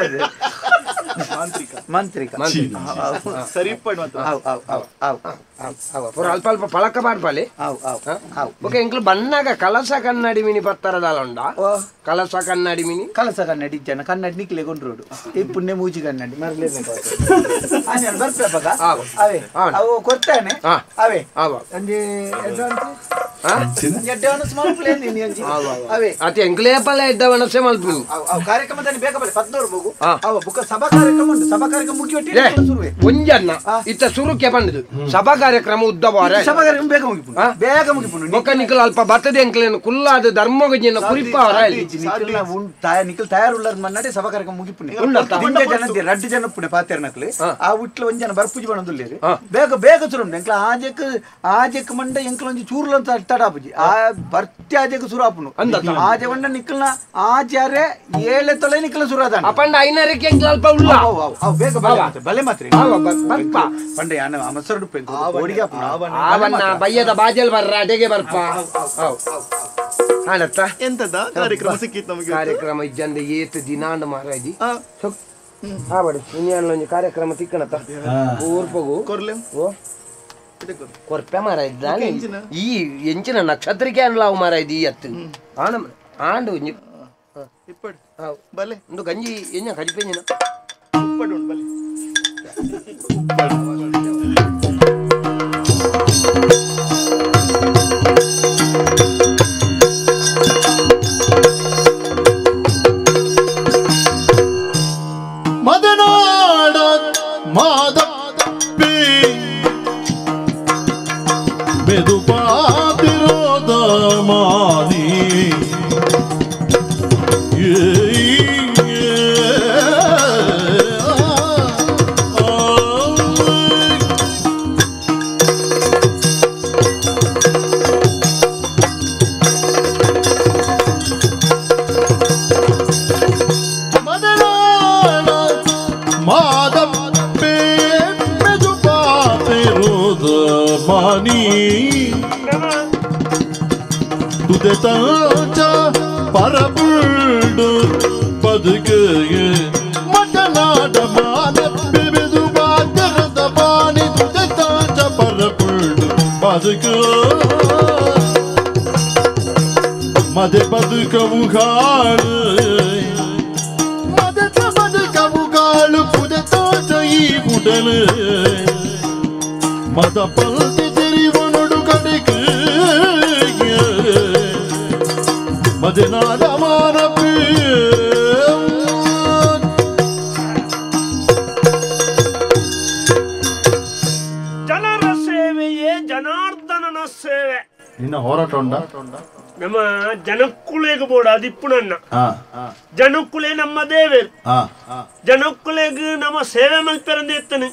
ಮಾಂತ್ರಿಕ ಸರಿ ಅಲ್ಪ ಅಲ್ಪ ಪಳಕ ಪಾಡ್ಪಾಲೆ ಓಕೆ ಎಂಕ್ಲು ಬಣ್ಣಾಗ ಕಲಸ ಕನ್ನಡಿ ಮಿನಿ ಪತ್ತರದಾಲುಂಡ ಕಲಸ ಕನ್ನಡಿ ಮಿನಿ ಕಲಸ ಕನ್ನಡಿ ಜನ ಕನ್ನಡಿ ನಿಕ್ಲೆ ಕೊಂಡ್ರೋಡು ಈ ಪುಣ್ಯ ಮೂಜಿ ಕನ್ನಡಿ ಮರಲೇ ಬರ್ಪೆ ಅವೇ ಅವು ಕೊಡ್ತಾನೆ ಅವೇ ಅಂಜಿ ಅಡ್ವಾನ್ಸ್ ಮಲ್ಪುಲೆ ಅವೇ ಅತಿ ಎಂಕ್ಲೇ ಪಲ್ಲೆ ಅಡ್ವಾನ್ಸೇ ಮಲ್ಪುನಿ ಕಾರ್ಯಕ್ರಮದಲ್ಲಿ ಬೇಗ ಬಲೆ ಪತ್ನೂರು ಹೋಗು ಅವ ಬುಕ್ಕ ಸಭಾ ಕಾರ್ಯಕ್ರಮ ಉಂಟು ಸಭಾ ಕಾರ್ಯಕ್ರಮ ಮುಗಿಯೊಟ್ಟಿ ಶುರುವೆ ಒಂಜನ್ನ ಇತ್ತ ಸುರುಕೆ ಬಂದದು ಸಭಾ ಕಾರ್ಯಕ್ರಮ ಉದ್ದವಾರ ಸಭಾ ಕಾರ್ಯಕ್ರಮ ಬೇಗ ಮುಗಿಪುನು ಬೇಗ ಮುಗಿಪುನು ಬೊಕ್ಕ ನಿಕಲ್ ಅಲ್ಪ ಬರ್ತದೆ ಎಂಕ್ಲೇನು ಕುಲ್ಲಾದ ಧರ್ಮಗಜಿನ ಕುರಿಪ ಅವರ ನಿಖಲ್ ತಯಾರುಳ್ಳರ್ ಮನ್ನಡೆ ಸಭಾ ಕಾರ್ಯಕ್ರಮ ಮುಗಿಪುನಿ ಜನ ರಡ್ಡು ಜನ ಪುಣೆ ಪಾತೆರ್ನಕ್ಲೆ ಆ ಉಟ್ಲ ಒಂಜನ ಜನ ಬರ್ಪುಜಿ ಬಣದುಲ್ಲೇರಿ ಬೇಗ ಬೇಗ ಸುರು ಎಂಕ್ಲ ಆಜೆಕ್ ಆಜೆಕ್ ಮಂಡ ಎಂಕ್ಲ ಒಂಜಿ ಚೂರ್ಲಂತ ತಡಾಪುಜಿ ಆ ಬರ್ತಿ ಆಜೆಕ್ ಸುರಾಪುನು ಆಜೆ ಮಂಡ ನಿಖಲ್ನ ಆಚಾರೆ ಏಳೆ ತೊಲೆ ನಿಖಲ ಸುರಾದ ಅಪಂಡ ಐನರಕ್ಕೆ ಎಂಕ್ಲ ಅಲ್ಪ ಉಳ್ಳ ಬೇಗ ಬಲೆ ಮಾತ್ರ ಬರ್ಪ ಪಂಡ ಯಾನ ಅಮಸರಡು ಆವನ್ನ ಬಯ್ಯದ ಬಾಜಲ್ ಬರ್ರ ಅಡೆಗೆ ಬರ್ಪ ಹಾಳತ್ತ ಎಂತದ ಕಾರ್ಯಕ್ರಮ ಸಿಕ್ಕಿತ್ತು ನಮಗೆ ಕಾರ್ಯಕ್ರಮ ಇಜ್ಜಂದ ಏತು ದಿನಾಂಡ ಮಾರಾಜಿ ಹಾ ಬಡಿ ಇನ್ಯಾನ್ ಕಾರ್ಯಕ್ರಮ ತಿಕ್ಕಣತ್ತ ಊರ್ಪಗು ಕೊರ್ಲೆ ಓ ಕೊರ್ಪೆ ಮಾರಾಯ್ದಾನೆ ಈ ಎಂಚಿನ ನಕ್ಷತ್ರಕ್ಕೆ ಅನ್ಲಾವು ಮಾರಾಯ್ದು ಈ ಅತ್ತು ಆನ ಆಂಡು ಒಂಜಿ ಇಪ್ಪಡು ಬಲೆ ಉಂದು ಗಂಜಿ ಎಂಜ ಕಜಿಪೆಂಜಿನ ಉಪ್ಪಡು ಉಂಡು ಬಲೆ ಮದನಾಡ ಮಾದಪ್ಪಿ ಮೆದುಪಾತಿರೋದ ಮಾನಿ ತುದೆತಾಚ ಪರಬುಳ್ಡು ಬದುಕಿಗೆ ಮಟನಾಡ ಮಾನಪ್ಪಿ ಬೆದು ಬಾತರದ ಬಾಣಿ ತುದೆತಾಚ ಪರಬುಳ್ಡು ಬದುಕು ಮದೆ ಬದುಕವು ಗಾಳು ಮದೆ ಬದುಕವು ಗಾಳು ಪುದೆತಾಚ ಈ ಉಡಲು ಮದ ಪಲ್ತಿ ತೆರಿವನುಡು ಕಡೆಗೆ ಮದನಾಡ ಮಾನಪಿ ಜನರ ಸೇವೆಯೇ ಜನಾರ್ದನನ ಸೇವೆ. ನಿನ್ನ ಹೋರಾಟ ಉಂಡ ನಮ್ಮ ಜನಕ್ಕುಲೆಗೆ ಬೋಡ ಅದಿಪ್ಪುನನ್ನ ಜನಕ್ಕುಲೆ ನಮ್ಮ ದೇವೇರು ಜನಕ್ಕುಲೆಗ್ ನಮ್ಮ ಸೇವೆ ಮಲ್ಪೆರಂದು ಎತ್ತನು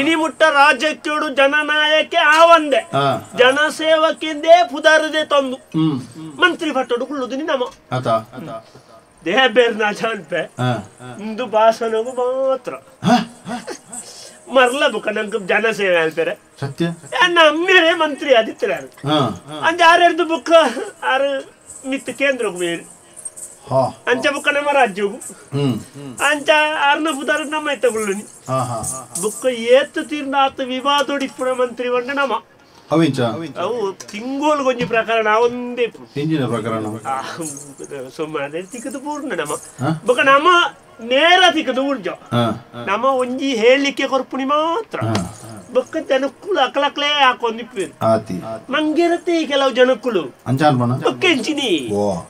ಇನಿ ಮುಟ್ಟ ರಾಜ್ಯಕ್ಕೋಡು ಜನನಾಯಕೆ ಆವಂದೆ ಜನಸೇವಕಿಂದೇ ಪುದಾರದೆ ತಂದು ಮಂತ್ರಿ ಪಟ್ಟಡು ಕುಳ್ಳುದಿನಿ ನಮ್ಮ ದೇಬೇರ್ ನಾಜಾನ್ಪೆ ಇಂದು ಭಾಷಣಗೂ ಮಾತ್ರ ಮರ್ಲ ಬುಕ್ಕ ನಂಗೆ ಜನಸೇವೆ ಅಲ್ಪೇರೆ ಸತ್ಯ ನಮ್ಮೇರೆ ಮಂತ್ರಿ ಆದಿತ್ಯ ಅಂಜ ಆರೆರ್ದು ಬುಕ್ಕ ಆರು ಮಿತ್ ಕೇಂದ್ರಕ್ಕೂ ಬೇರೆ ಅಂಚ ಬುಕ್ಕ ನಮ್ಮ ರಾಜ್ಯಗೂ ಅಂಚ ಆರ್ನ ಪುದಾರ ನಮ್ಮ ಎತ್ತಗುಳ್ಳುನಿ ಬುಕ್ಕ ಏತ್ತು ತೀರ್ನ ಆತ ವಿವಾದೋಡಿಪ್ಪುನ ಮಂತ್ರಿ వంಡ ನಮ್ಮ ಅವು ತಿಂಗೋಲು ಗೊಂಜಿ ಪ್ರಕರಣ ಒಂದೇ ಪ್ರಕರಣ ಸುಮಾರು ತಿಕ್ಕದು ಪೂರ್ಣ ನಮ್ಮ ಬುಕ್ಕ ನಮ್ಮ ನೇರ ತಿಕ್ಕದು ಊರ್ಜ ನಮ್ಮ ಒಂಜಿ ಹೇಳಿಕೆ ಕೊರ್ಪುಣಿ ಮಾತ್ರ ಬೊಕ್ಕ ಜನಕ್ಕುಲು ಅಕ್ಲಕ್ಲೇ ಹಾಕೊಂಡಿಪ್ಪೇರು ಮಂಗಿರತ್ತೆ ಕೆಲವು ಜನಕ್ಕುಲು ಬೊಕ್ಕ ಎಂಚಿನಿ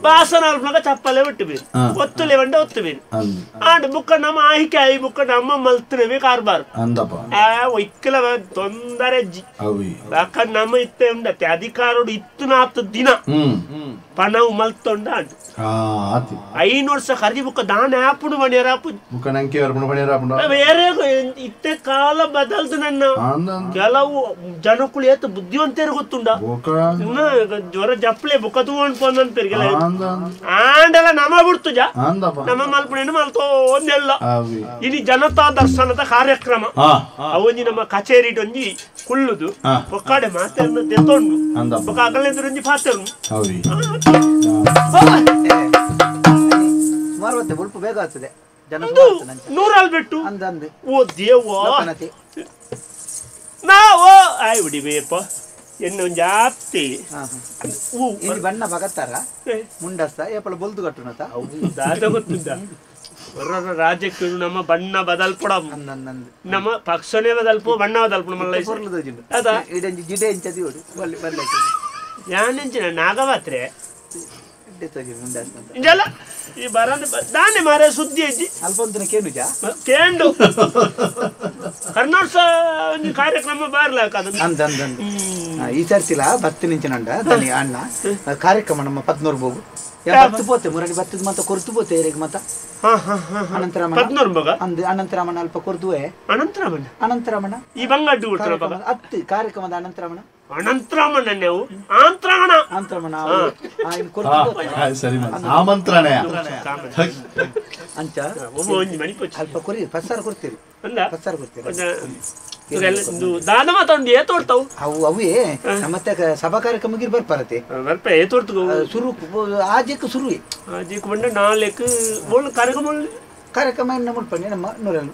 ಬಾಸನ ಅಲ್ಪನಾಗ ಚಪ್ಪಲೆ ಬಿಟ್ಟು ಬೇರು ಒತ್ತುಲೆ ಬಂಡ ಒತ್ತು ಬೇರು ಆಂಡ್ ಬುಕ್ಕ ನಮ್ಮ ಆಹಿಕೆ ಆಯಿ ಬುಕ್ಕ ನಮ್ಮ ಮಲ್ತನವೇ ಕಾರ್ಬಾರ್ ಆ ಒಯ್ಕಲ ತೊಂದರೆ ಯಾಕ ನಮ್ಮ ಇತ್ತೆ ಉಂಡತ್ತೆ ಅಧಿಕಾರೋಡು ಇತ್ತು ನಾತ್ತು ದಿನ ಪಣವು ಮಲ್ತೊಂಡ ಅಂಡು 5 ವರ್ಷ ಕರಿ ಬುಕ್ಕ ದಾನ ಆಪುಡು ಮಣಿಯರಾಪು ಬೇರೆ ಇತ್ತೆ ಕಾಲ ಬದಲ್ದು ನನ್ನ ಕೆಲವು ಜನಕ್ಕಳು ಏತ ಬುದ್ಧಿವಂತರು ಗೊತ್ತುಂಡ ಜ್ವರ ಜಪ್ಲೆ ಬುಕ್ಕ ತಗೊಂಡ್ ಪೋಂದ್ ಪೆರ್ಗೆಲ್ಲ ಆಂಡೆಲ್ಲ ನಮ್ಮ ಬಿಡ್ತು ಜ ನಮ್ಮ ಮಲ್ಪುಣೆಯನ್ನು ಮಲ್ತೋ ಒಂದೆಲ್ಲ ಇನಿ ಜನತಾ ದರ್ಶನದ ಕಾರ್ಯಕ್ರಮ ಅವೊಂಜಿ ನಮ್ಮ ಕಚೇರಿ ಒಂಜಿ ಕುಳ್ಳುದು ಒಕ್ಕಾಡೆ ಮಾತೆಯನ್ನು ತೆತ್ತೊಂಡು ಬೊಕ್ಕ ಅಗಲೆದುರೊಂಜಿ ಪಾತೆರು ಸುಮಾರು ಹೊತ್ತೆ ಬುಲ್ಪು ಬೇಗ ಆಗ್ತದೆ ಜನ ನೂರಲ್ಲಿ ಬಿಟ್ಟು ಓ ದೇವ ನಾವು ಆಯ್ ಬಿಡಿಬೇಯಪ್ಪ ಎನ್ನೊಂದು ಜಾಸ್ತಿ ಬಣ್ಣ ಬಗತ್ತಾರ ಮುಂಡಸ್ತ ಏಪಳ ಬೊಲ್ದು ಕಟ್ಟುನತ ದಾದ ಗೊತ್ತಿದ್ದ ಹೊರ ರಾಜ್ಯಕ್ಕೆ ನಮ್ಮ ಬಣ್ಣ ಬದಲ್ಪಡ ನಮ್ಮ ಪಕ್ಷನೇ ಬದಲ್ಪು ಬಣ್ಣ ಬದಲ್ಪು ಯಾನೆಂಚಿನ ನಾಗವಾತ್ರೆ ಇಂಜಲ್ಲ ಈ ಬರಂದ ದಾನೆ ಮಾರೆ ಸುದ್ದಿ ಅಜ್ಜಿ ಅಲ್ಪೊಂದಿನ ಕೇನುಜ ಕೇಂಡು ಕರ್ನಾಟಕ ಒಂದು ಕಾರ್ಯಕ್ರಮ ಬಾರ್ಲ ಅಂದ ಈ ಸರ್ತಿಲ ಬತ್ತು ನಿಂಚಿನಂಡ ದನಿ ಅಣ್ಣ ಕಾರ್ಯಕ್ರಮ ನಮ್ಮ 14 ಬೋಗು ಬತ್ತು ಪೋತೆ ಮುರಡಿ ಬತ್ತದ ಮತ್ತ ಕೊರ್ತು ಪೋತೆ ಏರಿಗೆ ಮತ್ತ ಅನಂತರಾಮಣ್ಣ 14 ಬೋಗ ಅಂದ ಅನಂತರಾಮಣ್ಣ ಅಲ್ಪ ಕೊರ್ದುವೆ ಅನಂತರಾಮಣ್ಣ ಅನಂತರಾಮಣ್ಣ ಈ ಬಂಗಾಡ್ಡು ಅತ್ತು ಕಾರ್ಯಕ್ರಮದ ಅನಂತರಾಮಣ್ಣ ಅನಂತರಾಮಣ್ಣ ನಾವು ಆಂತ್ರಮಣ ಆಂತ್ರಮಣ ಸರಿ ಆಮಂತ್ರಣ ಅಂಚ ಅಲ್ಪ ಕೊರಿ ಪಸ್ಸಾರ ಕೊಡ್ತೀರಿ ಪಸ್ಸಾರ ಕೊಡ್ತೀರಿ ದಾನ ಮಾತೊಂದು ಏತೋಡ್ತಾವು ಅವು ಅವೇ ನಮ್ಮತ್ತೆ ಸಭಾ ಕಾರ್ಯಕ್ರಮ ಬರ್ಪಾರತೆ ಬರ್ಪ ಏತೋಡ್ತು ಸುರು ಆಜಕ್ಕೆ ಸುರುವೆ ಆಜಕ್ಕೆ ಬಂಡ ನಾಲ್ಕು ಬೋಲ್ ಕಾರ್ಯಕ್ರಮ ಕಾರ್ಯಕ್ರಮ ನಮ್ಮ ಪಣ್ಣೆ ನಮ್ಮ ನೂರಲು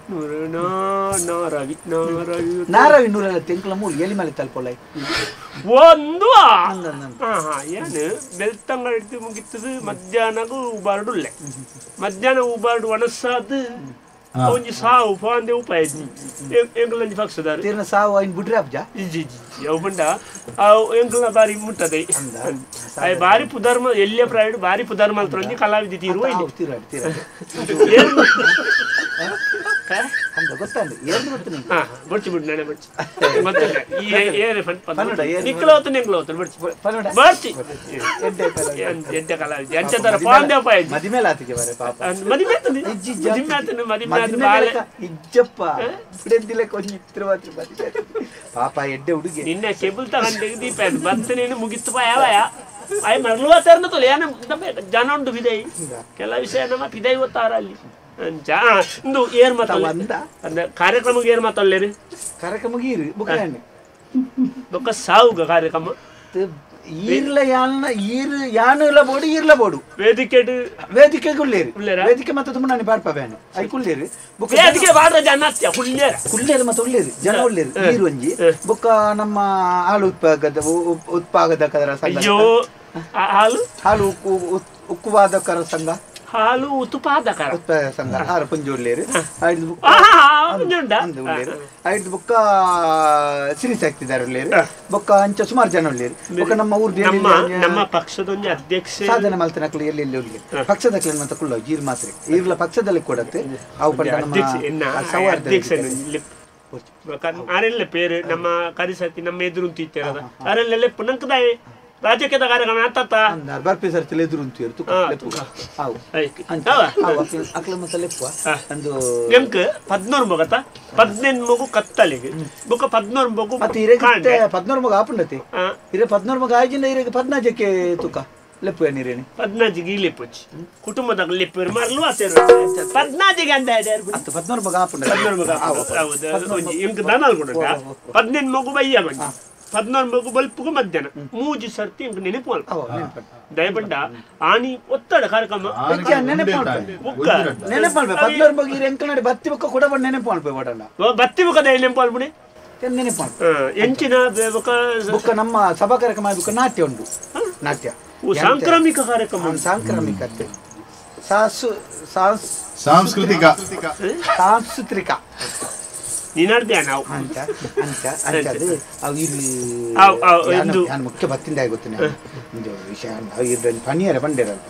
ನಾರವಿ ನಾರವಿ ನೂರಲ್ಲ ತೆಂಕಲ ಮೂಲು ಎಲಿ ಮೇಲೆ ತಲುಪೊಲ್ಲ ಒಂದು ಏನು ಬೆಳ್ತಂಗ ಹಿಡಿದು ಮುಗಿತದ ಮಧ್ಯಾಹ್ನಗೂ ಉಬಾರ್ಡುಲ್ಲೆ ಮಧ್ಯಾಹ್ನ ಉಬಾರ್ಡು ಒಣಸಾದ ಒಂಜಿ ಸಾವು ಪಾಂದೆ ಉಪಾಯ ಎಂಕಲಂಜಿ ಪಕ್ಷದಾರ ತೀರ್ನ ಸಾವು ಐನ್ ಬುಡ್ರೆ ಅಬ್ಜ ಇಜ್ಜಿ ಇಜ್ಜಿ ಅವು ಬಂಡ ಅವು ಎಂಕಲ್ನ ಬಾರಿ ಮುಟ್ಟದೆ ಅಯ್ ಬಾರಿ ಪುಧರ್ಮ ಎಲ್ಲಿಯ ಪ್ರಾಯಡು ಬಾರಿ ಪುಧರ್ಮ ಅಂತ ಒಂಜಿ ಕಲಾವಿದ ತೀರುವ ಬಡ್ಚಿ ಬಿಡು ನಾನೇ ಬಡ್ಚಿ ಗೊತ್ತಿಲ್ಲ ಈ ಏರೆ ನಿಕ್ಕಲೋತನ ಎಂಕ್ಲೋತನ ಬಡ್ಚಿ ಬಡ್ಚಿ ಎಡ್ಡೆ ಕಲಾವಿದ ಅಂಚೆ ಪಾಂದೆ ಉಪಾಯ ಮದಿಮೇಲೆ ಆತಿಗೆ ಬಾರೆ ಪಾಪ ಮದಿಮೆ ಆತನೆ ಮದಿಮೆ ಆತನೆ ಮದಿಮೆ ಆತ ಬಾಲೆ ಇಜ್ಜಪ್ಪ ಬಿಡೆಂದಿಲ್ಲ ಕೊಂಚ ಇತ್ತಿರ ಮದಿಮೆ ಪಾಪ ಎಡ್ಡೆ ಹುಡುಗಿ ನಿನ್ನೆ ಕೆಬಲ್ ತಗೊಂಡು ದೀಪ ಬರ್ತನೇನು ಮುಗಿತ್ತು ಯಾವ ಆಯ್ ಮರಳುವ ತೊಲೆ ಏನ ಜನ ಉಂಟು ಬಿದೈ ಕೆಲ ವಿಷಯ ನಮ್ಮ ಪಿದೈ ಓದ್ತಾರ ಅಲ್ಲಿ ಅಂಚ ಇಂದು ಏರ್ ಮಾತಲ್ಲ ಅಂದ್ರೆ ಕಾರ್ಯಕ್ರಮಕ್ಕೆ ಏರ್ ಮಾತಲ್ಲೇರಿ ಕಾರ್ಯಕ್ರಮಕ್ಕೆ ಈರು ಬುಕ್ಕ ಬೊಕ್ಕ ಸಾವುಗ ಕಾರ್ಯಕ್ರಮ ಈರ್ಲ ಯಾನ ಈರು ಯಾನುಲ ಬೋಡು ಈರ್ಲ ಬೋಡು ವೇದಿಕೆ ವೇದಿಕೆಗೆ ಉಳ್ಳೇರಿ ವೇದಿಕೆ ಮತ್ತೆ ತುಂಬ ನಾನು ಬಾರ್ಪ ಬೇನು ಐಕುಳ್ಳೇರಿ ವೇದಿಕೆ ಬಾಡ್ರ ಜನ ಹುಲ್ಲೇರ ಹುಲ್ಲೇರು ಮತ್ತೆ ಉಳ್ಳೇರಿ ಜನ ಉಳ್ಳೇರಿ ಈರು ಒಂಜಿ ಬೊಕ್ಕ ನಮ್ಮ ಹಾಲು ಉತ್ಪಾದಕ ಉತ್ಪಾದಕರ ಸಂಘ ಅಯ್ಯೋ ಹಾಲು ಹಾಲು ಉಕ್ಕುವಾದಕರ ಸಂಘ ಹಾಲು ಉತ್ಪಾದಕರ ಉತ್ಪಾದಕ ಸಂಘ ಆರು ಪುಂಜಿ ಉಳ್ಳೇರು ಐದು ಬುಕ್ಕ ಉಳ್ಳೇರು ಐದು ಬುಕ್ಕ ಸಿರಿಸಾಕ್ತಿದ್ದಾರೆ ಉಳ್ಳೇರು ಬೊಕ್ಕ ಅಂಚ ಸುಮಾರು ಜನ ಉಳ್ಳೇರು ಬೊಕ್ಕ ನಮ್ಮ ಊರು ನಮ್ಮ ಪಕ್ಷದೊಂದು ಅಧ್ಯಕ್ಷ ಸಾಧನೆ ಮಲ್ತನಕ್ಲು ಎಲ್ಲಿ ಎಲ್ಲಿ ಉಳ್ಳೇರು ಪಕ್ಷದ ಕ್ಲೇನ್ ಮತ್ತೆ ಕುಳ್ಳ ಈರ್ ಮಾತ್ರ ಈರ್ಲ ಪಕ್ಷದಲ್ಲಿ ಕೊಡತ್ತೆ ಅವು ಪಂಡ ನಮ್ಮ ಸೌಹಾರ್ದ ಆರೆಲ್ಲ ಪೇರು ನಮ್ಮ ಕರಿಸತಿ ನಮ್ಮ ಎದುರು ಇತ್ತಿರದ ಆರೆಲ್ಲ ಪುನಂಕದಾಯ ರಾಜಕೀಯದ ಕಾರ್ಯಕ್ರಮ ಆತಾತ ಬರ್ಪಿ ಸರ್ ಎದುರು ಅಂದು ಎಂಕ್ 14 ಮಗತ 18 ಮಗು ಕತ್ತಲಿಗೆ ಬೊಕ್ಕ 14 ಮಗು ಮತ್ತೆ ಇರಕ್ಕೆ 14 ಮಗು ಆಪುಂಡತಿ ಇರೆ 14 ಮಗು ಆಯ್ಜಿಂದ ಇರಕ್ಕೆ 14ಕ್ಕೆ ತುಕ ಲೆಪ್ಪು ನೀರೇನೆ 14ಗೆ ಲೆಪ್ಪುಚಿ ಕುಟುಂಬದ ಲೆಪ್ಪು ಮರಲು ಆತೇರು 14ಗೆ ಅಂದ ಅತ್ತ 14 ಮಗು ಆಪುಂಡ 14 ಮಗು ಹೌದು ಎಂಕ್ ದಾನಾಲ್ ಕೊಡುಂಡ 18 ಮಗು ಬಯ್ಯ ಬಂದು 14 ಮಗು ಬಲ್ಪುಗು ಮಧ್ಯಾಹ್ನ ಮೂಜಿ ಸರ್ತಿ ಇಂಕ ನೆನಪು ಅಲ್ಪ ದಯಬಂಡ ಆನಿ ಒತ್ತಡ ಕಾರ್ಯಕ್ರಮ ನೆನಪು 14 ಮಗು ಇರೆ ಎಂಕಲ್ನಡೆ ಬತ್ತಿ ಬೊಕ್ಕ ಕೂಡ ಬಂದು ನೆನಪು ಅಲ್ಪ ಓಡಣ್ಣ ಬತ್ತಿ ಬೊಕ್ಕ ದಯ ನೆನಪು ಅಲ್ಪುಣೆ ನೆನಪು ಎಂಚಿನ ಬೊಕ್ಕ ಬೊಕ್ಕ ನಮ್ಮ ಸಭಾ ಕಾರ್ಯಕ್ರಮ ಬೊಕ್ಕ ನಾಟ್ಯ ಉಂಟು ನಾಟ್ಯ ಸಾಂಕ್ರಾಮಿಕ ಕಾರ್ಯಕ್ರಮ ಸಾಂಕ್ರಾಮಿಕ ಸಾಂಸ್ಕೃತಿಕ ಸಾಂಸ್ಕೃತಿಕ ನಿನಾಡ್ದೆ ನಾವು ಅಂತ ಅಂತ ಅಂತ ಅದು ಅವು ಇಲ್ಲಿ ನಾನು ಮುಖ್ಯ ಬತ್ತಿಂದ ಗೊತ್ತೇನೆ ಒಂದು ವಿಷಯ ಅವು ಇದ್ರಲ್ಲಿ ಪಣಿಯರ ಬಂಡೇರಲ್ಪ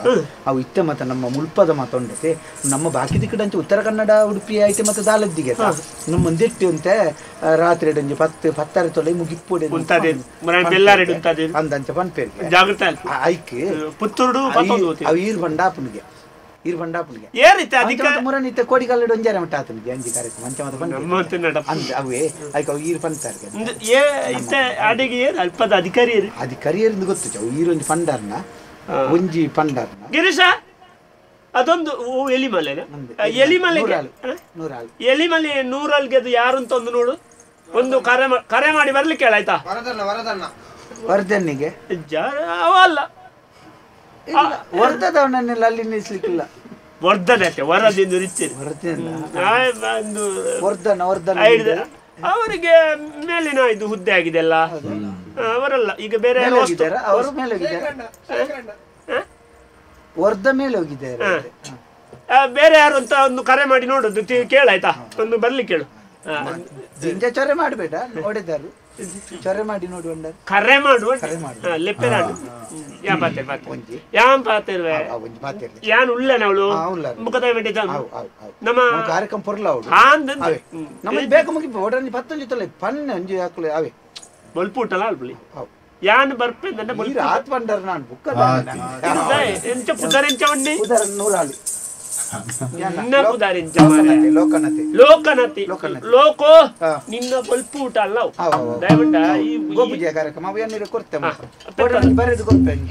ಅವು ಇತ್ತ ಮತ್ತು ನಮ್ಮ ಮುಲ್ಪದ ಮಾತೊಂಡತೆ ನಮ್ಮ ಬಾಕಿ ದಿಕ್ಕಡಂಚೆ ಉತ್ತರ ಕನ್ನಡ ಉಡುಪಿ ಐತೆ ಮತ್ತು ದಾಲದ್ದಿಗೆ ನಮ್ಮ ಒಂದಿಟ್ಟು ಅಂತೆ ರಾತ್ರಿ ಡಂಜೆ 10 10 ತೊಲೆ ಮುಗಿಪ್ಪೊಡೆ ಅಂದಂಚೆ ಪನ್ಪೇರಿಗೆ ಜಾಗೃತ ಐಕ್ ಪುತ್ತೂರು ಅವು ಈರು ಬಂಡಾಪುನಿಗೆ ಈರು ಬಂಡಾಪುನಿಗೆ ಏರಿತ್ತೆ ಅದಕ್ಕೆ ಮುರನಿತ್ತೆ ಕೋಡಿಗಲ್ಲಡು ಒಂಜಾರೆ ಮಟ್ಟ ಆತನಿಗೆ ಅಂಜಿ ಕಾರ್ಯಕ್ರಮ ಅಂಚೆ ಮತ್ತೆ ಬಂದ ಅಂದ ಅವೇ ಐಕ ಅವು ಈರು ಪಂತಾರ್ಗೆ ಏ ಇತ್ತೆ ಅಡಿಗೆ ಏರು ಅಲ್ಪದ ಅಧಿಕಾರಿ ಏರು ಅಧಿಕಾರಿ ಏರಿಂದು ಗೊತ್ತು ಅವು ಈರು ಒಂಜಿ ಪಂಡಾರ್ನ ಒಂಜಿ ಪಂಡಾರ್ನ ಗಿರೀಶ ಅದೊಂದು ಎಲಿಮಲೆನ ಎಲಿಮಲೆ ನೂರಾಳು ಎಲಿಮಲೆ ನೂರಲ್ಗೆ ಅದು ಯಾರು ಅಂತ ಒಂದು ನೋಡು ಒಂದು ಕರೆ ಕರೆ ಮಾಡಿ ಬರ್ಲಿಕ್ಕೆ ಹೇಳ ಆಯ್ತಾ ವರದಣ್ಣ ವರದಣ್ಣಿಗೆ ಅವ ಅಲ್ಲ ವರ್ಧದವನನ್ನೆಲ್ಲ ಅಲ್ಲಿ ನಿಲ್ಲಿಸ್ಲಿಕ್ಕಿಲ್ಲ ವರ್ಧನತೆ ವರದಿಂದ ಇರ್ತೀರಿ ವರ್ಧನ ವರ್ಧನ ಅವರಿಗೆ ಮೇಲಿನ ಇದು ಹುದ್ದೆ ಆಗಿದೆ ಅಲ್ಲ ಅವರಲ್ಲ ಈಗ ಬೇರೆ ಅವರು ಮೇಲೆ ಹೋಗಿದ್ದಾರೆ ವರ್ಧ ಮೇಲೆ ಹೋಗಿದ್ದಾರೆ ಬೇರೆ ಯಾರು ಅಂತ ಒಂದು ಕರೆ ಮಾಡಿ ನೋಡುದು ಕೇಳಾಯ್ತಾ ಒಂದು ಬರ್ಲಿಕ್ಕೆ ಕೇಳು ಚೊರೆ ಮಾಡಬೇಡ ನೋಡಿದಾರು ಚೊರೆ ಮಾಡಿ ನೋಡುವ ಕರೆ ಮಾಡುವ ಲೆಪ್ಪೆರಾಡು ಯಾ ಪಾತೆ ಪಾತೆ ಯಾನ್ ಪಾತಿರ್ವೆ ಯಾನ್ ಉಳ್ಳೇನ ಅವಳು ಮುಖದ ನಮ್ಮ ಕಾರ್ಯಕ್ರಮ ಪೊರ್ಲ ಅವಳು ನಮ್ಮಲ್ಲಿ ಬೇಕ ಮುಗಿ ಒಡನೆ ಪತ್ತೊಂಜಿ ತೊಲೆ ಪನ್ನೆ ಒಂಜಿ ಹಾಕಲು ಅವೇ ಬೊಲ್ಪುಟಲ ಅಲ್ಪುಲಿ ಯಾನ್ ಬರ್ಪೆ ನನ್ನ ಆತ್ ಬಂಡರ್ ನಾನು ಬುಕ್ಕ ಎಂಚ ಪುದರ್ ಎಂಚ ಉಂಡಿ ಪುದರ್ ನೂರಾಳು ಲೋಕನತಿ ಲೋಕನತಿ ಲೋಕೋ ನಿನ್ನ ಬೊಲ್ಪು ಊಟ ಅಲ್ಲ ದಯವಿಟ್ಟ ಈ ಗೋಪೂಜೆ ಕಾರ್ಯಕ್ರಮ ಅವು ಏನಿರೋ ಕೊಡ್ತೇವೆ ಬರೆದು ಕೊಡ್ತೇನೆ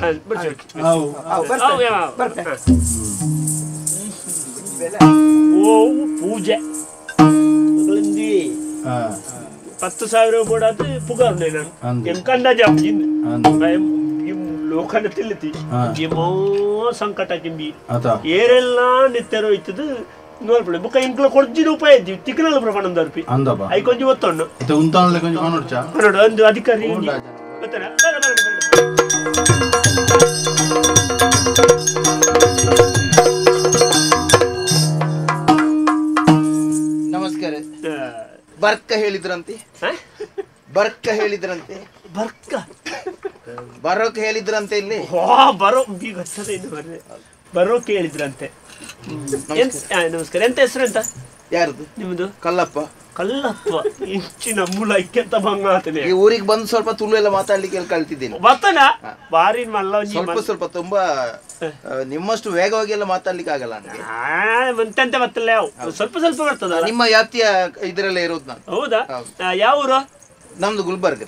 ಓ ಪೂಜೆ 10,000 ಬೋಡಾದ ಪುಗಾರ್ ನಾನು ಎಂಕಂಡ ಜಾಪಿ ಲೋಕನ ತಿಳ್ತಿ ಏಮೋ ಸಂಕಟ ಕಿಂಬಿ ಏರೆಲ್ಲ ನೆತ್ತೆರೋ ಇತ್ತದು ನೋಡ್ಬಿಡಿ ಬುಕ್ಕ ಇಂಕ್ಲ ಕೊಡ್ಜಿನ ಉಪಾಯ ಇದ್ದೀವಿ ತಿಕ್ಕನಲ್ಲ ಪ್ರಮಾಣ ದರ್ಪಿ ಅಂದಪ್ಪ I ಕೊಂಚ ಒತ್ತೊಣ್ಣು ಮತ್ತೆ ಉಂತಾನಲ್ಲ ಕೊಂಚ ಕಾಣೋಡ್ಚ ನೋಡು ಒಂದು ಅಧಿಕಾರಿ ಗೊತ್ತಲ್ಲ ಬರ ಬರ ಬರ. ನಮಸ್ಕಾರ. ಬರ್ಕ ಹೇಳಿದ್ರಂತೆ, ಬರ್ಕ ಹೇಳಿದ್ರಂತೆ, ಬರ್ಕ ಬರೋಕೆ ಹೇಳಿದ್ರಂತೆ ಇಲ್ಲಿ ಬರೋ ಬರೋಕೆ ಹೇಳಿದ್ರಂತೆ. ನಮಸ್ಕಾರ. ಎಂತ ಹೆಸರು ಎಂತ ಯಾರದು ನಿಮ್ದು? ಕಲ್ಲಪ್ಪ. ಕಲ್ಲಪ್ಪ ಇಂಚಿನ ಮೂಲ ಐಕ್ಯಂತ ಭಂಗ ಆತನೆ. ಈ ಊರಿಗೆ ಬಂದು ಸ್ವಲ್ಪ ತುಳು ಎಲ್ಲ ಮಾತಾಡ್ಲಿಕ್ಕೆ ಕಲ್ತಿದ್ದೀನಿ. ಬರ್ತನ ಬಾರಿ ಮಲ್ಲ ಸ್ವಲ್ಪ ಸ್ವಲ್ಪ ತುಂಬಾ ನಿಮ್ಮಷ್ಟು ವೇಗವಾಗಿ ಎಲ್ಲ ಮಾತಾಡ್ಲಿಕ್ಕೆ ಆಗಲ್ಲ ನನಗೆ. ಮಂತೆಂತ ಬರ್ತಲ್ಲ, ಸ್ವಲ್ಪ ಸ್ವಲ್ಪ ಬರ್ತದ. ನಿಮ್ಮ ವ್ಯಾಪ್ತಿಯ ಇದರಲ್ಲೇ ಇರೋದು ನಾನು. ಹೌದಾ? ಯಾವ ಊರು? ನಮ್ದು ಗುಲ್ಬರ್ಗ.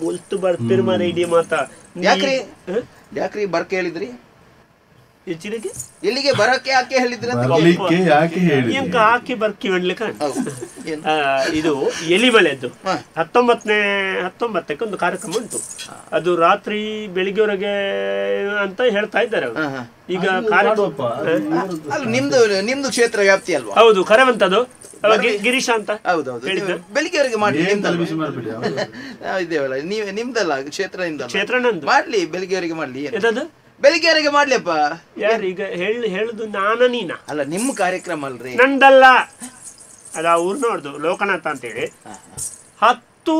ಒಲ್ತು ಬರ್ತೀರಿ ಮಾರ ಇಡೀ ಮಾತಾ. ಯಾಕ್ರಿ ಯಾಕ್ರಿ ಬರ್ಕ ಹೇಳಿದ್ರಿ? ಇಲ್ಲಿಗೆ ಬರಕ್ಕೆ ಯಾಕೆ ಹೇಳಿದ್ರಿ? ಹಾಕಿ ಬರ್ಕಿ ಮಾಡ್ಲಿಕ್ಕೆ ಇದು ಎಲಿಮಲೆದ್ದು 19ನೇ ಒಂದು ಕಾರ್ಯಕ್ರಮ ಉಂಟು. ಅದು ರಾತ್ರಿ ಬೆಳಿಗ್ಗೆವರೆಗೆ ಅಂತ ಹೇಳ್ತಾ ಇದ್ದಾರೆ ಅವರು. ಈಗ ನಿಮ್ದು ನಿಮ್ದು ಕ್ಷೇತ್ರ ವ್ಯಾಪ್ತಿ ಅಲ್ವಾ? ಹೌದು, ಕರೆವಂತದ್ದು ಗಿರೀಶ ಅಂತ. ಹೌದೌದು, ಬೆಳಿಗ್ಗೆವರೆಗೆ ಮಾಡಿ ಇದೇವಲ್ಲ ನೀವೇ, ನಿಮ್ದಲ್ಲ ಕ್ಷೇತ್ರ, ಕ್ಷೇತ್ರ ನಂದು. ಮಾಡ್ಲಿ ಬೆಳಿಗ್ಗೆವರೆಗೆ ಮಾಡ್ಲಿ, ಬೆಳಿಗ್ಗೆವರೆಗೆ ಮಾಡ್ಲಿಯಪ್ಪ. ಯಾರು ಈಗ ಹೇಳುದು ನಾನ ನೀನ ಅಲ್ಲ, ನಿಮ್ಮ ಕಾರ್ಯಕ್ರಮ ಅಲ್ರಿ, ನಂದಲ್ಲ. ಅದು ಆ ಊರ್ನವ್ರದ್ದು ಲೋಕನಾಥ ಅಂತೇಳಿ. 10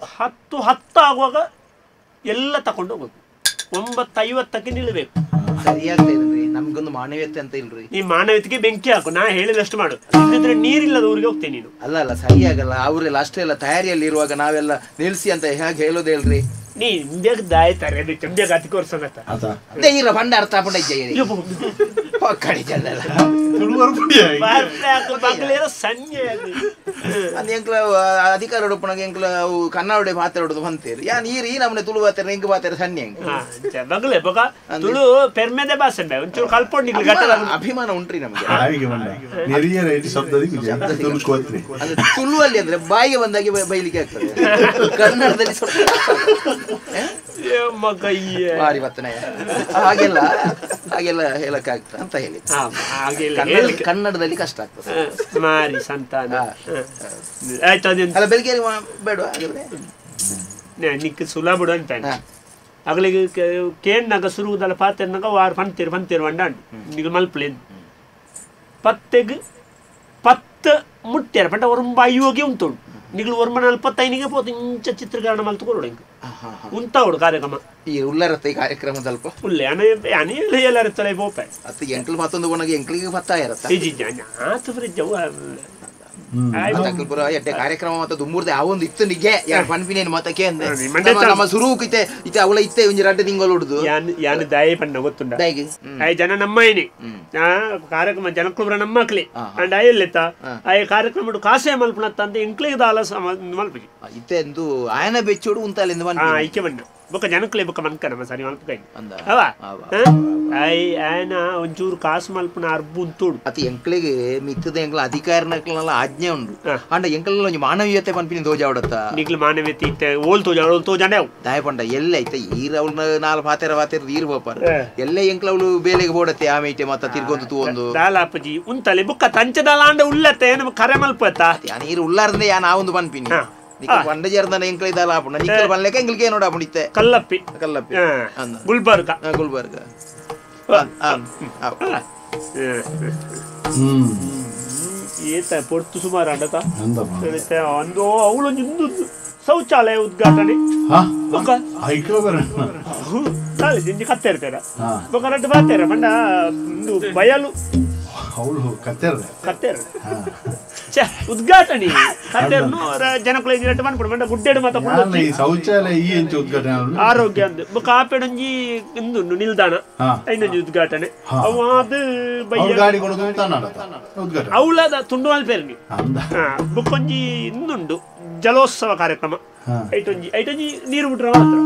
10 10 ಆಗುವಾಗ ಎಲ್ಲ ತಕೊಂಡು ಹೋಗ್ಬೇಕು. 9:50ಕ್ಕೆ ನಿಲ್ಲಬೇಕು. ಸರಿಯಾಗ್ತಾ ಇಲ್ರಿ, ನಮ್ಗೊಂದು ಮಾನವೀಯತೆ ಅಂತ ಇಲ್ರಿ. ಈ ಮಾನವೀಯತೆಗೆ ಬೆಂಕಿ ಹಾಕು, ನಾ ಹೇಳಿದಷ್ಟು ಮಾಡು, ಇಲ್ಲದಿದ್ರೆ ನೀರಿಲ್ಲದ ಊರಿಗೆ ಹೋಗ್ತೇನೆ ನೀನು. ಅಲ್ಲ ಅಲ್ಲ, ಸರಿಯಾಗಲ್ಲ. ಅವರೆಲ್ಲ ಅಷ್ಟೆಲ್ಲ ತಯಾರಿಯಲ್ಲಿ ಇರುವಾಗ ನಾವೆಲ್ಲ ನಿಲ್ಸಿ ಅಂತ ಹೇಗೆ ಹೇಳೋದು ಹೇಳ್ರಿ? ನೀ ಇಂಬ್ಯಾಗ ದಾಯ್ತಾರೆ ಚಂಬ್ಯಾಗ ಅತಿಕೋರ್ಸಂಗತ್ತ ಬಂಡ ಅರ್ಥ ಎಂಕ್ಲ ಅಧಿಕಾರ ಉಡುಪನಾಗ ಎಂಕ್ಲ ಅವು ಕನ್ನಡ ಮಾತಾಡೋದು ಬಂತೇರಿ ಯಾನ್ ಈರ್ ಈ ನಮ್ಮನೆ ತುಳು ಬಾತಾರೆ ಎಂಕ್ ಬಾತಾರೆ ಸಣ್ಣ ಬಗಲೆ ಬಗ ತುಳು ಪೆರ್ಮೆದೆ ಭಾಷೆ ಒಂಚೂರು ಕಲ್ಪೊಂಡು ಅಭಿಮಾನ ಉಂಟ್ರಿ ನಮಗೆ. ತುಳುವಲ್ಲಿ ಅಂದ್ರೆ ಬಾಯಿಗೆ ಬಂದಾಗೆ ಬೈಲಿಕ್ಕೆ ಆಗ್ತದೆ, ಕನ್ನಡದಲ್ಲಿ ಸ್ವಲ್ಪ ಭಾರಿ ಬರ್ತನೆ. ಹಾಗೆಲ್ಲ ಹಾಗೆಲ್ಲ ಹೇಳಕ್ಕಾಗ್ತದೆ ಅಂತ ಹೇಳಿ ಕನ್ನಡದಲ್ಲಿ ಕಷ್ಟ ಆಗ್ತದೆ. ಮಾರಿ ಸಂತಾನ ಆಯ್ತು. ಅಲ್ಲ ಬೆಳಿಗ್ಗೆ ಬೇಡ ನಿಕ್ ಸುಲಭ ಬಿಡು ಅಂತ ಅಗಲಿಗೆ ಕೇಣ್ಣಾಗ ಸುರುವುದಲ್ಲ ಪಾತೆರ್ನಾಗ ವಾರ ಪಂತೀರು ಪಂತೀರು వంಡ ನಿಗ್ ಮಲ್ಪಲೇನು ಪತ್ತೆಗ್ 10 ಮುಟ್ಟ್ಯಾರ ಪಂಡ ಒರಂಬ ಐಯೋಗೆ ಉಂಟು ನಿಗ್ಲು ಒರ್ಮ 45ಗೆ ಪೋತು ಇಂಚ ಚಿತ್ರೀಕರಣ ಮಲ್ತುಕೊಡು ಇಂಕ ಉಂತಾವಡು ಕಾರ್ಯಕ್ರಮ ಈ ಉಲ್ಲರತ್ತೆ ಈ ಕಾರ್ಯಕ್ರಮದಲ್ಪ ಉಲ್ಲೆ ಅನೆ ಅನೆ ಎಲ್ಲರ ತಲೆ ಪೋಪೆ ಅತ್ತ ಎಂಕ್ಲು ಮತ್ತೊಂದು ಕೊನಗೆ ಎಂಕ್ಲಿಗೆ ಪತ್ತಾಯಿರತ್ತ ಇಜಿ ಆತು ಫ್ರಿಜ್ ಅಕ್ಕಲ್ಪುರ ಎಡ್ಡೆ ಕಾರ್ಯಕ್ರಮ ಮತ್ತೆ ದುಮ್ಮೂರ್ದೆ ಆ ಒಂದು ಇತ್ತು ನಿಗೆ ಯಾರು ಪನ್ಪಿನೇನು ಮತ್ತಕ್ಕೆ ಅಂದೆ ನಮ್ಮ ಸುರುವು ಇತ್ತೆ ಇತ್ತೆ ಅವಳ ಇತ್ತೆ ಒಂಜಿ ರಡ್ಡೆ ತಿಂಗಳು ಉಡುದು ಯಾನ್ ಯಾನ್ ದಾಯಿ ಪಣ್ಣ ಗೊತ್ತುಂಡ I ಜನ ನಮ್ಮೈನಿ ಕಾರ್ಯಕ್ರಮ ಜನಕ್ಕುಬ್ರ ನಮ್ಮಕ್ಲಿ ಅಂಡ್ ಅಯ್ಯಲ್ಲಿತ್ತ ಆಯ್ ಕಾರ್ಯಕ್ರಮ ಕಾಸೆ ಮಲ್ಪುಣತ್ತ ಅಂತ ಇಂಕ್ಲಿಗೆ ದಾಲ ಮಲ್ಪಿ ಇತ್ತೆ ಎಂದು ಆಯನ ಬೆಚ್ಚೋಡು ಉಂತಾಲೆಂದು ಐಕೆ ಬಣ್ಣ ಬೊಕ್ಕ ಜನಕ್ಲೆ ಬೊಕ್ಕ ಮನ್ಕ ನಮ್ಮ ಸರಿ ಮಲ್ಪಕೈ ಅವ I ಆಯನ ಒಂಚೂರು ಕಾಸು ಮಲ್ಪುನ ಅರ್ಬು ಉಂತೋಡು ಅತಿ ಎಂಕ್ಲಿಗೆ ಮಿತ್ತದ ಎಂಕ್ಲ ಅಧಿಕಾರನಕ್ಲೆಲ್ಲ ಆಜ್ಞೆ ಉಂಡು ಅಂಡ ಎಂಕ್ಲೆಲ್ಲ ಒಂಜಿ ಮಾನವೀಯತೆ ಪನ್ಪಿನ ತೋಜಾವಡತ್ತ ನಿಕ್ಲು ಮಾನವೀಯತೆ ಇತ್ತೆ ಓಲ್ ತೋಜಾವಡ ಓಲ್ ತೋಜಾಂಡೆ ಅವು ದಾಯ ಪಂಡ ಎಲ್ಲ ಐತೆ ಈರ ಅವಳನ್ನ ನಾಲ್ ಪಾತೆರ ಪಾತೆರ ಈರು ಪೋಪಾರ ಎಲ್ಲ ಎಂಕ್ಲ ಅವಳು ಬೇಲೆಗೆ ಬೋಡತ್ತೆ ಆಮೇಟೆ ಮತ್ತ ತಿರ್ಗೊಂದು ತೂವೊಂದು ದಾಲಾಪಜಿ ಉಂತಲೆ ಬುಕ್ಕ ತಂಚದಾಲಾಂಡ ಉಲ್ಲತ್ತೆ ನಮ್ಮ ಕರೆ ಮಲ್ಪತ್ತ ಯಾನ್ ಈರು ಉಲ್ಲಾರ್ದೆ ಯಾನ್ ಆ ಒಂದು ಪನ್ಪಿನಿ ನಿಕ್ಕಲ್ ಪಂಡ ಜರ್ದನ ಎಂಕ್ಲ ಇದಾಲ ಆಪುಂಡ ನಿಕ್ಕಲ್ ಪನ್ಲೆಕ ಎಂಕ್ಲಿಗೆ ಏನೋಡ ಆಪುಂಡು ಕಲ್ಲಪ್ಪಿ ಕಲ್ಲಪ್ಪಿ ಗುಲ್ಬರ್ಗ ಗುಲ್ಬರ್ಗ ಏತ ಪೊರ್ತು ಸುಮಾರು ಅಂಡತ ಅಂದು ಅವಳು ಶೌಚಾಲಯ ಉದ್ಘಾಟನೆ ಕತ್ತೆ ಇರ್ತಾರ ಬೊಕ್ಕ ರಡ್ಡು ಬಾತೇರ ಪಂಡ ಬಯಲು ಕತ್ತೇರ ಉದ್ಘಾಟನೆ ಕತ್ತೇರ್ನು ಜನಕುಲ ರಡ್ಡು ಮನ್ಪುಡು ಪಂಡ ಗುಡ್ಡೆಡು ಮಾತ ಶೌಚಾಲಯ ಈ ಎಂಚ ಉದ್ಘಾಟನೆ ಆರೋಗ್ಯ ಅಂದು ಬೊಕ್ಕ ಆಪೆಡೊಂಜಿ ಇಂದುಂಡು ನಿಲ್ದಾಣ ಐನೊಂಜಿ ಉದ್ಘಾಟನೆ ಅವು ಅದು ಅವಳದ ತುಂಡು ಮಲ್ಪೇರ್ನಿ ಬೊಕ್ಕೊಂಜಿ ಇಂದುಂಡು ಜಲೋತ್ಸವ ಕಾರ್ಯಕ್ರಮ ಐಟೊಂಜಿ ಐಟೊಂಜಿ ನೀರು ಬಿಟ್ರೆ ಮಾತ್ರ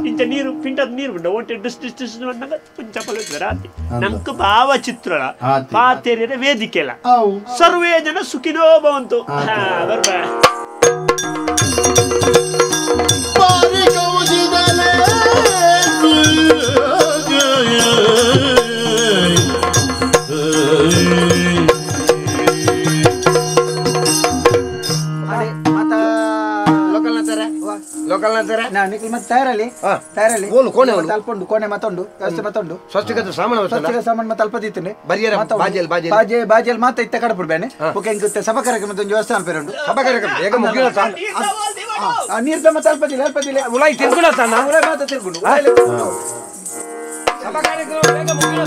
ಇಂಚ ನೀರು ಪಿಂಟದ ನೀರು ಬಿಟ್ಟ ಒಟ್ಟೆ ಡಿಸ್ ಡಿಸ್ ಡಿಸ್ ಬಂದಾಗ ಕೊಂಚ ರಾತಿ ನಮ್ಗೆ ಭಾವಚಿತ್ರ ಪಾತೇರಿಯ ವೇದಿಕೆ ಎಲ್ಲ ಸರ್ವೇ ಜನ ಸುಖಿನೋ ಭವಂತು. ಬರ್ಬ ತಯಾರಲ್ಲಿ ತಯಾರಲ್ಲಿ ಓಲು ಕೋಣೆ ತಲ್ಪೊಂಡು ಕೋಣೆ ಮತ್ತೊಂಡು ವ್ಯವಸ್ಥೆ ಮತ್ತೊಂಡು ಸ್ವಚ್ಛಗತ ಸಾಮಾನು ಸ್ವಚ್ಛಗ ಸಾಮಾನು ಮತ್ತೆ ಅಲ್ಪ ದೀತನೆ ಬರಿಯರ ಬಾಜೆಲ್ ಬಾಜೆಲ್ ಬಾಜೆ ಬಾಜೆಲ್ ಮಾತ ಇತ್ತ ಕಡಪುಡು ಬೇನೆ ಓಕೆ ಇಂಗುತ್ತೆ ಸಭಾ ಕಾರ್ಯಕ್ರಮ ಒಂದು ವ್ಯವಸ್ಥೆ ಅನ್ಪೇರುಂಡು ಸಭಾ ಕಾರ್ಯಕ್ರಮ ಬೇಗ ಮುಗಿಯೋ ನೀರ್ದ ಮತ್ತೆ ಅಲ್ಪದಿಲ್ಲ ಅಲ್ಪದಿಲ್ಲ ಉಲಾಯಿ ತಿರ್ಗುಣ ತಾನ ಉಲಾಯಿ ಮಾತ ತಿರ್ಗುಂಡು ಸಭಾ ಕಾರ್ಯಕ್ರಮ ಬೇಗ ಮುಗಿಯೋ.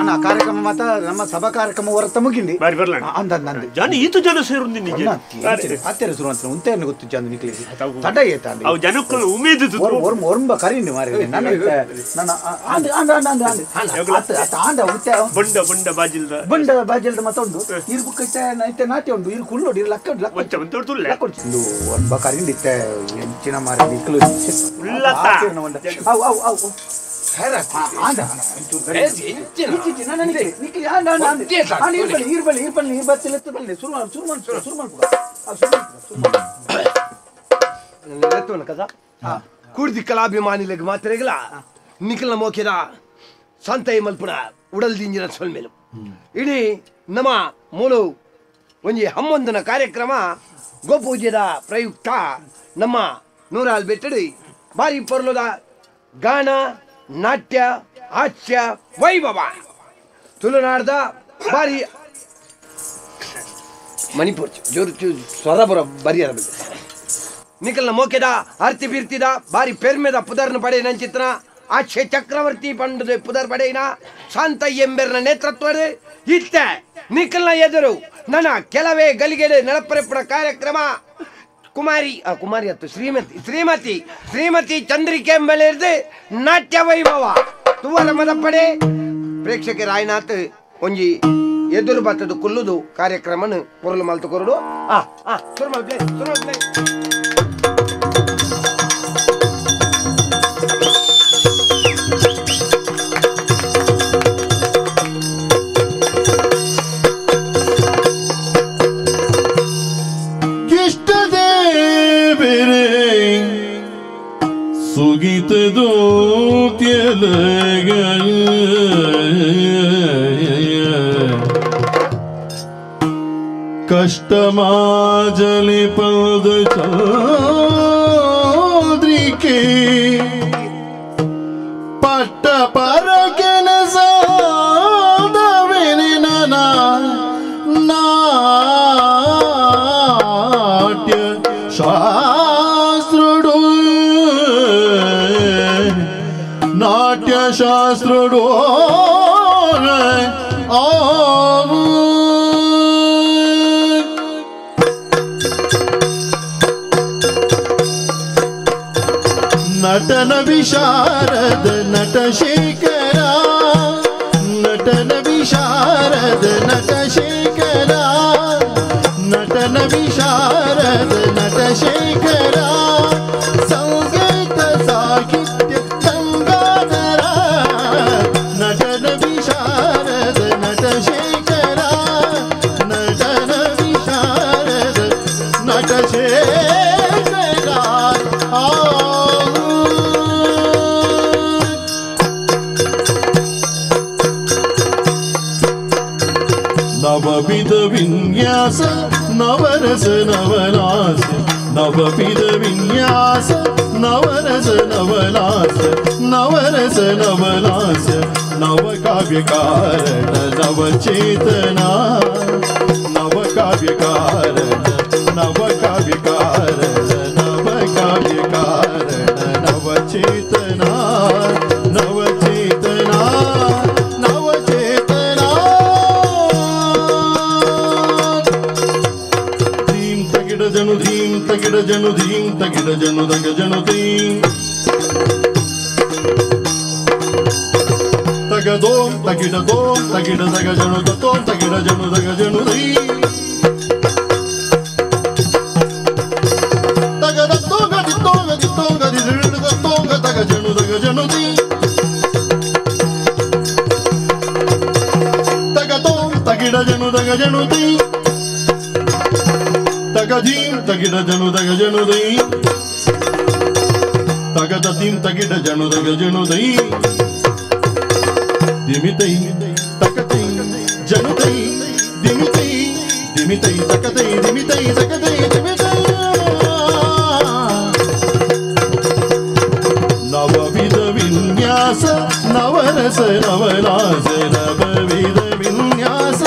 ಅಣ್ಣ ಕಾರ್ಯಕ್ರಮ ಮಾತ ನಮ್ಮ ಸಭಾ ಕಾರ್ಯಕ್ರಮ ಹೊರತ ಮುಗಿಂಡಿ ಬಾರಿ ಬರ್ಲ ಅಂದ ಅಂದ ಜನ ಈತು ಜನ ಸೇರುಂದಿ ನಿಜ ಹತ್ತಿರ ಶುರು ಅಂತ ಉಂಟೆ ಗೊತ್ತು ಜನ ನಿಕ್ಲಿ ತಡ ಏತ ಅವು ಜನಕ್ಕೂ ಉಮೇದು ಒರ್ಂಬ ಕರೀನಿ ಮಾರಿ ನನ್ನ ನನ್ನ ಆಂಡ ಆಂಡ ಆಂಡ ಆಂಡ ಆತ ಆತ ಆಂಡ ಉಂಟೆ ಬಂಡ ಬಂಡ ಬಾಜಿಲ್ದ ಬಂಡ ಬಾಜಿಲ್ದ ಮತ್ತೊಂದು ಇರ್ ಬುಕ್ ಇತ್ತೆ ಇತ್ತೆ ನಾಟಿ ಉಂಡು ಇರ್ ಕುಲ್ಲೋಡು ಇರ್ ಲಕ್ಕ ಲಕ್ಕ ಲಕ್ಕ ಒರ್ಂಬ ಕರೀನಿ ಇತ್ತೆ ಎಂಚಿನ ಮಾರಿ ನಿಕ್ಲು ಅವು ಅವು ಅವು ಕೂಡ್ದಿ ಕಲಾಭಿಮಾನಿಲೆಗ್ ಮಾತ್ರೆಗಳ ನಿಖಲ್ನ ಮೋಕೆದ ಸಂತೈ ಮಲ್ಪುನ ಉಡಲ್ ದಿಂಜಿನ ಸೊಲ್ಮೇಲು ಇಡೀ ನಮ್ಮ ಮೂಲು ಒಂಜಿ ಹಮ್ಮೊಂದನ ಕಾರ್ಯಕ್ರಮ ಗೋಪೂಜೆದ ಪ್ರಯುಕ್ತ ನಮ್ಮ ನೂರಾಲ್ ಬೆಟ್ಟಡಿ ಬಾರಿ ಪೊರ್ಲುದ ಗಾನ ನಾಟ್ಯ ಹಾಸ್ಯ ವೈಭವ ತುಳುನಾಡ್ದ ಬಾರಿ ಮಣಿಪುರ್ ಜೋರು ಸ್ವರಬುರ ಬರಿಯರ ನಿಖಲ್ನ ಮೋಕೆದ ಆರ್ತಿ ಬೀರ್ತಿದ ಬಾರಿ ಪೆರ್ಮೆದ ಪುದರ್ನ ಪಡೆಯನಂಚಿತ್ನ ಆಕ್ಷೆ ಚಕ್ರವರ್ತಿ ಪಂಡದ ಪುದರ್ ಪಡೆಯಿನ ಶಾಂತ ಎಂಬೆರ್ನ ನೇತೃತ್ವದ ಇತ್ತೆ ನಿಖಲ್ನ ಎದುರು ನನ್ನ ಕೆಲವೇ ಗಲಿಗೆಲೆ ನಳಪರೆಪುರ ಕಾರ್ಯಕ್ರಮ ಕುಮಾರಿ ಕುಮಾರಿ ಅತ್ತು ಶ್ರೀಮತಿ ಶ್ರೀಮತಿ ಶ್ರೀಮತಿ ಚಂದ್ರಿಕೆ ಎಂಬಲಿರ್ದು ನಾಟ್ಯ ವೈಭವ ತುವರ ಮದಪಡೆ ಪ್ರೇಕ್ಷಕರಾಯನಾಥ್ ಒಂಜಿ ಎದುರು ಬತ್ತದು ಕುಲ್ಲುದು ಕಾರ್ಯಕ್ರಮನ ಪೊರಲು ಮಲ್ತು ಕೊರಡು ಆ ಆ ಶುರು ಮಲ್ಪ್ಲೆ ಶುರು ಮಲ್ಪ್ಲೆ. ಸುಗೀತ ದೋತ್ಯಲಗ ಕಷ್ಟ ಮಾಜಲಿ ಪದ ಚೌದ್ರಿಕೆ ಪಟ್ಟ ಪರಕೆನ ಸಾದವೆನ ನಾಟ್ಯ ಶಾಸ್ತ್ರುಡು ನಾಟ್ಯ ಶಾಸ್ತ್ರುಡು ನಟನ ವಿಶಾರದ ನಟ ಶೇಖರ ನಟನ ವಿಶಾರದ ನಟ ಶೇಖರ ನಟನ ವಿಶಾರದ ನಟ ಶೇಖರ ಸಂಗೀತ ಸಾಹಿತ್ಯ ಗಂಗಾಧರ ನಟನ ವಿಶಾರದ ನಟ ಶೇಖರ ನಟನ ವಿಶಾರದ ನಟ ಶೇಖರ ಆ ನವವಿಧ ವಿನ್ಯಾಸ ನವರಸ ನವಲಾಸ ನವವಿಧ ವಿನ್ಯಾಸ ನವರಸ ನವಲಾಸ ನವರಸ ನವಲಾಸ ನವಕಾವ್ಯಕಾರಣ ನವಚೇತನ ನವಕಾವ್ಯಕಾರಣ ನವಕಾವ್ಯಕಾರಣ ನವಕಾವ್ಯಕಾರಣ ನವಚೇತನ ನವಚೇತನ ನವಚೇತನ ಜನು ಧೀಂ ತಗಿಡ ಜನು ಧೀಂ ತಗಿಡ ಜನು ದಗ ಜನು ಧೀಂ ತಗದೋಂ ತಗಿಡ ದೋಂ ತಗಿಡ ದಗ ಜನು ದೋಂ ತಗಿಡ ಜನು ದಗ ಜನು ಧೀಂ ತಗದ ತೋಗ ದಿತ್ತೋಗ ದಿತ್ತೋಗ ದಿದ ತೋಗ ತಗ ಜನು ದಗ ಜನು ಧೀಂ ತಗದೋಂ ತಗಿಡ ಜನು ದಗ ಜನು ಧೀಂ ತಗಧೀಂ ತಗಿಡ ಜನು ದಗ ಜನು ದೈ ತಗದ ಧೀಂ ತಗಿಡ ಜನು ದಗ ಜನು ದೈ ದಿಮಿತೈ ತಕತೈ ಜನುತೈ ದಿಮಿತೈ ದಿಮಿತೈ ತಕತೈ ದಿಮಿತೈ ತಕತೈ ದಿಮಿತೈ ನವವಿಧ ವಿನ್ಯಾಸ ನವರಸ ನವಲಾಸ ನವವಿಧ ವಿನ್ಯಾಸ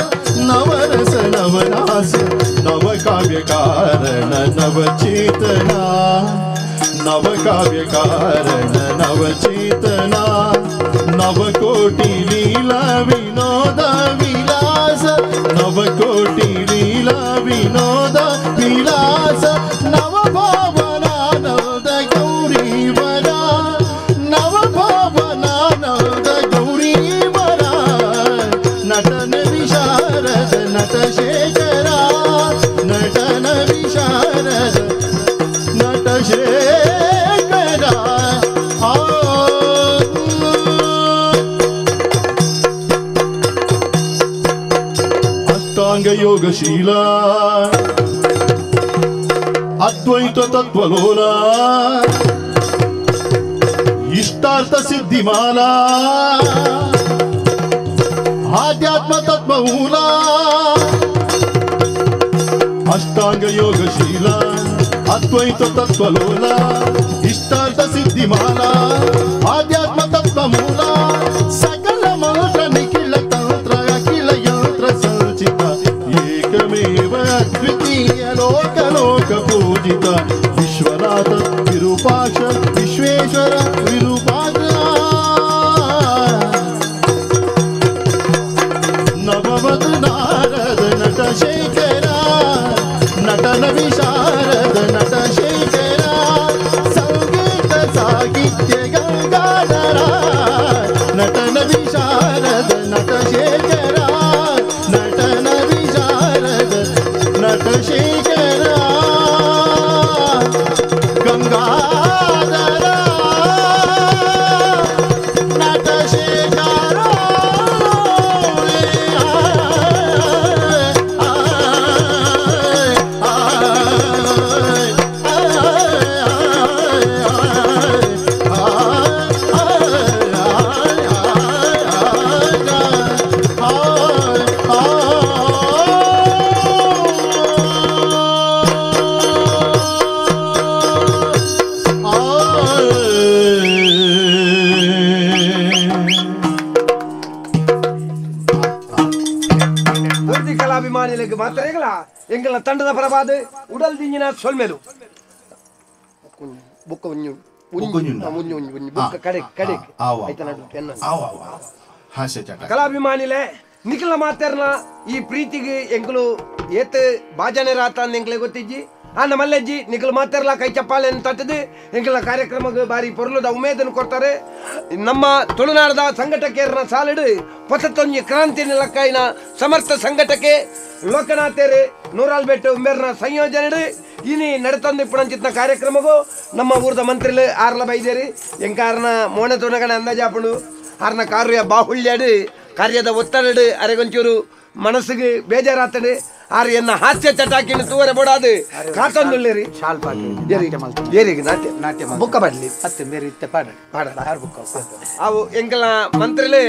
ನವರಸ ನವಲಾಸ ನವಕಾವ್ಯ ಕಾರಣ ನವಚೇತನ ನವಕಾವ್ಯ ಕಾರಣ ನವಚೇತನ ನವಕೋಟಿ ಲೀಲಾ ವಿನೋದ ವಿಲಾಸ ನವಕೋಟಿ ಲೀಲಾ ವಿನೋದ ವಿಲಾಸ ನವಭಾವನಾನಂದ ಗೌರೀವರ ನವಭಾವನಾನಂದ ಗೌರೀವರ ನಟನ ವಿಶಾರದ ನಟಶೇಖರ ನಟನ ವಿಶಾರದ ನಟಶೇಖರ ಅಷ್ಟಾಂಗ ಯೋಗಶೀಲ ಅದ್ವೈತ ತತ್ವಲೋಲ ಇಷ್ಟಾರ್ಥ ಸಿದ್ಧಿಮಾಲಾ ಆಧ್ಯಾತ್ಮ ತತ್ವಮೂಲ ಅಷ್ಟಾಂಗ ಯೋಗಶೀಲ ಅದ್ವೈತ ತತ್ವಲೋಲ ಇಷ್ಟಾರ್ಥ ಸಿದ್ಧಿಮಾಲಾ ಆಧ್ಯಾತ್ಮ ತತ್ವಮೂಲ ಸಕಲ ಮಂತ್ರ ನಿಖಿಲ ತಂತ್ರ ಅಖಿಲ ಯಂತ್ರ ಸಂಚಿತ ಏಕಮೇವ ಅದ್ವಿತೀಯ ಲೋಕ ಲೋಕ ಪೂಜಿತ ವಿಶ್ವನಾಥ ವಿರೂಪಾಕ್ಷ ವಿಶ್ವೇಶ್ವರ ವಿರೂಪಾಕ್ಷ ನವಮದ ನಾರದ ನಟಶೇಖರ ನಟನ ವಿಶಾರದ ನಟಶೇಖರ ಸಂಗೀತ ಸಾಹಿತ್ಯ ಗಂಗಾಧರ ನಟನ ವಿಶಾರದ ನಟಶೇಖರ ನಟನ ವಿಶಾರದ ನಟಶೇಖರ ಗಂಗಾಧರ ನಟಶೇಖರ ಕಲಾಭಿಮಾನಿಗಳಿಗೆ ಮಾತ್ರ ಎಂಗಳ ತಂಡದ ಪರವಾದ ಉಡಲ್ ದಿಂಜಿನ ಸೊಲ್ಮೆಲು ಬುಕ್ಕ ಕಲಾಭಿಮಾನಿಲೆ ನಿಖಿಲ ಮಾತರ್ನ ಈ ಪ್ರೀತಿಗೆ ಎಂಗಳು ಏತ್ ಬಾಜನೆ ರಾತ ಎಂಗ್ಲೆ ಗೊತ್ತಿಜ್ಜಿ ಆ ನಮ್ಮಲ್ಲಜ್ಜಿ ನಿಖಿಲ್ ಮಾತರ್ಲ ಕೈ ಚಪ್ಪಾಳೆಯನ್ನು ತಟ್ಟದು ಎಂಗಳ ಕಾರ್ಯಕ್ರಮಕ್ಕೆ ಬಾರಿ ಪೊರ್ಲುದ ಉಮೇದನ್ನು ಕೊಡ್ತಾರೆ. ನಮ್ಮ ತುಳುನಾಡದ ಸಂಘಟಕೇರನ ಸಾಲಿಡು ಪೊಸತ್ತೊಂಜಿ ಕ್ರಾಂತಿ ನಿಲಕ್ಕಾಯಿನ ಸಮರ್ಥ ಸಂಘಟಕೆ ಲೋಕನಾಥೇರು ನೂರಾಲ್ಬೆಟ್ಟು ಉಮ್ಮೇರ್ನ ಸಂಯೋಜನೆ ಇನಿ ನಡತಂದು ಇಪ್ಪಣಂಚಿತ್ನ ಕಾರ್ಯಕ್ರಮಗೂ ನಮ್ಮ ಊರದ ಮಂತ್ರಿಲು ಆರ್ಲ ಬೈದೇರಿ ಎಂಕಾರನ ಮೋನೆ ತುಣಗಣ ಅಂದಾಜಾಪುಂಡು ಆರ್ನ ಕಾರ್ಯ ಬಾಹುಳ್ಯಾಡು ಕಾರ್ಯದ ಒತ್ತಡಡು ಅರೆಗೊಂಚೂರು ಮನಸ್ಸಿಗೆ ಬೇಜಾರಾತಡು ಆರ್ ಎನ್ನ ಹಾಸ್ಯ ಚಟಾಕಿನ ತೂವರೆ ಬೋಡಾದು ಕಾತೊಂದುಲ್ಲೇರಿ ಏರಿಗೆ ನಾಟ್ಯ ನಾಟ್ಯ ಬುಕ್ಕ ಬಡ್ಲಿ ಅತ್ತೆ ಮೇರೆ ಇತ್ತೆ ಪಾಡ ಪಾಡ ಬುಕ್ಕ ಅವು ಎಂಕಲ್ನ ಮಂತ್ರಿಲು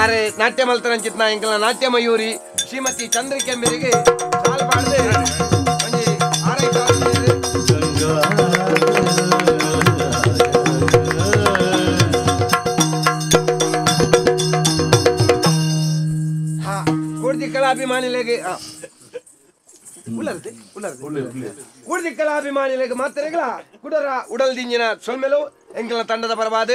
ಆರೆ ನಾಟ್ಯ ಮಲ್ತರಂಚಿತ್ನ ಎಂಕಲ್ನ ನಾಟ್ಯ ಮಯೂರಿ ಶ್ರೀಮತಿ ಚಂದ್ರಿಕೆಂಬರಿಗೆ ಸಾಲ್ ಪಾಡದೆ ಒಂಜಿ ಆರೈಕೆ ಕೂಡ್ದಿ ಕಲಾಭಿಮಾನಿಲೆಗೆ ಕೂಡ್ದಿ ಕಲಾಭಿಮಾನಿಲೆಗೆ ಮಾತ್ರೆಗಳ ಕುಡರ ಉಡಲ್ ದಿಂಜಿನ ಸೊಲ್ಮೆಲು ಎಂಕಲ್ನ ತಂಡದ ಪರವಾದ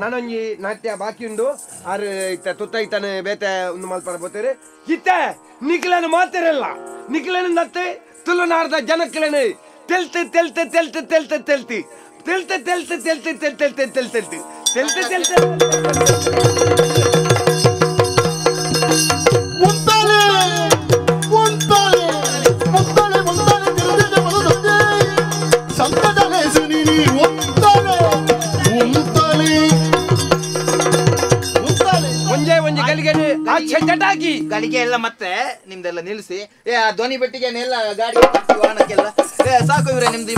ನಾನೊಂಜಿ ನಾಟ್ಯ ಬಾಕಿ ಉಂಡು ಆರು ಇತ್ತ ತುತ್ತ ಇತ್ತಾನೆ ಬೇತೆ ಒಂದು ಮಲ್ಪರ ಬೋತೇರೆ ಇತ್ತೆ ನಿಖಿಲನು ಮಾತಿರಲ್ಲ ನಿಖಿಲನು ನತ್ತೆ ತುಳುನಾಡದ ಜನಕ್ಲೇನು ತೆಲ್ತು ತೆಲ್ತು ತೆಲ್ತು ತೆಲ್ತು ತೆಲ್ತಿ ತೆಲ್ತು ತೆಲ್ತು ತೆಲ್ತು ತೆಲ್ತು ತೆಲ್ತು ತೆಲ್ತು ತೆಲ್ತು ತೆಲ್ತು ಮುತ್ತಾಲೆ ಮುತ್ತಾಲೆ ಮುತ್ತಾಲೆ ಮುತ್ತಾಲೆ ತಿರುಗಿದೆ ಬಲದಂತೆ ಸಂತದಲೆ ಸುನಿನಿ ಮುತ್ತಾಲೆ ಮುತ್ತಾಲೆ ಮುತ್ತಾಲೆ ಒಂಜೆ ಒಂಜಿ ಗಲಿಗೆನೆ ಚಟಾಕಿ ಗಳಿಗೆ ಎಲ್ಲ ಮತ್ತೆ ನಿಮ್ದೆಲ್ಲ ನಿಲ್ಲಿಸಿ. ಏ ಆ ಧ್ವನಿ ಪೆಟ್ಟಿಗೆನೆಲ್ಲ ಗಾಡಿ ವಾಹನಕ್ಕೆಲ್ಲ ಸಾಕು ಇವ್ರೆ ನಿಮ್ದು.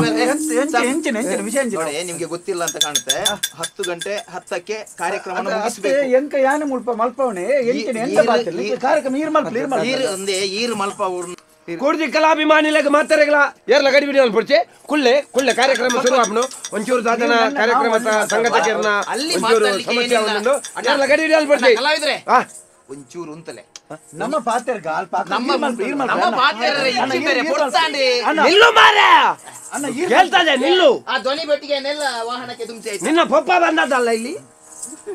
ನೋಡಿ ನಿಮ್ಗೆ ಗೊತ್ತಿಲ್ಲ ಅಂತ ಕಾಣುತ್ತೆ, 10:10 ಕಾರ್ಯಕ್ರಮ ಮುಗಿಸಬೇಕು. ಎಂಕ ಯಾನೆ ಮುಲ್ಪ ಮಲ್ಪವಣೆ ಕಾರ್ಯಕ್ರಮ ಈರು ಮಲ್ಪ ಕೂರ್ಜಿ ಕಲಾಭಿಮಾನಿಲೆಗ್ ಮಾತಾಡಗಲ ಏರ್ಲ ಗಡಿ ಬಿಡಿ ಅನ್ಪುಡ್ಚೆ ಕುಳ್ಳೆ ಕುಳ್ಳೆ ಕಾರ್ಯಕ್ರಮ ಶುರು ಆಪ್ನು ಒಂಚೂರು ಸಾಧನ ಕಾರ್ಯಕ್ರಮ ಸಂಘಟಕರನ್ನ ಅಲ್ಲಿ ಸಮಸ್ಯೆ ಉಂಟು. ಏರ್ಲ ಗಡಿ ಬಿಡಿ ಅನ್ಪುಡ್ಚೆ ಕಲಾವಿದ್ರೆ ಒಂಚೂರು ಅಂತಲೇ ನಮ್ಮ ಪಾತೆರ್ಗ ಅಲ್ಪ ನಮ್ಮ ಪಾತೆರ್ರೆ ಇಚ್ಚಿದ್ದಾರೆ ಪೊರ್ತಾಂಡಿ ನಿಲ್ಲು ಮಾರ್ರೆ ಹೇಳ್ತದೆ ನಿಲ್ಲು. ಆ ಧ್ವನಿ ಪೆಟ್ಟಿಗೆನೆಲ್ಲ ವಾಹನಕ್ಕೆ ತುಂಬಿಸಿ ಆಯ್ತು. ನಿನ್ನ ಪಪ್ಪ ಬಂದದ್ದಲ್ಲ ಇಲ್ಲಿ.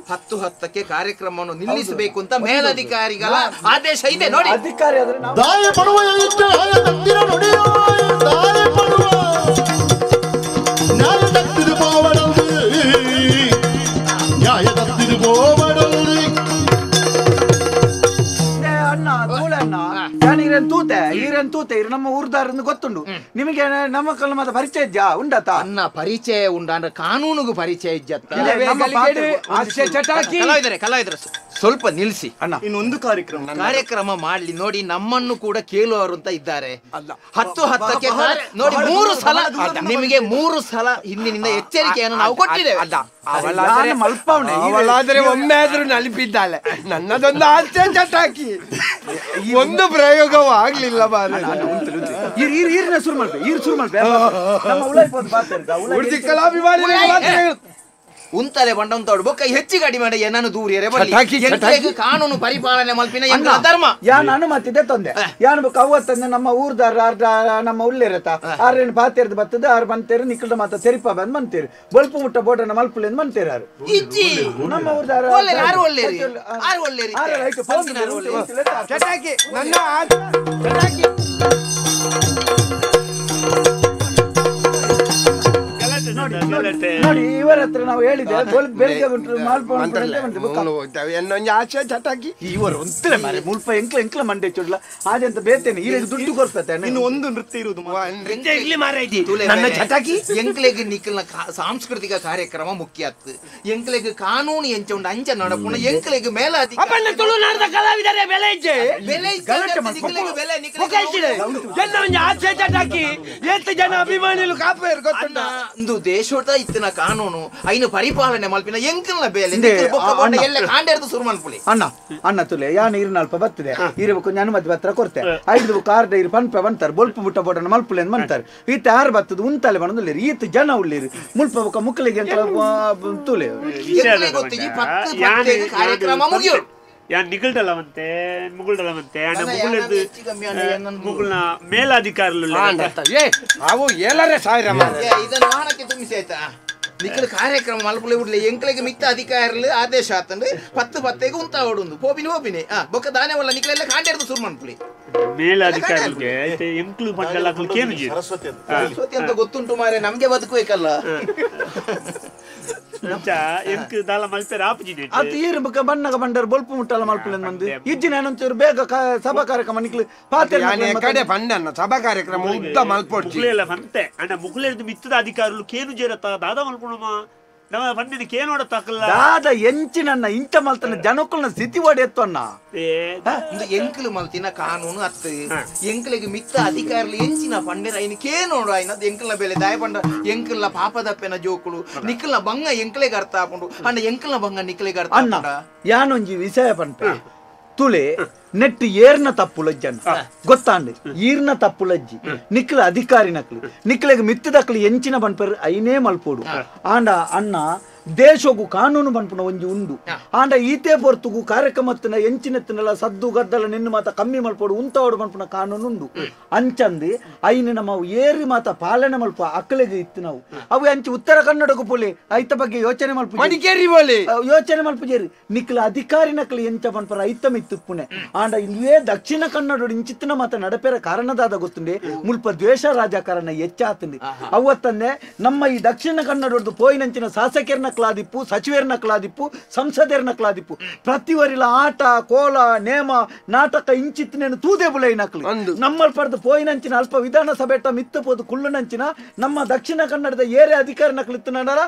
10:10 ಕಾರ್ಯಕ್ರಮವನ್ನು ನಿಲ್ಲಿಸಬೇಕು ಅಂತ ಮೇಲಧಿಕಾರಿಗಳ ಆದೇಶ ಇದೆ ನೋಡಿ. ಅಧಿಕಾರಿ ಆದ್ರೆ ದಾಯ ಪಡುವ ನ್ಯಾಯ ತತ್ತಿದು ಪೋವಡಲ್ದು, ನ್ಯಾಯ ತತ್ತಿದು ಪೋವಡಲ್ದು. ಅಣ್ಣ ತೂಳಣ್ಣ ನಾನು ಈರನ್ ತೂತೆ ಈರನ್ ತೂತೆ ಇರು ನಮ್ಮ ಊರ್ದಾರ ಗೊತ್ತುಂಡು ನಿಮಗೆ. ನಮ್ಮ ಕಲ್ಲ ಪರಿಚಯ ಇದ್ಯಾ ಉಂಡತ ಅನ್ನ ಪರಿಚಯ ಉಂಡ ಅಂದ್ರೆ ಕಾನೂನಿಗೂ ಪರಿಚಯ ಇಜ್ಜತ್ತ. ಕಲಾವಿದರೆ ಸ್ವಲ್ಪ ನಿಲ್ಲಿಸಿ ಅಣ್ಣ, ಇನ್ನೊಂದು ಕಾರ್ಯಕ್ರಮ ಮಾಡ್ಲಿ ನೋಡಿ. ನಮ್ಮನ್ನು ಕೂಡ ಕೇಳುವವರು ಅಂತ ಇದ್ದಾರೆ. 10:10 ನೋಡಿ 3 ಸಲ ನಿಮಗೆ 3 ಸಲ ಹಿಂದಿನಿಂದ ಎಚ್ಚರಿಕೆಯನ್ನು ನಾವು ಕೊಟ್ಟಿದ್ದೇವೆ. ಅವಳಾದ್ರೆ ಒಮ್ಮೆ ಆದ್ರೂ ನಲಿಪಿದ್ದಾಳೆ. ನನ್ನದೊಂದು ಆಸೆ ಚಟಾಕಿ ಒಂದು ಪ್ರಯೋಗವೂ ಆಗ್ಲಿಲ್ಲ ಬಾರೆ. ಶುರು ಮಾಡ್ಬೇಕು, ಈರ್ ಶುರು ಮಾಡ್ಬೇಕು. ಉಂತಲೆ ಬಂಡಂತೋಡು ಬೊಕ್ಕ ಹೆಚ್ಚು ಗಾಡಿ ಮಾಡಿ ಏನನ್ನು ದೂರಿಯರೆ ಬರಲಿ. ಕಾನೂನು ಪರಿಪಾಲನೆ ಮಲ್ಪಿನ ಧರ್ಮ. ಯಾನ್ ಅನುಮತಿದೆ ತೊಂದೆ ಯಾನ್ ಬೊಕ್ಕ ಅವತ್ತಂದೆ ನಮ್ಮ ಊರ್ದಾರ ನಮ್ಮ ಉಲ್ಲೇರತ ಆರೇನು ಪಾತೇರ್ದು ಬರ್ತದೆ ಆರು ಬಂತೇರು ನಿಕ್ಕಲ್ದ ಮಾತ ತೆರಿಪ ಬಂದ್ ಮಂತೇರು ಬೊಲ್ಪು ಮುಟ್ಟ ಬೋಟನ ಮಲ್ಪುಲೆ ಮಂತೇರು ಆರು ನಮ್ಮ ಊರ್ದಾರ ಚಟಾಕಿ ನನ್ನ ಚಟಾಕಿ. ನೋಡಿ ಇವರ ಹತ್ರ ನಾವು ಹೇಳಿದೆ ಬೆಳಿಗ್ಗೆ ಚಟಾಕಿ ಇವರು ಒಂತಲೆ ಮಾರೆ ಮುಲ್ಪ ಎಂಕ್ಲ ಎಂಕ್ಲ ಮಂಡೆ ಚುಡ್ಲ ಆದಂತ ಬೇತೇನೆ ಈಗ ದುಡ್ಡು ಕೊಡ್ತೇನೆ. ಇನ್ನು ಒಂದು ನೃತ್ಯ ಇರುವುದು ನನ್ನ ಚಟಾಕಿ. ಎಂಕ್ಲೆಗ್ ನಿಕ್ಕಲ್ನ ಸಾಂಸ್ಕೃತಿಕ ಕಾರ್ಯಕ್ರಮ ಮುಖ್ಯ ಆತ್. ಎಂಕ್ಲೆಗ್ ಕಾನೂನು ಎಂಚ ಉಂಡು ಅಂಚ ನಡಪುಣ ಎಂಕ್ಲೆಗ್ ಮೇಲ ತುಳುನಾಡದ ಕಲಾವಿದರೆ ಬೆಲೆ ಇಜ್ಜೆ ಬೆಲೆ ಚಟಾಕಿ ಎಷ್ಟು ಜನ ಅಭಿಮಾನಿಗಳು ಕಾಪೇರು ಗೊತ್ತುಂಟ. ಒಂದು ದೇಶದ ಇತ್ತಿನ ಕಾನೂನು ಐನು ಪರಿಪಾಲನೆ ಮಲ್ಪಿನ ಎಂಕಲ್ನ ಬೇಲೆ ಎಲ್ಲ ಕಾಂಡೇರ್ದು ಶುರು ಮಲ್ಪುಲಿ. ಅಣ್ಣ ಅಣ್ಣ ತುಲೆ ಯಾನ್ ಇರ್ನಲ್ಪ ಬರ್ತದೆ ಇರಬೇಕು ಅನುಮತಿ ಪತ್ರ ಕೊಡ್ತೆ ಐದು ಕಾರ್ಡ್ ಇರು ಪನ್ಪ ಬಂತಾರೆ ಬೊಲ್ಪು ಮುಟ್ಟ ಬೋಟನ ಮಲ್ಪುಲೆ ಅಂತ ಮಂತಾರೆ. ಈತ ಯಾರು ಬರ್ತದೆ ಉಂತಲೆ ಬಂದಿಲ್ಲ ಈತ ಜನ ಉಳ್ಳೀರು ಮುಲ್ಪ ಬೊಕ್ಕ ಮುಕ್ಕಲಿಗೆ ಅಂತ ತುಲೆ ಕಾರ್ಯಕ್ರಮ ಮುಗಿಯೋರು ಯಾನ್ ನಿಗಲ್ಡಲವಂತೆ ಮುಗುಲ್ಡಲವಂತೆ ಅಣ್ಣ ಮುಗುಳದ್ದು ಮುಗುಳ್ನ ಮೇಲಾಧಿಕಾರಿಗಳು ಅವು ಏಳರೆ ಸಾವಿರ ಇದನ್ನು ವಾಹನಕ್ಕೆ ತುಂಬಿಸಿ ಆಯ್ತಾ. ನಿಕ್ಕಲು ಕಾರ್ಯಕ್ರಮ ಮಲ್ಪುಲೆ ಬಿಡ್ಲಿ ಎಂಕ್ಲೆಗ್ ಮಿತ್ತ ಅಧಿಕಾರಿಗಳು ಆದೇಶ ಆತಂದ್ರೆ 10:10 ಉಂತಾವಡುಂದು ಪೋಪಿನಿ ಪೋಪಿನಿ ಬೊಕ್ಕ ದಾನೆವಲ್ಲ ನಿಕ್ಕಲೆಲ್ಲ ಕಾಂಡೇರ್ದು ಶುರು ಮನ್ಪುಲಿ. ಮೇಲಾಧಿಕಾರಿಗೆ ಎಂಕ್ಲು ಬಂಡಲ ಸರಸ್ವತಿ ಸರಸ್ವತಿ ಅಂತ ಗೊತ್ತುಂಟು ಮಾರೆ, ನಮ್ಗೆ ಬದುಕಬೇಕಲ್ಲ. ಬಣ್ಣಗ ಬಂಡರ್ ಬೊಲ್ಪು ಮುಟ್ಟಲ್ಲ ಮಲ್ಪುಲೆ ಮಂದಿ ಇಜ್ಜಿನ ಒಂಚೂರು ಬೇಗ ಸಭಾ ಕಾರ್ಯಕ್ರಮ ನಿಕ್ಲು ಪಾತೆ ಕಡೆ ಪಂಡನ್ನ ಸಭಾ ಕಾರ್ಯಕ್ರಮ ಉದ್ದ ಮಲ್ಪೊಡ್ಚಿ ಬಂತೆ ಅಣ್ಣ ಮುಗುಳೆರ್ದು ಮಿತ್ತದ ಅಧಿಕಾರಿಗಳು ಕೇನು ಜೇರತ್ತ ದಾದ ಮಲ್ಪುಣಮ ನಮ್ಮ ಬಂದಿನ ಕೇನೋಡ ತಕಲ್ಲ ದಾದ ಎಂಚಿನನ್ನ ಇಂಚ ಮಲ್ತನ ಜನಕ್ಕಲ್ನ ಸ್ಥಿತಿ ಒಡೆಯತ್ತು ಅಣ್ಣ. ಎಂಕ್ಲು ಮಲ್ತಿನ ಕಾನೂನು ಅತ್ತು ಎಂಕ್ಲಿಗೆ ಮಿತ್ತ ಅಧಿಕಾರಿಗಳು ಎಂಚಿನ ಪಂಡೆರ ಐನು ಕೇನೋಡು ಐನದ್ ಎಂಕಲ್ನ ಬೆಲೆ ದಾಯ ಪಂಡ ಎಂಕಲ್ನ ಪಾಪದಪ್ಪೆನ ಜೋಕುಳು ನಿಕ್ಕಲ್ನ ಬಂಗ ಎಂಕ್ಲೆಗೆ ಅರ್ಥ ಆಪುಂಡು ಅಣ್ಣ ಎಂಕಲ್ನ ಬಂಗ ನಿಕ್ಕಲಿಗೆ ಅರ್ಥ ಅಣ್ಣ. ಯಾನೊಂಜಿ ವಿಷಯ ಪಂಪ ತುಲೆ ನೆಟ್ ಏರ್ನ ತಪ್ಪುಲಜ್ಜನ್ನ ಗೊತ್ತಾಂಡ್ ಈರ್ನ ತಪ್ಪುಲಜ್ಜಿ ನಿಕ್ಲ ಅಧಿಕಾರಿ ನಕ್ಲು ನಿಕ್ಲೆಗ್ ಮಿತ್ತದಕ್ಲು ಎಂಚಿನ ಬನ್ಪರ್ ಐನೇ ಮಲ್ಪೋಡು ಆಂಡ ಅಣ್ಣ ದೇಶಗೂ ಕಾನೂನು ಬನ್ಪುನ ಒಂಜಿ ಉಂಡು ಆಂಡ ಈತೆ ಪೊರ್ತುಗು ಕಾರ್ಯಕ್ರಮತ್ತಿನ ಎಂಚಿನತ್ತಿನಲ್ಲ ಸದ್ದು ಗದ್ದಲ ನಿನ್ನ ಮಾತ ಕಮ್ಮಿ ಮಲ್ಪೋಡು ಉಂತಾವಡು ಬನ್ಪುನ ಕಾನೂನು ಉಂಡು ಅಂಚಂದು ಐನ ನಮ್ಮ ಏರಿ ಮಾತ ಪಾಲನೆ ಮಲ್ಪ ಅಕ್ಕಲಿಗೆ ಇತ್ತು ನಾವು ಅವು ಅಂಚಿ ಉತ್ತರ ಕನ್ನಡಕ್ಕೂ ಪೋಲಿ ಐತ ಬಗ್ಗೆ ಯೋಚನೆ ಮಲ್ಪ ಮಡಿಕೇರಿ ಬೋಲಿ ಯೋಚನೆ ಮಲ್ಪುಜೇರಿ ನಿಕ್ಲ ಅಧಿಕಾರಿ ನಕ್ಲು ಎಂಚ ಬನ್ಪರ ಐತ ಮಿತ್ತುಪ್ಪುನೆ ಆಂಡ ಇಲ್ಲೇ ದಕ್ಷಿಣ ಕನ್ನಡ ಇಂಚಿತ್ತಿನ ಮಾತ ನಡಪೆರ ಕಾರಣದಾದ ಗೊತ್ತುಂಡೆ ಮುಲ್ಪ ದ್ವೇಷ ರಾಜಕಾರಣ ಹೆಚ್ಚಾತಂದೆ ಅವತ್ತಂದೆ ನಮ್ಮ ಈ ದಕ್ಷಿಣ ಕನ್ನಡದ್ದು ಪೋಯಿನಂಚಿನ ಶಾಸಕರನ್ನ ನಕಲಾದಿಪ್ಪು, ಸಚಿವರ ನಕಲಾದಿಪ್ಪು, ಸಂಸದರ ನಕಲಾದಿಪ್ಪು, ಪ್ರತಿವರಿಲ ಆಟ ಕೋಲ ನೇಮ ನಾಟಕ ಇಂಚಿತ್ತನೇನು ತೂದೆ ಬುಲೈ ನಕಲು ನಮ್ಮಲ್ ಪಡೆದು ಪೋಯಿನಂಚಿನ ಅಲ್ಪ ವಿಧಾನಸಭೆಟ ಮಿತ್ತು ಪೋದು ಕುಳ್ಳುನಂಚಿನ ನಮ್ಮ ದಕ್ಷಿಣ ಕನ್ನಡದ ಏರೆ ಅಧಿಕಾರಿ ನಕಲಿತ್ತು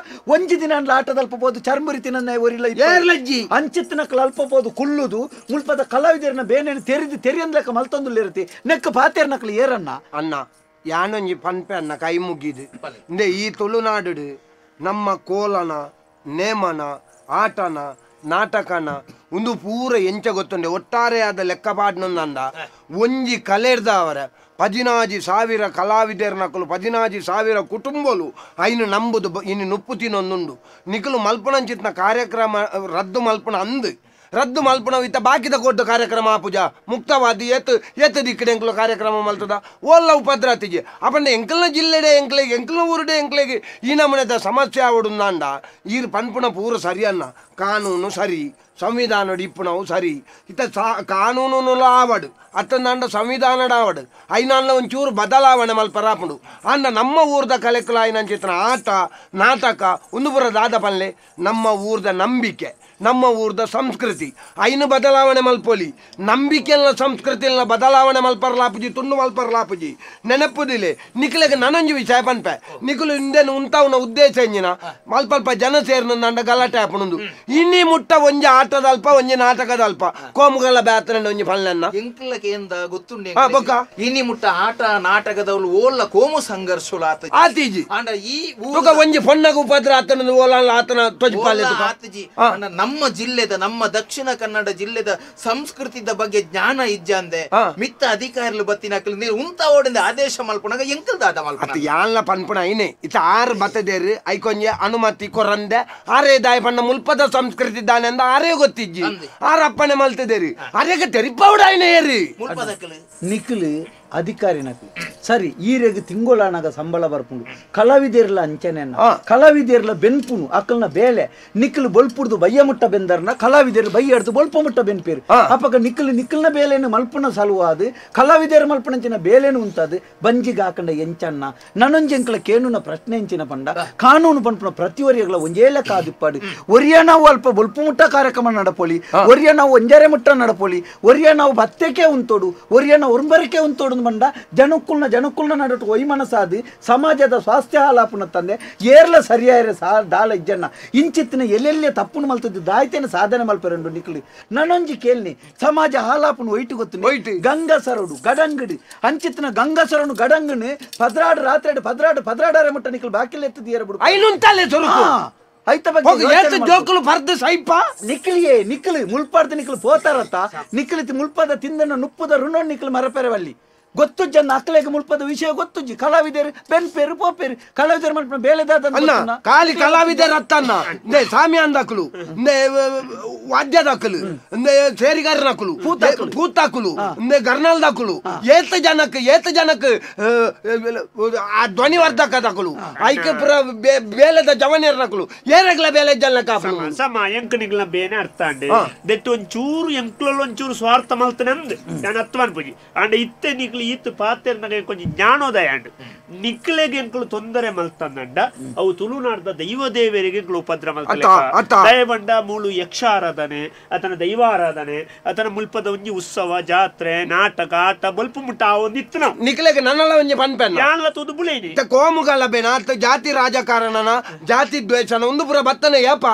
ಒಂಜಿ ದಿನ ಆಟದಲ್ಪ ಪೋದು ಚರ್ಮುರಿ ತಿನ್ನ ಒರಿಲ್ಲ ಅಂಚಿತ್ತು ನಕಲು ಅಲ್ಪ ಪೋದು ಕುಳ್ಳುದು ಮುಲ್ಪದ ಕಲಾವಿದರನ್ನ ಬೇನೇನು ತೆರಿದು ತೆರಿಯಂದ್ಲಕ್ಕ ಮಲ್ತೊಂದುಲ್ಲಿರತಿ ನೆಕ್ಕ ಪಾತೇರ್ ನಕಲು ಏರನ್ನ ಅಣ್ಣ ಯಾನೊಂಜಿ ಪನ್ಪೆ ಅನ್ನ ಕೈ ಮುಗಿದು ಇಂದೆ ಈ ತುಳುನಾಡು ನಮ್ಮ ಕೋಲನ ನೇಮನ ಆಟನ ನಾಟಕನ ಒಂದು ಪೂರ ಎಂಚ ಗೊತ್ತುಂಡೆ ಒಟ್ಟಾರೆಯಾದ ಲೆಕ್ಕಪಾಡ್ನಂದ ಒಂಜಿ ಕಲೆರ್ದ ಅವರ 14,000 ಕಲಾವಿದರ ನಕಲು 14,000 ಕುಟುಂಬಲು ಐನು ನಂಬುದು ಇನ್ನು ನುಪ್ಪು ತಿನ್ನೊಂದುಂಡು ನಿಕಲು ಮಲ್ಪನಂಚಿತ್ನ ಕಾರ್ಯಕ್ರಮ ರದ್ದು ಮಲ್ಪನ ಅಂದು ರದ್ದು ಮಲ್ಪನ ಇತ್ತ ಬಾಕಿದ ಕೊಟ್ಟು ಕಾರ್ಯಕ್ರಮ ಪೂಜಾ ಮುಕ್ತವಾದಿ ಏತ್ ಏತ್ ದಿಕ್ಕಡೆ ಎಂಕ್ಲು ಕಾರ್ಯಕ್ರಮ ಮಲ್ತದ ಓಲ್ಲ ಉಪದ್ರಾತಿಗೆ ಅಪಂಡ ಎಂಕಲ್ನ ಜಿಲ್ಲೆಡೆ ಎಂಕ್ಲೆಗೆ ಎಂಕಲ್ನ ಊರುಡೆ ಎಂಕ್ಲೆಗೆ ಈ ನಮೂನೆದ ಸಮಸ್ಯೆ ಆವಡುಂದಾಂಡ ಈರು ಪನ್ಪುನ ಪೂರ ಸರಿಯನ್ನ ಕಾನೂನು ಸರಿ ಸಂವಿಧಾನ ಇಪ್ಪುನವು ಸರಿ ಇತ್ತ ಕಾನೂನು ಆವಡು ಅತ್ತಂದಾಂಡ ಸಂವಿಧಾನಡ ಆವಡು ಐನಾನ್ಲ ಒಂಚೂರು ಬದಲಾವಣೆ ಮಲ್ಪರಾಪುಂಡು ಅಂಡ ನಮ್ಮ ಊರ್ದ ಕಲೆಕುಲ ಐನಂಚಿತ್ನ ಆಟ ನಾಟಕ ಒಂದು ಪುರ ದಾದ ಪಲ್ಲೆ ನಮ್ಮ ಊರ್ದ ನಂಬಿಕೆ ನಮ್ಮ ಊರ್ದ ಸಂಸ್ಕೃತಿ ಐನು ಬದಲಾವಣೆ ಮಲ್ಪೊಲಿ ನಂಬಿಕೆಲ್ಲ ಸಂಸ್ಕೃತಿಯಲ್ಲ ಬದಲಾವಣೆ ಮಲ್ಪರ್ಲಾಪುಜಿ ತುಂಡು ಮಲ್ಪರ್ಲಾಪುಜಿ ನೆನಪುದಿಲೆ ನಿಖಲೆಗೆ ನನಂಜು ವಿಷಯ ಪನ್ಪೆ ನಿಖಲು ಹಿಂದೆನು ಉಂತಾವನ ಉದ್ದೇಶ ಎಂಜಿನ ಮಲ್ಪಲ್ಪ ಜನ ಸೇರ್ನಂದ ಗಲಾಟೆ ಆಪುಣುಂದು ಇನ್ನಿ ಮುಟ್ಟ ಒಂಜಿ ಆಟದ ಅಲ್ಪ ಒಂಜಿ ನಾಟಕದ ಅಲ್ಪ ಕೋಮುಗಲ ಬ್ಯಾತ್ರನ ಒಂಜಿ ಫಲ್ನ ಎಂಕ್ಲಕ್ಕೆ ಎಂದ ಗೊತ್ತುಂಡೆ ಇನಿ ಮುಟ್ಟ ಆಟ ನಾಟಕದವಳು ಓಲ್ಲ ಕೋಮು ಸಂಘರ್ಷ ಆತೀಜಿ ಅಂಡ ಈ ಒಂಜಿ ಪೊನ್ನಗ ಉಪದ್ರ ಆತನ ಓಲ ಆತನ ತೊಜಪಾಲೆ ಆತಜಿ ನಮ್ಮ ಜಿಲ್ಲೆದ ನಮ್ಮ ದಕ್ಷಿಣ ಕನ್ನಡ ಜಿಲ್ಲೆದ ಸಂಸ್ಕೃತಿದ ಬಗ್ಗೆ ಜ್ಞಾನ ಇಜ್ಜಂದೆ ಮಿತ್ತ ಅಧಿಕಾರಿಲು ಬತ್ತಿನ ನೀರು ಉಂತ ಓಡಿಂದ ಆದೇಶ ಮಲ್ಪುಣಗ ಎಂಕಲ್ ದಾದ ಮಲ್ಪುಣ ಯಾನ್ಲ ಪನ್ಪುಣ ಐನೆ ಇತ್ತ ಆರು ಬತ್ತದೇರು ಐಕೊಂಜೆ ಅನುಮತಿ ಕೊರಂದೆ ಆರೇ ದಾಯ ಪಣ್ಣ ಮುಲ್ಪದ ಸಂಸ್ಕೃತಿ ದಾನೆ ಅಂದ ಆರೇ ಗೊತ್ತಿಜ್ಜಿ ಆರ ಅಪ್ಪಣೆ ಮಲ್ತದೇರಿ ಅರೆಗ ತೆರಿಪೌಡ ಐನೆ ಏರಿ ನಿಖಲು ಅಧಿಕಾರಿ ನಕಲು ಸರಿ ಈರೆಗ್ ತಿಂಗೊಳಾನಾಗ ಸಂಬಳ ಬರ್ಪುಂಡು ಕಲಾವಿದೆರ್ಲ ಅಂಚನೆನ್ನ ಕಲಾವಿದೆರ್ಲ ಬೆನ್ಪುನು ಅಕ್ಕಲ್ನ ಬೇಲೆ ನಿಖಲು ಬೊಲ್ಪುಡ್ದು ಬಯ್ಯ ಮುಟ್ಟ ಬೆಂದರ್ನ ಕಲಾವಿದೆರ್ ಬಯ್ಯ ಹಿಡ್ದು ಬೊಲ್ಪ ಮುಟ್ಟ ಬೆನ್ಪೇರು ಅಪಗ ನಿಖಲು ನಿಖಲ್ನ ಬೇಲೆನು ಮಲ್ಪುನ ಸಲುವಾದು ಕಲಾವಿದೆರ್ ಮಲ್ಪುನಂಚಿನ ಬೇಲೆನು ಉಂತಾದು ಬಂಜಿಗೆ ಹಾಕಂಡ ಎಂಚನ್ನ ನನೊಂಜಿ ಎಂಕಲ ಕೇನುನ ಪ್ರಶ್ನೆ ಎಂಚಿನ ಪಂಡ ಕಾನೂನು ಪನ್ಪುನ ಪ್ರತಿವರಿಯಗಳ ಒಂಜೇಲ ಕಾದಿಪ್ಪಾಡು ಒರಿಯ ನಾವು ಅಲ್ಪ ಬೊಲ್ಪು ಮುಟ್ಟ ಕಾರ್ಯಕ್ರಮ ನಡಪೊಲಿ ಒರಿಯ ನಾವು ಒಂಜರೆ ಮುಟ್ಟ ನಡಪೊಲಿ ಒರಿಯ ನಾವು ಬತ್ತೆಕೆ ಉಂತೋಡು ಒರಿಯ ನಾವು ಒರ್ಬರಕೆ ಉಂತೋಡು ಬಂಡ ಜನಕ್ಕುಲ್ನ ಜನಕ್ಕುಲ್ನ ನಡುಟು ವೈಮನಸಾದಿ ಸಮಾಜದ ಸ್ವಾಸ್ಥ್ಯ ಹಾಲಾಪುನ ತಂದೆ ಏರ್ಲ ಸರಿಯಾರೆ ಸಾ ದಾಲ ಇಜ್ಜಣ್ಣ ಇಂಚಿತ್ತಿನ ಎಲ್ಲೆಲ್ಲೇ ತಪ್ಪುನು ಮಲ್ತದ್ದು ದಾಯ್ತೇನೆ ಸಾಧನೆ ಮಲ್ಪೆರಂಡು ನಿಕ್ಲಿ ನನೊಂಜಿ ಕೇಳ್ನಿ ಸಮಾಜ ಹಾಲಾಪುನ ಒಯ್ಟು ಗೊತ್ತು ಒಯ್ಟು ಗಂಗಸರಡು ಗಡಂಗಡಿ ಅಂಚಿತ್ತಿನ ಗಂಗಸರಡು ಗಡಂಗನು ಪದ್ರಾಡು ರಾತ್ರಿ ಪದ್ರಾಡು ಪದ್ರಾಡಾರೆ ಮುಟ್ಟ ನಿಕ್ಲು ಬಾಕಿಲ್ ಎತ್ತದ ಏರ್ಬಿಡು ಐತ ಬಗ್ಗೆ ಜೋಕುಲು ಪರ್ದು ಸೈಪ ನಿಕ್ಲಿಯೇ ನಿಕ್ಲು ಮುಲ್ಪಾರ್ದು ನಿಕ್ಲು ಪೋತಾರತ್ತ ನಿಕ್ಲಿತಿ ಮುಲ್ಪದ ತಿಂದನ ನುಪ್ಪುದ ಋಣ ನಿಕ್ಲು ಮರಪೆರವಲ್ಲಿ ಗೊತ್ತು ಜನ ಅಕ್ಕಲೆಗೆ ಮುಲ್ಪದ ವಿಷಯ ಗೊತ್ತುಜ್ಜಿ ಕಲಾವಿದರು ಬೆನ್ಪೇರು ಪೋಪೇರು ಕಲಾವಿದರು ಮಲ್ಪನ ಬೇಲೆದಾದ ಅಣ್ಣ ಖಾಲಿ ಕಲಾವಿದರ ಅತ್ತನ್ನ ಇಂದೆ ಸಾಮಿ ಅಂದಕಲು ಇಂದೆ ವಾದ್ಯದಕಲು ಇಂದೆ ಸೇರಿಗಾರನಕಲು ಪೂತಾಕಲು ಇಂದೆ ಗರ್ನಾಲ್ದಕಲು ಏತ ಜನಕ್ಕೆ ಏತ ಜನಕ್ಕೆ ಆ ಧ್ವನಿವರ್ಧಕದಕಲು ಐಕೆ ಪುರ ಬೇಲೆದ ಜವನಿಯರ್ನಕಲು ಏರಗ್ಲ ಬೇಲೆ ಜನ ಕಾಪು ಸಮ ಎಂಕನಿಗ್ಲ ಬೇನೆ ಅರ್ಥ ಅಂಡೆ ದೆಟ್ಟು ಒಂಚೂರು ಎಂಕ್ಲಲ್ಲಿ ಒಂಚೂರು ಸ್ವಾರ್ಥ ಮಲ್ತನಂದ್ ನಾನು ಅತ್ವ ಅನ್ಪುಜಿ ಅಂಡ ಇತ್ತೆ ನಿಕ್ಲು ಈತ್ ಪಾತೆರ್ನಗ ಕೊಂಚ ಜ್ಞಾನೋದಯ ಅಂಡ್ ನಿಕ್ಲೆಗೆ ಎಂಕಲು ತೊಂದರೆ ಮಲ್ತಂದಂಡ ಅವು ತುಳುನಾಡ್ದ ದೈವ ದೇವರಿಗೆ ಎಂಕಲು ಉಪದ್ರ ಮಲ್ತ ದಯಬಂಡ ಮೂಳು ಯಕ್ಷ ಆರಾಧನೆ ಆತನ ದೈವ ಆರಾಧನೆ ಆತನ ಮುಲ್ಪದ ಒಂಜಿ ಉತ್ಸವ ಜಾತ್ರೆ ನಾಟಕ ಆಟ ಬೊಲ್ಪು ಮುಟ್ಟ ಆ ಒಂದು ಇತ್ತು ನಾವು ನಿಕ್ಲೆಗೆ ನನ್ನಲ್ಲ ಒಂಜಿ ಪನ್ಪೆನ್ನ ಯಾನ್ಲ ತೂದು ಬುಳೇನಿ ಕೋಮುಗಲ ಬೇನ ಅತ್ತ ಜಾತಿ ರಾಜಕಾರಣನ ಜಾತಿ ದ್ವೇಷನ ಒಂದು ಪುರ ಬತ್ತನೆ ಯಾಪ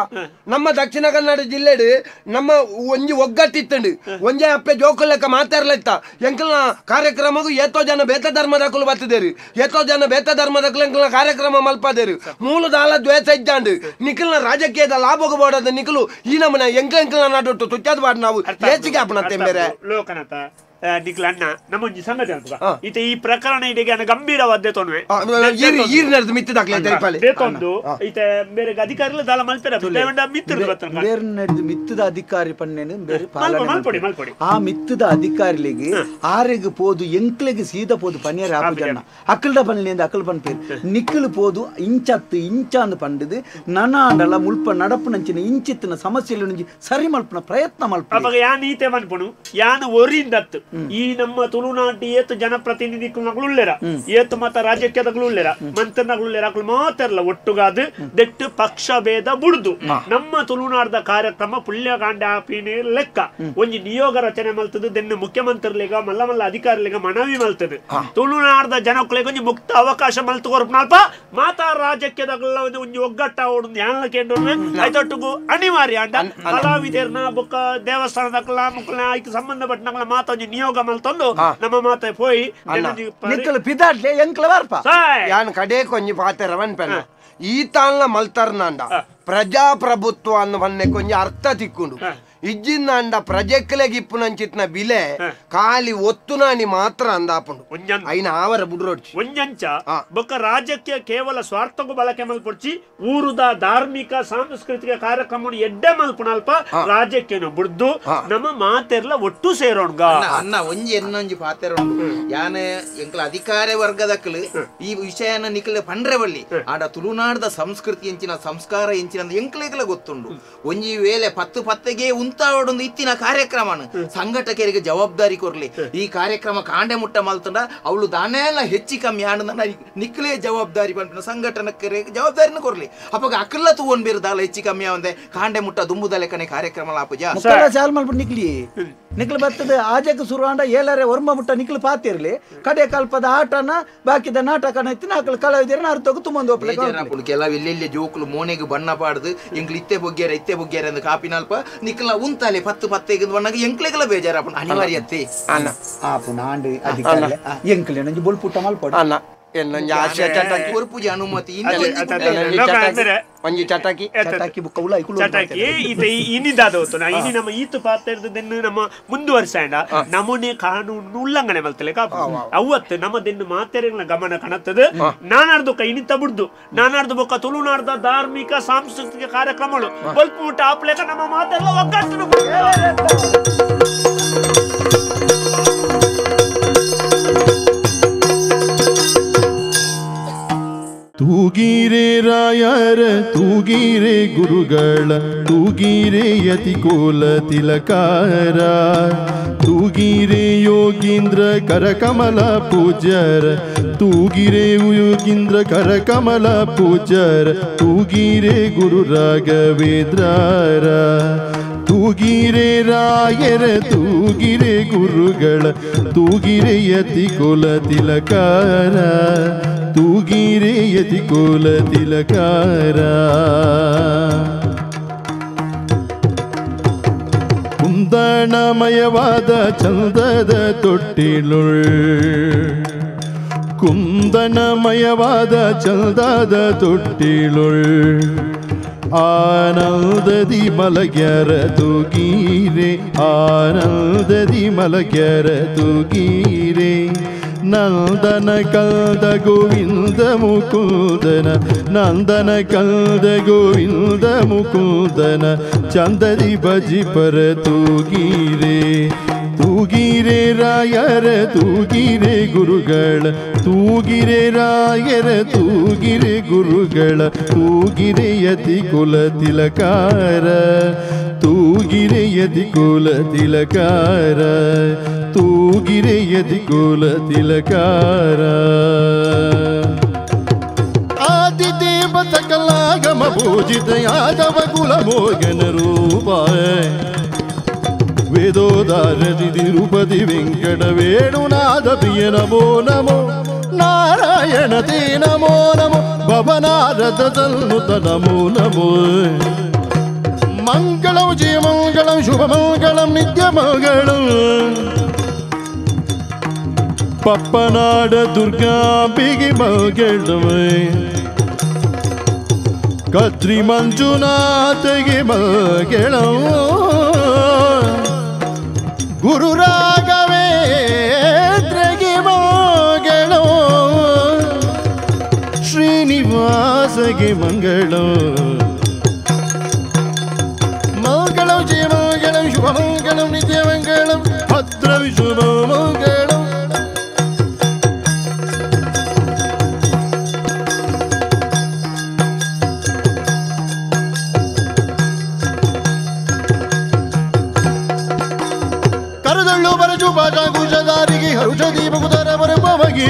ನಮ್ಮ ದಕ್ಷಿಣ ಕನ್ನಡ ಜಿಲ್ಲೆಡು ನಮ್ಮ ಒಂಜಿ ಒಗ್ಗಟ್ಟಿತ್ತಂಡು ಒಂಜೆ ಅಪ್ಪೆ ಜೋಕುಲೆಕ್ಕ ಮಾತಾಡ್ಲೆತ್ತ ಎಂಕಲ್ನ ಕಾರ್ಯಕ್ರಮ ಏತೋ ಜನ ಬೇತ ಧರ್ಮದಕುಲು ಬತ್ತಿದೇರು ಏತೋ ಜನ ಬೇತ ಧರ್ಮದಕುಲು ಎಂಕಲ್ನ ಕಾರ್ಯಕ್ರಮ ಮಲ್ಪದೇರು ಮೂಲ ದಾಲ ದ್ವೇಷ ಇದ್ದಾಂಡು ನಿಖಲ್ನ ರಾಜಕೀಯದ ಲಾಭಕ್ಕೆ ಬೋಡದ ನಿಖಲು ಈ ನಮ್ಮನ ಎಂಕಲ್ ಎಂಕಲ್ನ ನಡುಟ್ಟು ತುಚ್ಚಾದ ಬಾಡ್ ನಾವು ಹೆಚ್ಚಿಗೆ ಅಪ್ಪನತ್ತೆ ಬೇರೆ ಲೋಕನಾಥ ನಿಖಲ್ ಅಣ್ಣ ನಮ್ಮೊಂಜಿ ಸಂಗತಿ ಅಂತ ಇತ ಈ ಪ್ರಕರಣ ಇದಕ್ಕೆ ಗಂಭೀರವಾದ ತೊಂದರೆ ಈತ ಬೇರೆ ಅಧಿಕಾರಿಗಳು ದಾಲ ಮಲ್ಪೆರ ಮಿತ್ತದ ಅಧಿಕಾರಿ ಪನ್ನೇನು ಬೇರೆ ಆ ಮಿತ್ತದ ಅಧಿಕಾರಿಗಳಿಗೆ ಆರೆಗ್ ಪೋದು ಎಂಕ್ಲೆಗ್ ಸೀದ ಪೋದು ಪನ್ನಿಯರ್ ಆಪು ಜನ ಅಕ್ಕಲ್ದ ಪನ್ನಿಂದ ಅಕ್ಕಲ್ ಪನ್ಪೇರು ನಿಕ್ಕಲು ಪೋದು ಇಂಚತ್ತು ಇಂಚಾಂದು ಪಂಡದು ನನಾಂಡಲ ಮುಲ್ಪ ನಡಪುನಂಚಿನ ಇಂಚಿತ್ತಿನ ಸಮಸ್ಯೆಲು ಸರಿ ಮಲ್ಪುನ ಪ್ರಯತ್ನ ಮಲ್ಪ ಅವಾಗ ಯಾನ್ ಈತೆ ಮನ್ಪುನು ಯಾನ್ ಒರಿಂದತ್ತು ಈ ನಮ್ಮ ತುಳುನಾಡು ಏತು ಜನಪ್ರತಿನಿಧಿಗಳುಳ್ಳೇರ ಏತು ಮತ ರಾಜಕೀಯದಗಳುಳ್ಳೇರ ಮಂತ್ರನಗಳುಳ್ಳೇರ ಅಕುಲು ಮಾತಾರಲ್ಲ ಒಟ್ಟುಗಾದು ದೆಟ್ಟು ಪಕ್ಷ ಭೇದ ಬುಡ್ದು ನಮ್ಮ ತುಳುನಾಡದ ಕಾರ್ಯಕ್ರಮ ಪುಣ್ಯಕಾಂಡ ಆಪಿನ ಲೆಕ್ಕ ಒಂಜಿ ನಿಯೋಗ ರಚನೆ ಮಲ್ತದು ದೆನ್ನು ಮುಖ್ಯಮಂತ್ರಿಲಿಗ ಮಲ್ಲ ಮಲ್ಲ ಅಧಿಕಾರಿಲಿಗ ಮನವಿ ಮಲ್ತದು ತುಳುನಾಡದ ಜನಕ್ಕಳಿಗೆ ಒಂಜಿ ಮುಕ್ತ ಅವಕಾಶ ಮಲ್ತು ಕೊರ್ಪುನಲ್ಪ ಮಾತಾ ರಾಜಕೀಯದಗಲ್ಲ ಒಂಜಿ ಒಗ್ಗಟ್ಟ ಓಡುದು ಯಾನ್ಲ ಕೇಂದ್ರ ಐತೊಟ್ಟುಗು ಅನಿವಾರ್ಯ ಅಂಡ ಕಲಾವಿದರ್ನ ಬೊಕ್ಕ ದೇವಸ್ಥಾನದಕ್ಕಲ ಮುಕ್ಕಲ ಐಕ್ ಸಂಬಂಧಪಟ್ಟನಗಳ ಮಾತ ಒಂಜಿ ನಿಯೋಗ ಮಲ್ತೊಂದು ನಮ್ಮ ಮಾತೆ ಪೋಯಿ ನಿಕ್ಕಲು ಪಿದಾಡ್ಲೆ ಎಂಕ್ಲ ಬರ್ಪ ಯಾನ್ ಕಡೆ ಕೊಂಜಿ ಪಾತೆರವನ್ ಪೆನ್ನ ಈ ತಾನ್ಲ ಮಲ್ತರ್ನಾಂಡ ಪ್ರಜಾಪ್ರಭುತ್ವ ಅನ್ನು ಬನ್ನೆ ಕೊಂಜ ಅರ್ಥ ತಿಕ್ಕೊಂಡು ಇಜ್ಜಿಂದಾಂಡ ಪ್ರಜೆಕ್ಲೆಗ್ ಇಪ್ಪುನಂಚಿತ್ನ ಬಿಲೆ ಖಾಲಿ ಒತ್ತುನಾನಿ ಮಾತ್ರ ಅಂದಾಪುಂಡು ಐನ ಆವರ ಬುಡ್ರೋಡ್ಚಿ ಒಂಜಂಚ ಬೊಕ್ಕ ರಾಜಕೀಯ ಕೇವಲ ಸ್ವಾರ್ಥಕ್ಕೂ ಬಳಕೆ ಮಲ್ಪೊಡ್ಚಿ ಊರುದ ಧಾರ್ಮಿಕ ಸಾಂಸ್ಕೃತಿಕ ಕಾರ್ಯಕ್ರಮ ಎಡ್ಡೆ ಮಲ್ಪುನಲ್ಪ ರಾಜಕೀಯನ ಬುಡ್ದು ನಮ್ಮ ಮಾತೆರ್ಲ ಒಟ್ಟು ಸೇರೋಣ್ಗ ಅನ್ನ ಒಂಜಿ ಎನ್ನೊಂಜಿ ಪಾತೆರೋಣ ಯಾನೆ ಎಂಕ್ಲ ಅಧಿಕಾರ ವರ್ಗದಕ್ಕಲು ಈ ವಿಷಯನ ನಿಕ್ಲೆ ಪಂಡ್ರೆ ಬಳ್ಳಿ ಆಡ ತುಳುನಾಡದ ಸಂಸ್ಕೃತಿ ಎಂಚಿನ ಸಂಸ್ಕಾರ ಎಂಚಿನ ಎಂಕ್ಲೆಗ್ಲ ಗೊತ್ತುಂಡು ಒಂಜಿ ವೇಳೆ ಪತ್ತು ಪತ್ತೆಗೆ ಉಂತಾವಡೊಂದು ಇತ್ತಿನ ಕಾರ್ಯಕ್ರಮ ಸಂಘಟಕರಿಗೆ ಜವಾಬ್ದಾರಿ ಕೊರ್ಲಿ ಈ ಕಾರ್ಯಕ್ರಮ ಕಾಂಡೆ ಮುಟ್ಟ ಮಲ್ತಂಡ ಅವಳು ದಾನೆಲ್ಲ ಹೆಚ್ಚಿ ಕಮ್ಮಿ ಆಂಡ ನಿಕ್ಲೆ ಜವಾಬ್ದಾರಿ ಪನ್ಪಿನ ಸಂಘಟನಕರಿಗೆ ಜವಾಬ್ದಾರಿನ ಕೊರ್ಲಿ ಅಪ್ಪಗ ಅಕಲ್ಲ ತೂವೊನ್ ಬೇರು ದಾಲ ಹೆಚ್ಚಿ ಕಮ್ಮಿ ಆವಂದೆ ಕಾಂಡೆ ಮುಟ್ಟ ದುಂಬುದಲೆಕ್ಕನೆ ಕಾರ್ಯಕ್ರಮ ಲಾಪುಜ ಚಾಲ್ ಮಲ್ಪು ನಿಕ್ಲಿ ನಿಕ್ಲು ಬರ್ತದೆ ಆಜಕ್ಕೆ ಸುರುವಾಂಡ ಏಳರೆ ಒರ್ಮ ಮುಟ್ಟ ನಿಕ್ಲು ಪಾತಿರ್ಲಿ ಕಡೆ ಕಲ್ಪದ ಆಟನ ಬಾಕಿದ ನಾಟಕನ ಇತ್ತಿನ ಅಕಲ್ ಕಲಾವಿದರ ಅರ್ಥಕ್ಕೂ ತುಂಬೊಂದು ಒಪ್ಪಲೆ ಕೆಲವು ಎಲ್ಲೆಲ್ಲಿ ಜೋಕುಲು ಮೋನೆಗೆ ಬಣ್ಣ ಪಾಡ್ದು ಎಂಕ್ಲು ಇತ್ತೆ ಬೊಗ್ಗ್ಯಾರ ಇತ್ತೆ ಬೊಗ್ಗ್ಯಾರ ಅಂದ್ ಕಾಪಿನಲ್ಪ ನಿಕ್ಲ ಉಂತಾಲೆ ಪತ್ತು ಪತ್ತೆಗೆ ಬಣ್ಣಗೆ ಎಂಕ್ಲೆಗಲ ಬೇಜಾರಪ್ಪನ ಅನಿವಾರ್ಯತೆ ಅಣ್ಣ ಆಪುನ ಆಂಡ್ ಅಧಿಕಾರಿ ಎಂಕ್ಲೆ ನಂಜಿ ಬೊಲ್ಪುಟ್ಟ ಮಲ್ಪಡು ಅಣ್ಣ ಎನ್ನೊಂಜಿ ಆಶೆ ಚಟಾಕಿ ಕೊರ್ಪುಜಿ ಅನುಮತಿ ಒಂಜಿ ಚಟಾಕಿ ಚಟಾಕಿ ಬುಕ್ಕ ಉಲ ಐಕುಲು ಚಟಾಕಿ ಈತ ಇನಿದಾದ ಹೊತ್ತು ಇನಿ ನಮ್ಮ ಈತ ಪಾತೆರ್ದೆನ್ನು ನಮ್ಮ ಮುಂದುವರ್ಸಾಂಡ ನಮೂನೆ ಕಾನೂನು ಉಲ್ಲಂಘನೆ ಮಲ್ತಲೆ ಕಾಪು ಅವತ್ತು ನಮ್ಮ ದೆನ್ನು ಮಾತೆರೆಗಳ ಗಮನ ಕಾಣುತ್ತದೆ ನಾನಾರ್ದು ಕೈ ಇನಿತ ಬುಡ್ದು ನಾನಾರ್ದು ಬೊಕ್ಕ ತುಳುನಾಡ್ದ ಧಾರ್ಮಿಕ ಸಾಂಸ್ಕೃತಿಕ ಕಾರ್ಯಕ್ರಮಗಳು ಬೊಲ್ಪು ಮುಟ್ಟ ಆಪ್ಲೇಕ ನಮ್ಮ ಮಾತೆಲ್ಲ ಒಗ್ಗಟ್ಟು. ತೂಗಿರೆ ರಾಯರ ತೂಗಿರೆ ಗುರುಗಳ ತೂಗಿರೆ ಯತಿಕೋಲ ತಿಲಕಾರ ತೂಗಿರೆ ಯೋಗೀಂದ್ರ ಕರಕಮಲ ಪೂಜ್ಯರ ತೂಗಿರೆ ಯೋಗೀಂದ್ರ ಕರಕಮಲ ಪೂಜ್ಯರ ತೂಗಿರೆ ಗುರು ರಾಘವೇಂದ್ರರ ತೂಗಿರೆ ರಾಯರ ತೂಗಿರೆ ಗುರುಗಳ ತೂಗಿರೆ ಯತಿಕೋಲ ತಿಲಕಾರ ತೂಗಿರೆ ಯತಿಕೋಲ ತಿಲಕಾರ. ಕುಂದಣಮಯವಾದ ಚಂದದ ತೊಟ್ಟಿಲುಳ್ ಕುಂದಣಮಯವಾದ ಚಂದದ ತೊಟ್ಟಿಲುಳ್ ಆನಂದದಿ ಮಲಗ್ಯರ ತೂಗೀರೆ ಆನಂದದಿ ಮಲಗ್ಯರ ತೂಗೀರೆ ನಂದನ ಕಲ್ದ ಗೋವಿಂದ ಮುಕುಂದನ ನಂದನ ಕಲ್ದ ಗೋವಿಂದ ಮುಕುಂದನ ಚಂದದಿ ಭಜಿ ಪರ ತೂಗೀರೆ ತೂಗಿರೆ ರಾಯರ ತೂಗಿರೆ ಗುರುಗಳ ತೂಗಿರೆ ರಾಯರ ತೂಗಿರೆ ಗುರುಗಳ ತೂಗಿರೆ ಯತಿ ಕುಲ ತಿಲಕಾರ ತೂಗಿರೆ ಯತಿ ಕುಲ ತಿಲಕಾರ ತೂಗಿರೆ ಯತಿ ಕುಲ ತಿಲಕಾರ. ಆದಿದೇವ ಸಕಲಾಗಮ ಪೂಜಿತ ಯಾದವ ಕುಲ ಮೋಗನ ರೂಪ ವೇದೋದಾರದಿ ತಿರುಪತಿ ವೆಂಕಟ ವೇಣುನಾಥ ಪ್ರಿಯ ನಮೋ ನಮೋ ನಾರಾಯಣ ತೇ ನಮೋ ನಮೋ ಭವನಾರದ ಸನ್ನುತ ನಮೋ ನಮೋ. ಮಂಗಳಂ ಜಯಮಂಗಳಂ ಶುಭಮಂಗಳಂ ನಿತ್ಯಮಂಗಳಂ ಪಪ್ಪನಾಡ ದುರ್ಗಾಂಬಿಗೆ ಮಂಗಳಮೇ ಕದ್ರಿ ಮಂಜುನಾಥಗೆ ಮಂಗಳಂ ಗುರು ರಾಘವೇಂದ್ರಗೆ ಮಂಗಳಂ ಶ್ರೀನಿವಾಸಗೆ ಮಂಗಳಂ. ಮಂಗಳಂ ಜಯಮಂಗಳಂ ಶುಭಮಂಗಳಂ ನಿತ್ಯಮಂಗಳಂ ಭದ್ರ ಶುಭಮಂಗಳಂ. ಹರುಷ ದೀಪಕುದರ ಬರಬಗಿ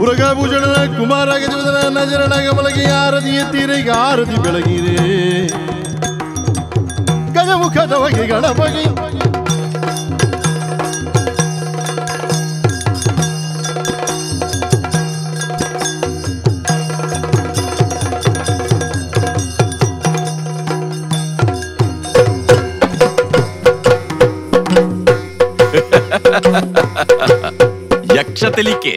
ಉರಗಭೂಷಣನ ಕುಮಾರ ಗಜವದನ ನಜರಣ ಕಮಲಗಿ ಆರತಿಯ ತೀರಿಗೆ ಆರತಿ ಬೆಳಗಿರೆ ಗಜಮುಖದವಗಿ ಗಣಪಗಿ ಯಕ್ಷ ತೆಲಿಕೆ.